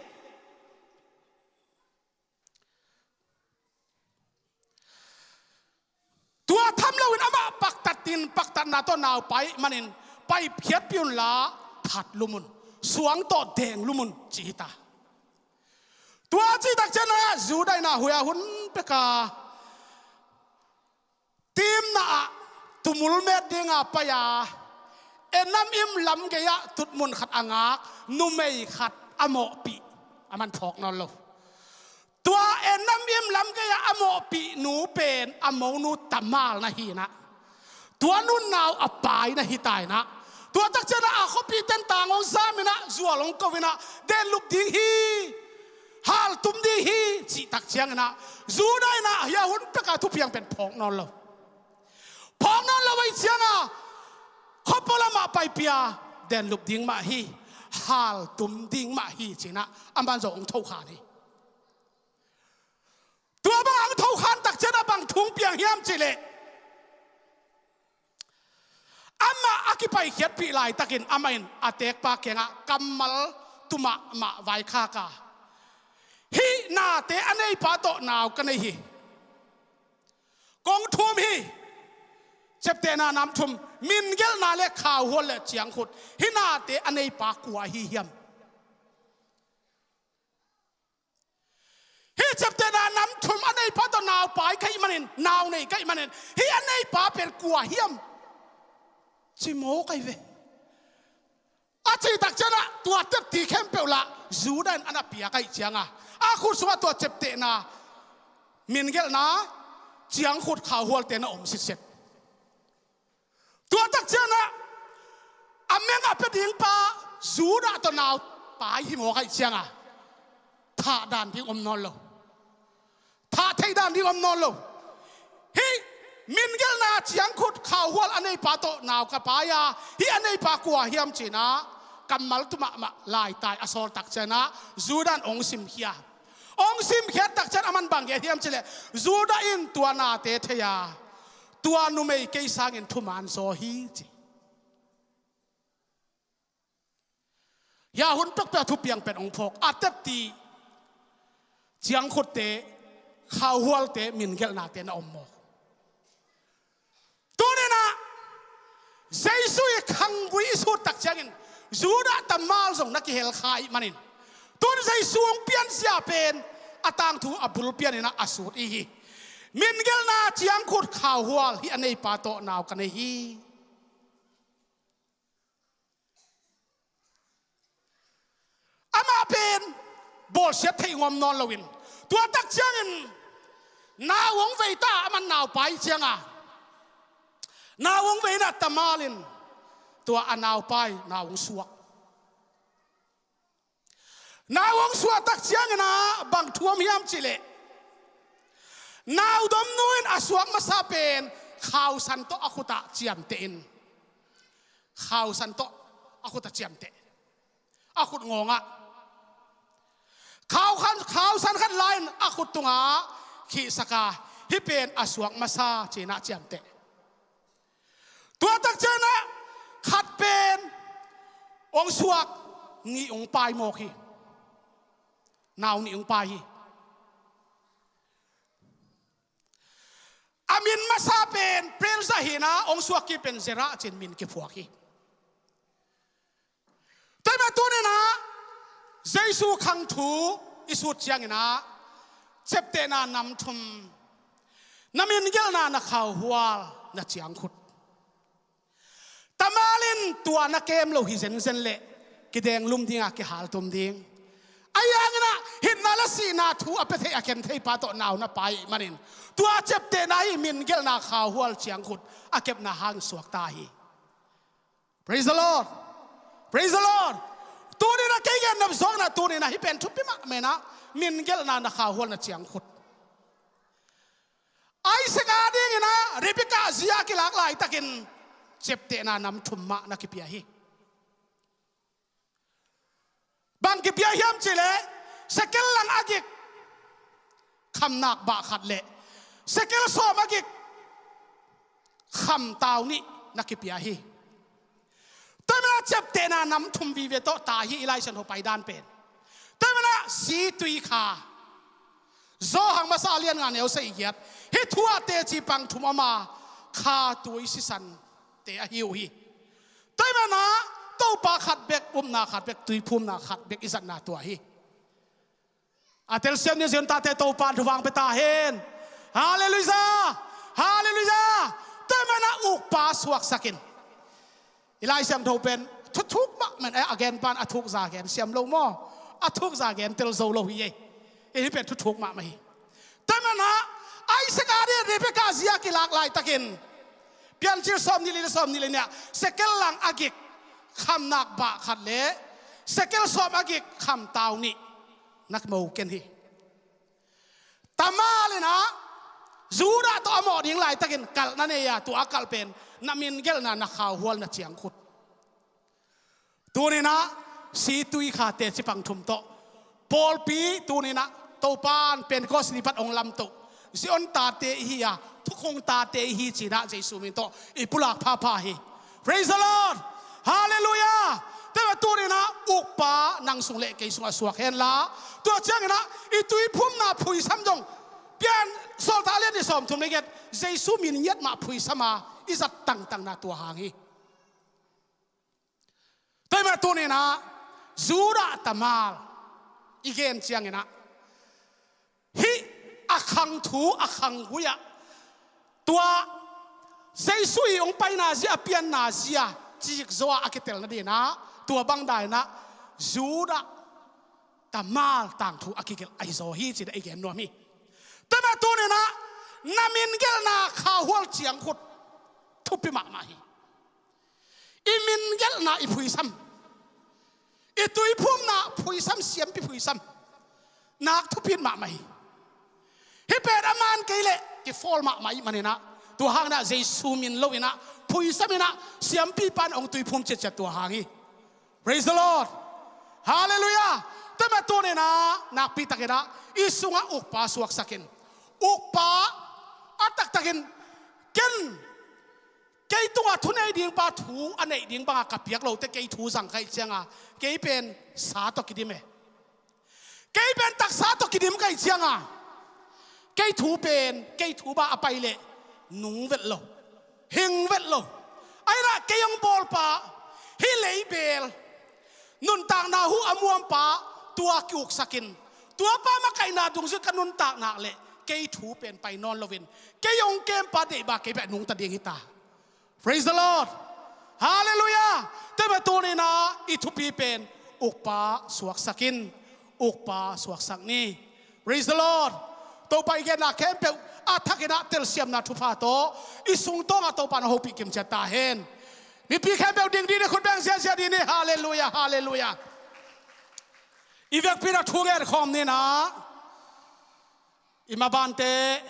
tua tham loin amah paktatin, paktatna tawh nau pai manin, paikhiatpih unla that lum un, suang tawh deng lum un, ci hi ta. Tua cih tak ciangin ah Judah in ah huai a hun pek a, Timna ah tumul met dinga pai a, en nam im lam gei-ah tutmun khat a ngak numei khat a mawhpih, a man phawk nawn lo. Tua en nam im lam gei-ah a mawhpih nu pen a monu Tamar na hi in ah, tua nu in nau a pai na hi ta in ah, tua tak ciangin ah a khuapihte in tang hong zam in ah, zual hong ko in ah, den lup ding hi, haltum ding hi, cih tak ciangin ah, Judah in ah hiah hun pek a thupiang pen phawk nawn lo. Phawk nawn lo ahih ciangin ah, khuapo lamah paipih a, den lup ding mah hi, haltum ding mah hi, ci-in ah, a man zong hong thokhan hi. Tua bang hong thokhan tak ciangin ah bang thu hong piang hiam cih leh, amah a kipaikhiatpih laitakin amah in a tekpa kiangah kammal tu mahmah vaikhak a, hih nate a neipa tawh nau ka nei hi. Kong thum hi. Ciaptehna nam thum, min gelhna le khauhual le ciangkhut. Hih nate a neipa kua ahi hiam? Hih ciaptehna nam thum a neipa tawh nau pai ka hih manin, nau nei ka hih manin, hih a neipa pen kua hiam, ci mawk ahi ve. A cih tak ciangin ah tua tepti khempeuh lah Judah in a na piak ahih ciangin ah, a khut sungah tua ciaptehna, min gelhna, ciangkhut, khauhualte na om sitset. Tua tak ciangin ah, a meng a pia ding pa Judah tawh nau pai hi mawk ahih ciangin ah, thah dan ding om nawn lo. Thah theih dan ding om nawn lo. Hih min gelhna, ciangkhut, khauhual a neipa tawh nau ka pai a, hih a neipa kua hiam ci-in ah kammal tu mahmah laitai a sawl tak ciangin ah Judah in hong simkhia. Hong simkhiat tak ciangin a man bang gen hiam cih leh, Judah in tua nate thei a, tua numei kei sangin thuman zaw hi, ci. Hiah hun pekpek a thupiang pen hong phawk, a tepti ciangkhutte, khauhualte, min gelhnate na om mawk. Tuni-in ah Jesu i khanggui i sut tak ciangin Judah Tamar zong na kihel kha ahih manin, tun Jesu hong pianzia pen a tangthu a bul pian in ah a sut i hi. Min gelhna, ciangkhut, khauhual, hih a neipa tawh nau ka nei hi. bawlsiat theih ngawm nawn loin, tua tak ciangin nau hong vei ta, a man naupai cianga nau hong vei na, Tamar in tua a naupai nau hong suak. Nau hong suah tak ciangin ah bang thu om hiam cihleh, nau domnu in a suak masa pen khausan tawh a khut ah ciamteh in, khausan tawh a khut ah ciamteh, a khut ngawngah khau khan, khausan khat la-in a khut tungah khihsak a, hih pen a suak masa ci-in ah ciamteh. Tua tak ciangin ah khat pen hong suak, nih hong pai mawk hi. Nau nih hong pai hi. A min masa pen Perez hi-in ah hong suak kik pen Zerah ci-in min kiphuak hi. Tua ahih manin tuni-in ah Jesu khang thu i sut ciangin ah ciaptehna nam thum, na min gelhna, na khauhual, na ciangkhut. Tamar in tua na kem lo hi zenzen leh kidenglum ding a, kihaltum ding. Ahi hangin ah hinna le sihna thu a pia thei, a khen thei pa tawh nau na pai ahih manin tua ciaptehna hi, min gelhna, khauhual, ciangkhut a kepna hang suak ta hi. Praise the Lord. Praise the Lord. Tuni-in ah kei gen nop zawkna, tuni-in ah hih pen thupi mahmah in ah, min gelhna, na khauhual, na ciangkhut. Isaac a dingin ah Rebekah zi a kilak laitakin ciaptehna nam thum mah na kipia hi. Bang kipia hiam cihleh, sekel lang a gik khamnak bah khat le sekel sawm a gik khamtau nih na kipia hi. Tua ahih manin ah ciaptehna nam thum vive tawh ta hi, i Lai Siangtho paidan pen. Tua ahih manin ah si tui kha, Johan masa a lian nga neu sagih giat, hih thu ah teci pang thum om a, kha, tui, sisan te ahi uh hi. Tua ahih manin ah Topa khat bek, upna khat bek, tuiphumna khat bek i zatna tua hi. A telsiam ni, Zion tate Topa in thupha hong pia ta hen. Halleluiah. Halleluiah. Tua ahih manin ah ukpa suaksak in. I Lai Siangtho pen thuthuk mahmah in, eh, a gen pan a thuk za gen siam lo maw? A thuk za gen tel zo lo hi ei. Hih pen thuthuk mahmah hi. Tua ahih manin ah Isaac a dingin Rebekah zi a kilak laitakin, Piancil sawmnih le li, sawmnih le nih ah, sekel lang a gik khamnak bah khat le sekel sawm a gik khamtau nih na mo ken hi. Tamar in ah Judah tawh a mawh ding laitakin kalh na nei a, tua a kalh pen na min gelhna, na khauhual, na ciangkhut. Tuni-in ah si tui kha, teci pang thum tawh pawlpi, tuni-in ah Topa in Pentecost ni pat hong lamto, Zion tate i hi a, thukhun tate i hi ci-in ah Jesu min tawh i pulak phapha hi. Praise the Lord. Halleluiah. Tua ahih manin tuni-in ah ukpa nang sung le kei sungah suak henla, tua ciangin ah i tuiphumna phuisam zong, Pian, Sawltak a lian nih sawmthum le giat, Jesu min ngiat mah phuisam a i zat tangtangna tua hang hi. Tua ahih manin tuni-in ah Judah Tamar i gen ciangin ah, hih a khang thu, a khang gui ah, tua Jesu i hong paina zi, a pianna zi a cikzaw a a kitel nadingin ah, tua bang dan in ah Judah Tamar tangthu a kigelh ahi zaw hi ci-in ah i gen nuam hi. Tua ahih manin tuni-in ah na min gelhna, khauhual, ciangkhut thupi mahmah hi. I min gelhna i phuisam, i tuiphumna phuisam, siampi phuisam nak thupi mahmah hi. Hih pen a man kei leh kifawl mahmah ahih manin ah, tua hangin ah Jesu min lo-in ah, phuisam in ah, siampi pan hong tuiphum ciatciat tua hang hi. Praise the Lord. Halleluiah. Tua ahih manin tuni-in ah nakpi takin ah i sungah ukpa suaksak in. Ukpa a taktakin, ken, kei tungah thunei ding pa thu a neih ding banga ka piak lote kei thu zang ka hih cianga, kei pen sa tawh kidim e. Kei pen taksa tawh kidim ka hih cianga, kei thu pen, kei thu bang a pai leh nung vet lo, hing vet lo. Ahi zongin ah kei hong bawlpa, hih leibel nuntakna huh a muampa, tua ki-uksak in, tuapa makaihna dungzui ka nuntak nak leh kei thu pen pai nawn loin, kei hong kempa deihbang kei bek nungta ding hi ta. Praise the Lord. Halleluiah. Tua ahih manin tuni-in ah i thupi pen ukpa suaksak in. ukpa suaksak ni. Praise the Lord. Topa i genna khempeuh a thakin ah telsiamna thupha tawh i sungtawngah Topa na hopih kimciat ta hen. Mipi khempeuh ding dih ni, khut beng ziazia dih ni. Halleluia, halleluia. I vekpi-in ah thu ngen khawm ni in ah, i mabante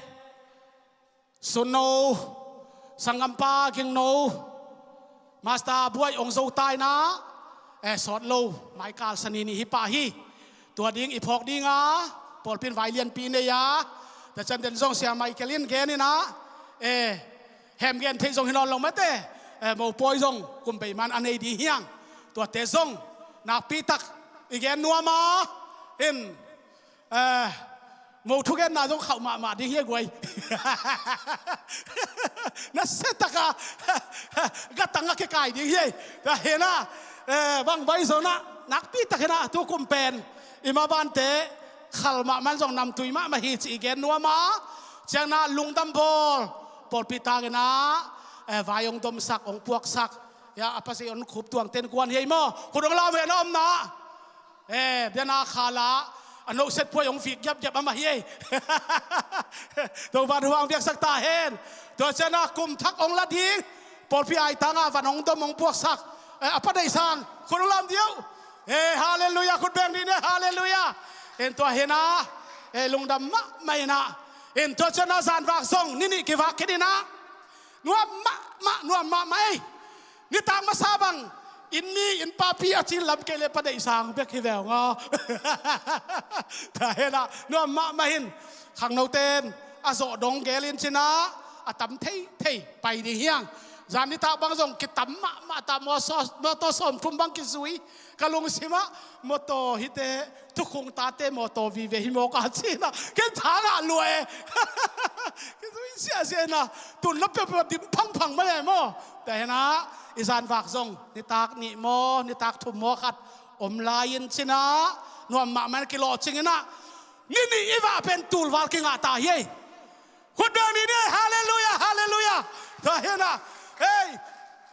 Sunno, sanggampa Gingno, Master Buai hong zo ta in ah, eh, sawt lo, maikal sani nih hi pah hi. Tua ding i phawk ding a, pawlpi in vai lianpi nei a, tua ciang den zong Sia Michael in gen in ah, eh, hem gen theih zong hi nawn lo mate, eh, mopawi zong kum bei man a nei ding hi hang. Tuate zong nakpi tak i gen nuam a, in Eh, mo thugenna zong khauh mahmah ding hi a guai. Nasia taka gatang a kikai ding hi. Tua hi in ah, eh, bang bai zong ah nakpi takin ah tukum pen i mabante khal mahmah in zong namtui mahmah hi ci i gen nuam a, ciang ah lungdam bawl, pawlpi tangin ah, eh, vai hong domsak, hong puaksak, ya, a pasal hong khup tuang ten kuan hi ei maw. Khut hong lam hen a omna. Eh, biana khala a nohset puai hong vik giapgiap amah hi ei. Topa thu hong piaksak ta hen. Tua ciang ah kum thak hong la ding, pawlpi aitang ah van hong dom hong puaksak, eh, a Pa Deih Sang, khut hong lam dih uh. Eh, halleluia, khut beng dih ni, halleluia. In tua hi in ah, eh, lungdam mahmah in ah. In tua ciang ah zanvak zong ni nih kivak khit in ah, nuam mahmah, nuam mahmah ei. Nitak masa bang inn mi, inn papi a cin lam kei leh Pa Deih Sang bek hi ve ung aw. Tua hi in ah nuam mahmah in, khangnote in a zawh dong gel in cin ah a tam theithei pai ding hi hang. Zan nitak bang zong kitam mahmah ta, mawtaw sawm, mawtaw sawmthum bang kizui. Ka lungsim ah mawtaw hite thukhung tate mawtaw vive hi mawk a cin ah ken tha ngah lua e. Kizui siasia in ah, tun na peuhpeuh dim phangphang mai e maw. Tua hi in ah i zanvak zong nitak nih maw, nitak thum maw khat om lai in cin ah nuam mahmah in kilawhcing in ah, ni nih i vah pen tulval kingah ta hi ei. Khut beng dih ni, halleluia, halleluia. Tua hi in ah, ei,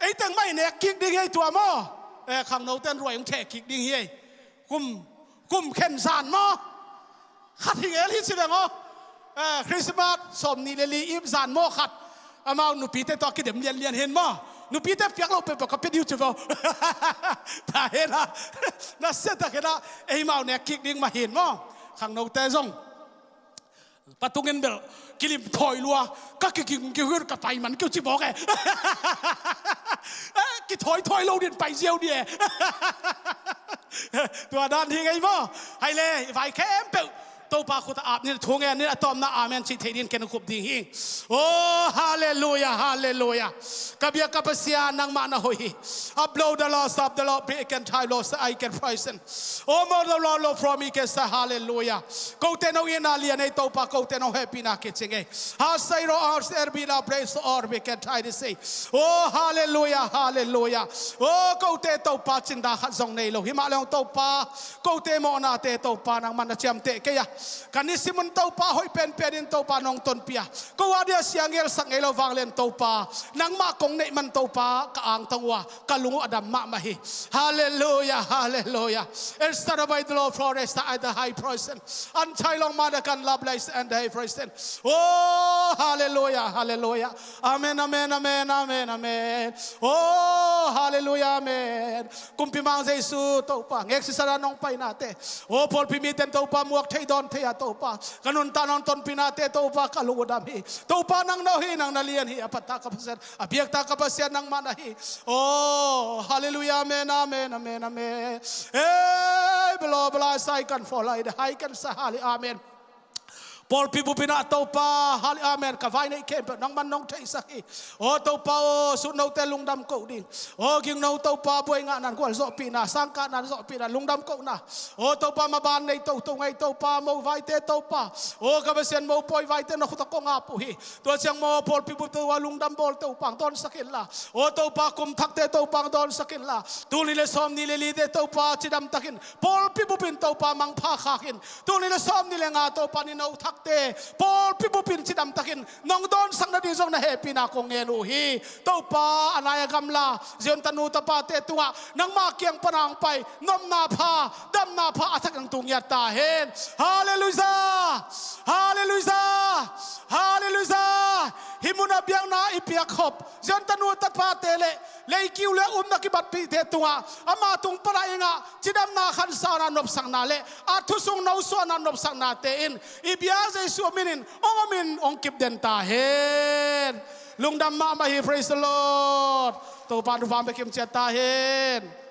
ei teng mah i nek kik ding hi ei tua maw. Eh, khangnote in ruai hong theh kik ding hi ei. Kum, kum khen zan maw, khat hi ngel hi ci veng aw. Eh, Christmas sawmnih le li ip zan maw khat, amau nupite tawh a kidem lianlian hi in maw. Nupite piak loh peuhpeuh ka pia ding uh ci vo. Tua hi in ah, nasia takin ah eimau nek kik ding mah hi in maw. Khangnote zong patung in bel kilim thawi lua, ka kiging kihur ka pai man keu ci mawk e. Eh, kithawi thawi lo ding pai ziau ding e. Tua dan hi ngei maw. Hai le, i vai khempeuh Topa khut ah ap ni in, thu ngen ni in, a tawpna amen cih theih ding in ken khup ding hi. Oh, halleluia, halleluia. Ka biak ka Pasian, nangmah na hoih hi. Upload the laws of the Lord, be can try laws, I can praise him. Oh, more the Lord, Lord, from me can say hallelujah. Kote no itna lian ei Topa, kote no hehpihna kicing ei. Ha sai ro, ha sai er bi la, praise the Lord, we can try to say. Oh, hallelujah, hallelujah. Oh, kote Topa cinda khat zong nei lo. Hi mah leh Topa, kote mawhnate Topa, nangman na ciamteh kei a. Ka nisim un Topa, hoih penpen in Topa nong tonpih a. Ko a dia siangel sak ngei lo vanglian Topa, nangmah kong neih man Topa, ka angtang uh a, ka lung uh a dam mahmah hi. Hallelujah, hallelujah. Esther by the Lord Flores, the high person. An chai long mother can love lies and the high person. Oh, hallelujah, hallelujah. Amen, amen, amen, amen, amen. Oh, hallelujah, amen. Kumpi Mang Jesu Topa, ngek sisara nong painate. Oh, pawlpi miten Topa, muak thei dawn thei a Topa. Ka nuntak nong tonpihnate Topa, ka lung uh dam hi. Topa nang no hi, nang na lian hi, a patta ka Pasian, a biakta ka Pasian nangmah na hi. Oh, hallelujah, amen, amen, amen, amen. Hey, belo belai sai kan folai de hai kan sahali, amen. Pawlpi bup in ah Topa, hali amen, ka vai neih khempeuh nangman nong theihsak hi. Aw Topa aw, sutnote lungdam koh ding. Aw gingno Topa, buai ngahna, gualzawhpihna, sangkahna, zawhpihna, lungdam kohna. Aw Topa, maban nei toto ngei Topa, mo vaite Topa. Aw ka Pasian, mopawi vaite na khut ah kong ap uh hi. Tua ciang maw pawlpi bup Topa lungdam bawl Topa hong dawnsak inla. Aw Topa, kum thakte Topa hong dawnsak inla. Tul nih le sawmnih le lite Topa cidam takin pawlpi bup in Topa mangpha khak in. Tul nih le sawmnih le nga Topa ni no thak te pawlpi bupin cidam takin nong dawnsak nading zong na hehpihna kong ngen uh hi. Topa, a lai a gamla Zion tanu tapate tungah nangma kiang pana hong pai nopna pha, damna pha a thakin hong tung ngiat ta hen. Halleluiah! Halleluiah! Halleluiah! Hih munah biakna i piak khop Zion tanu tapate le leikiu le umna kibatpihte tungah ama tung pana i ngah cidamna khansana nopsakna le a thusung nosuahna nopsaknate in i bia Jesuh minin hong omin hong kipden ta hen. Lungdam mahmah hi. Praise the Lord. Topa thupha bek kim ciat ta hen.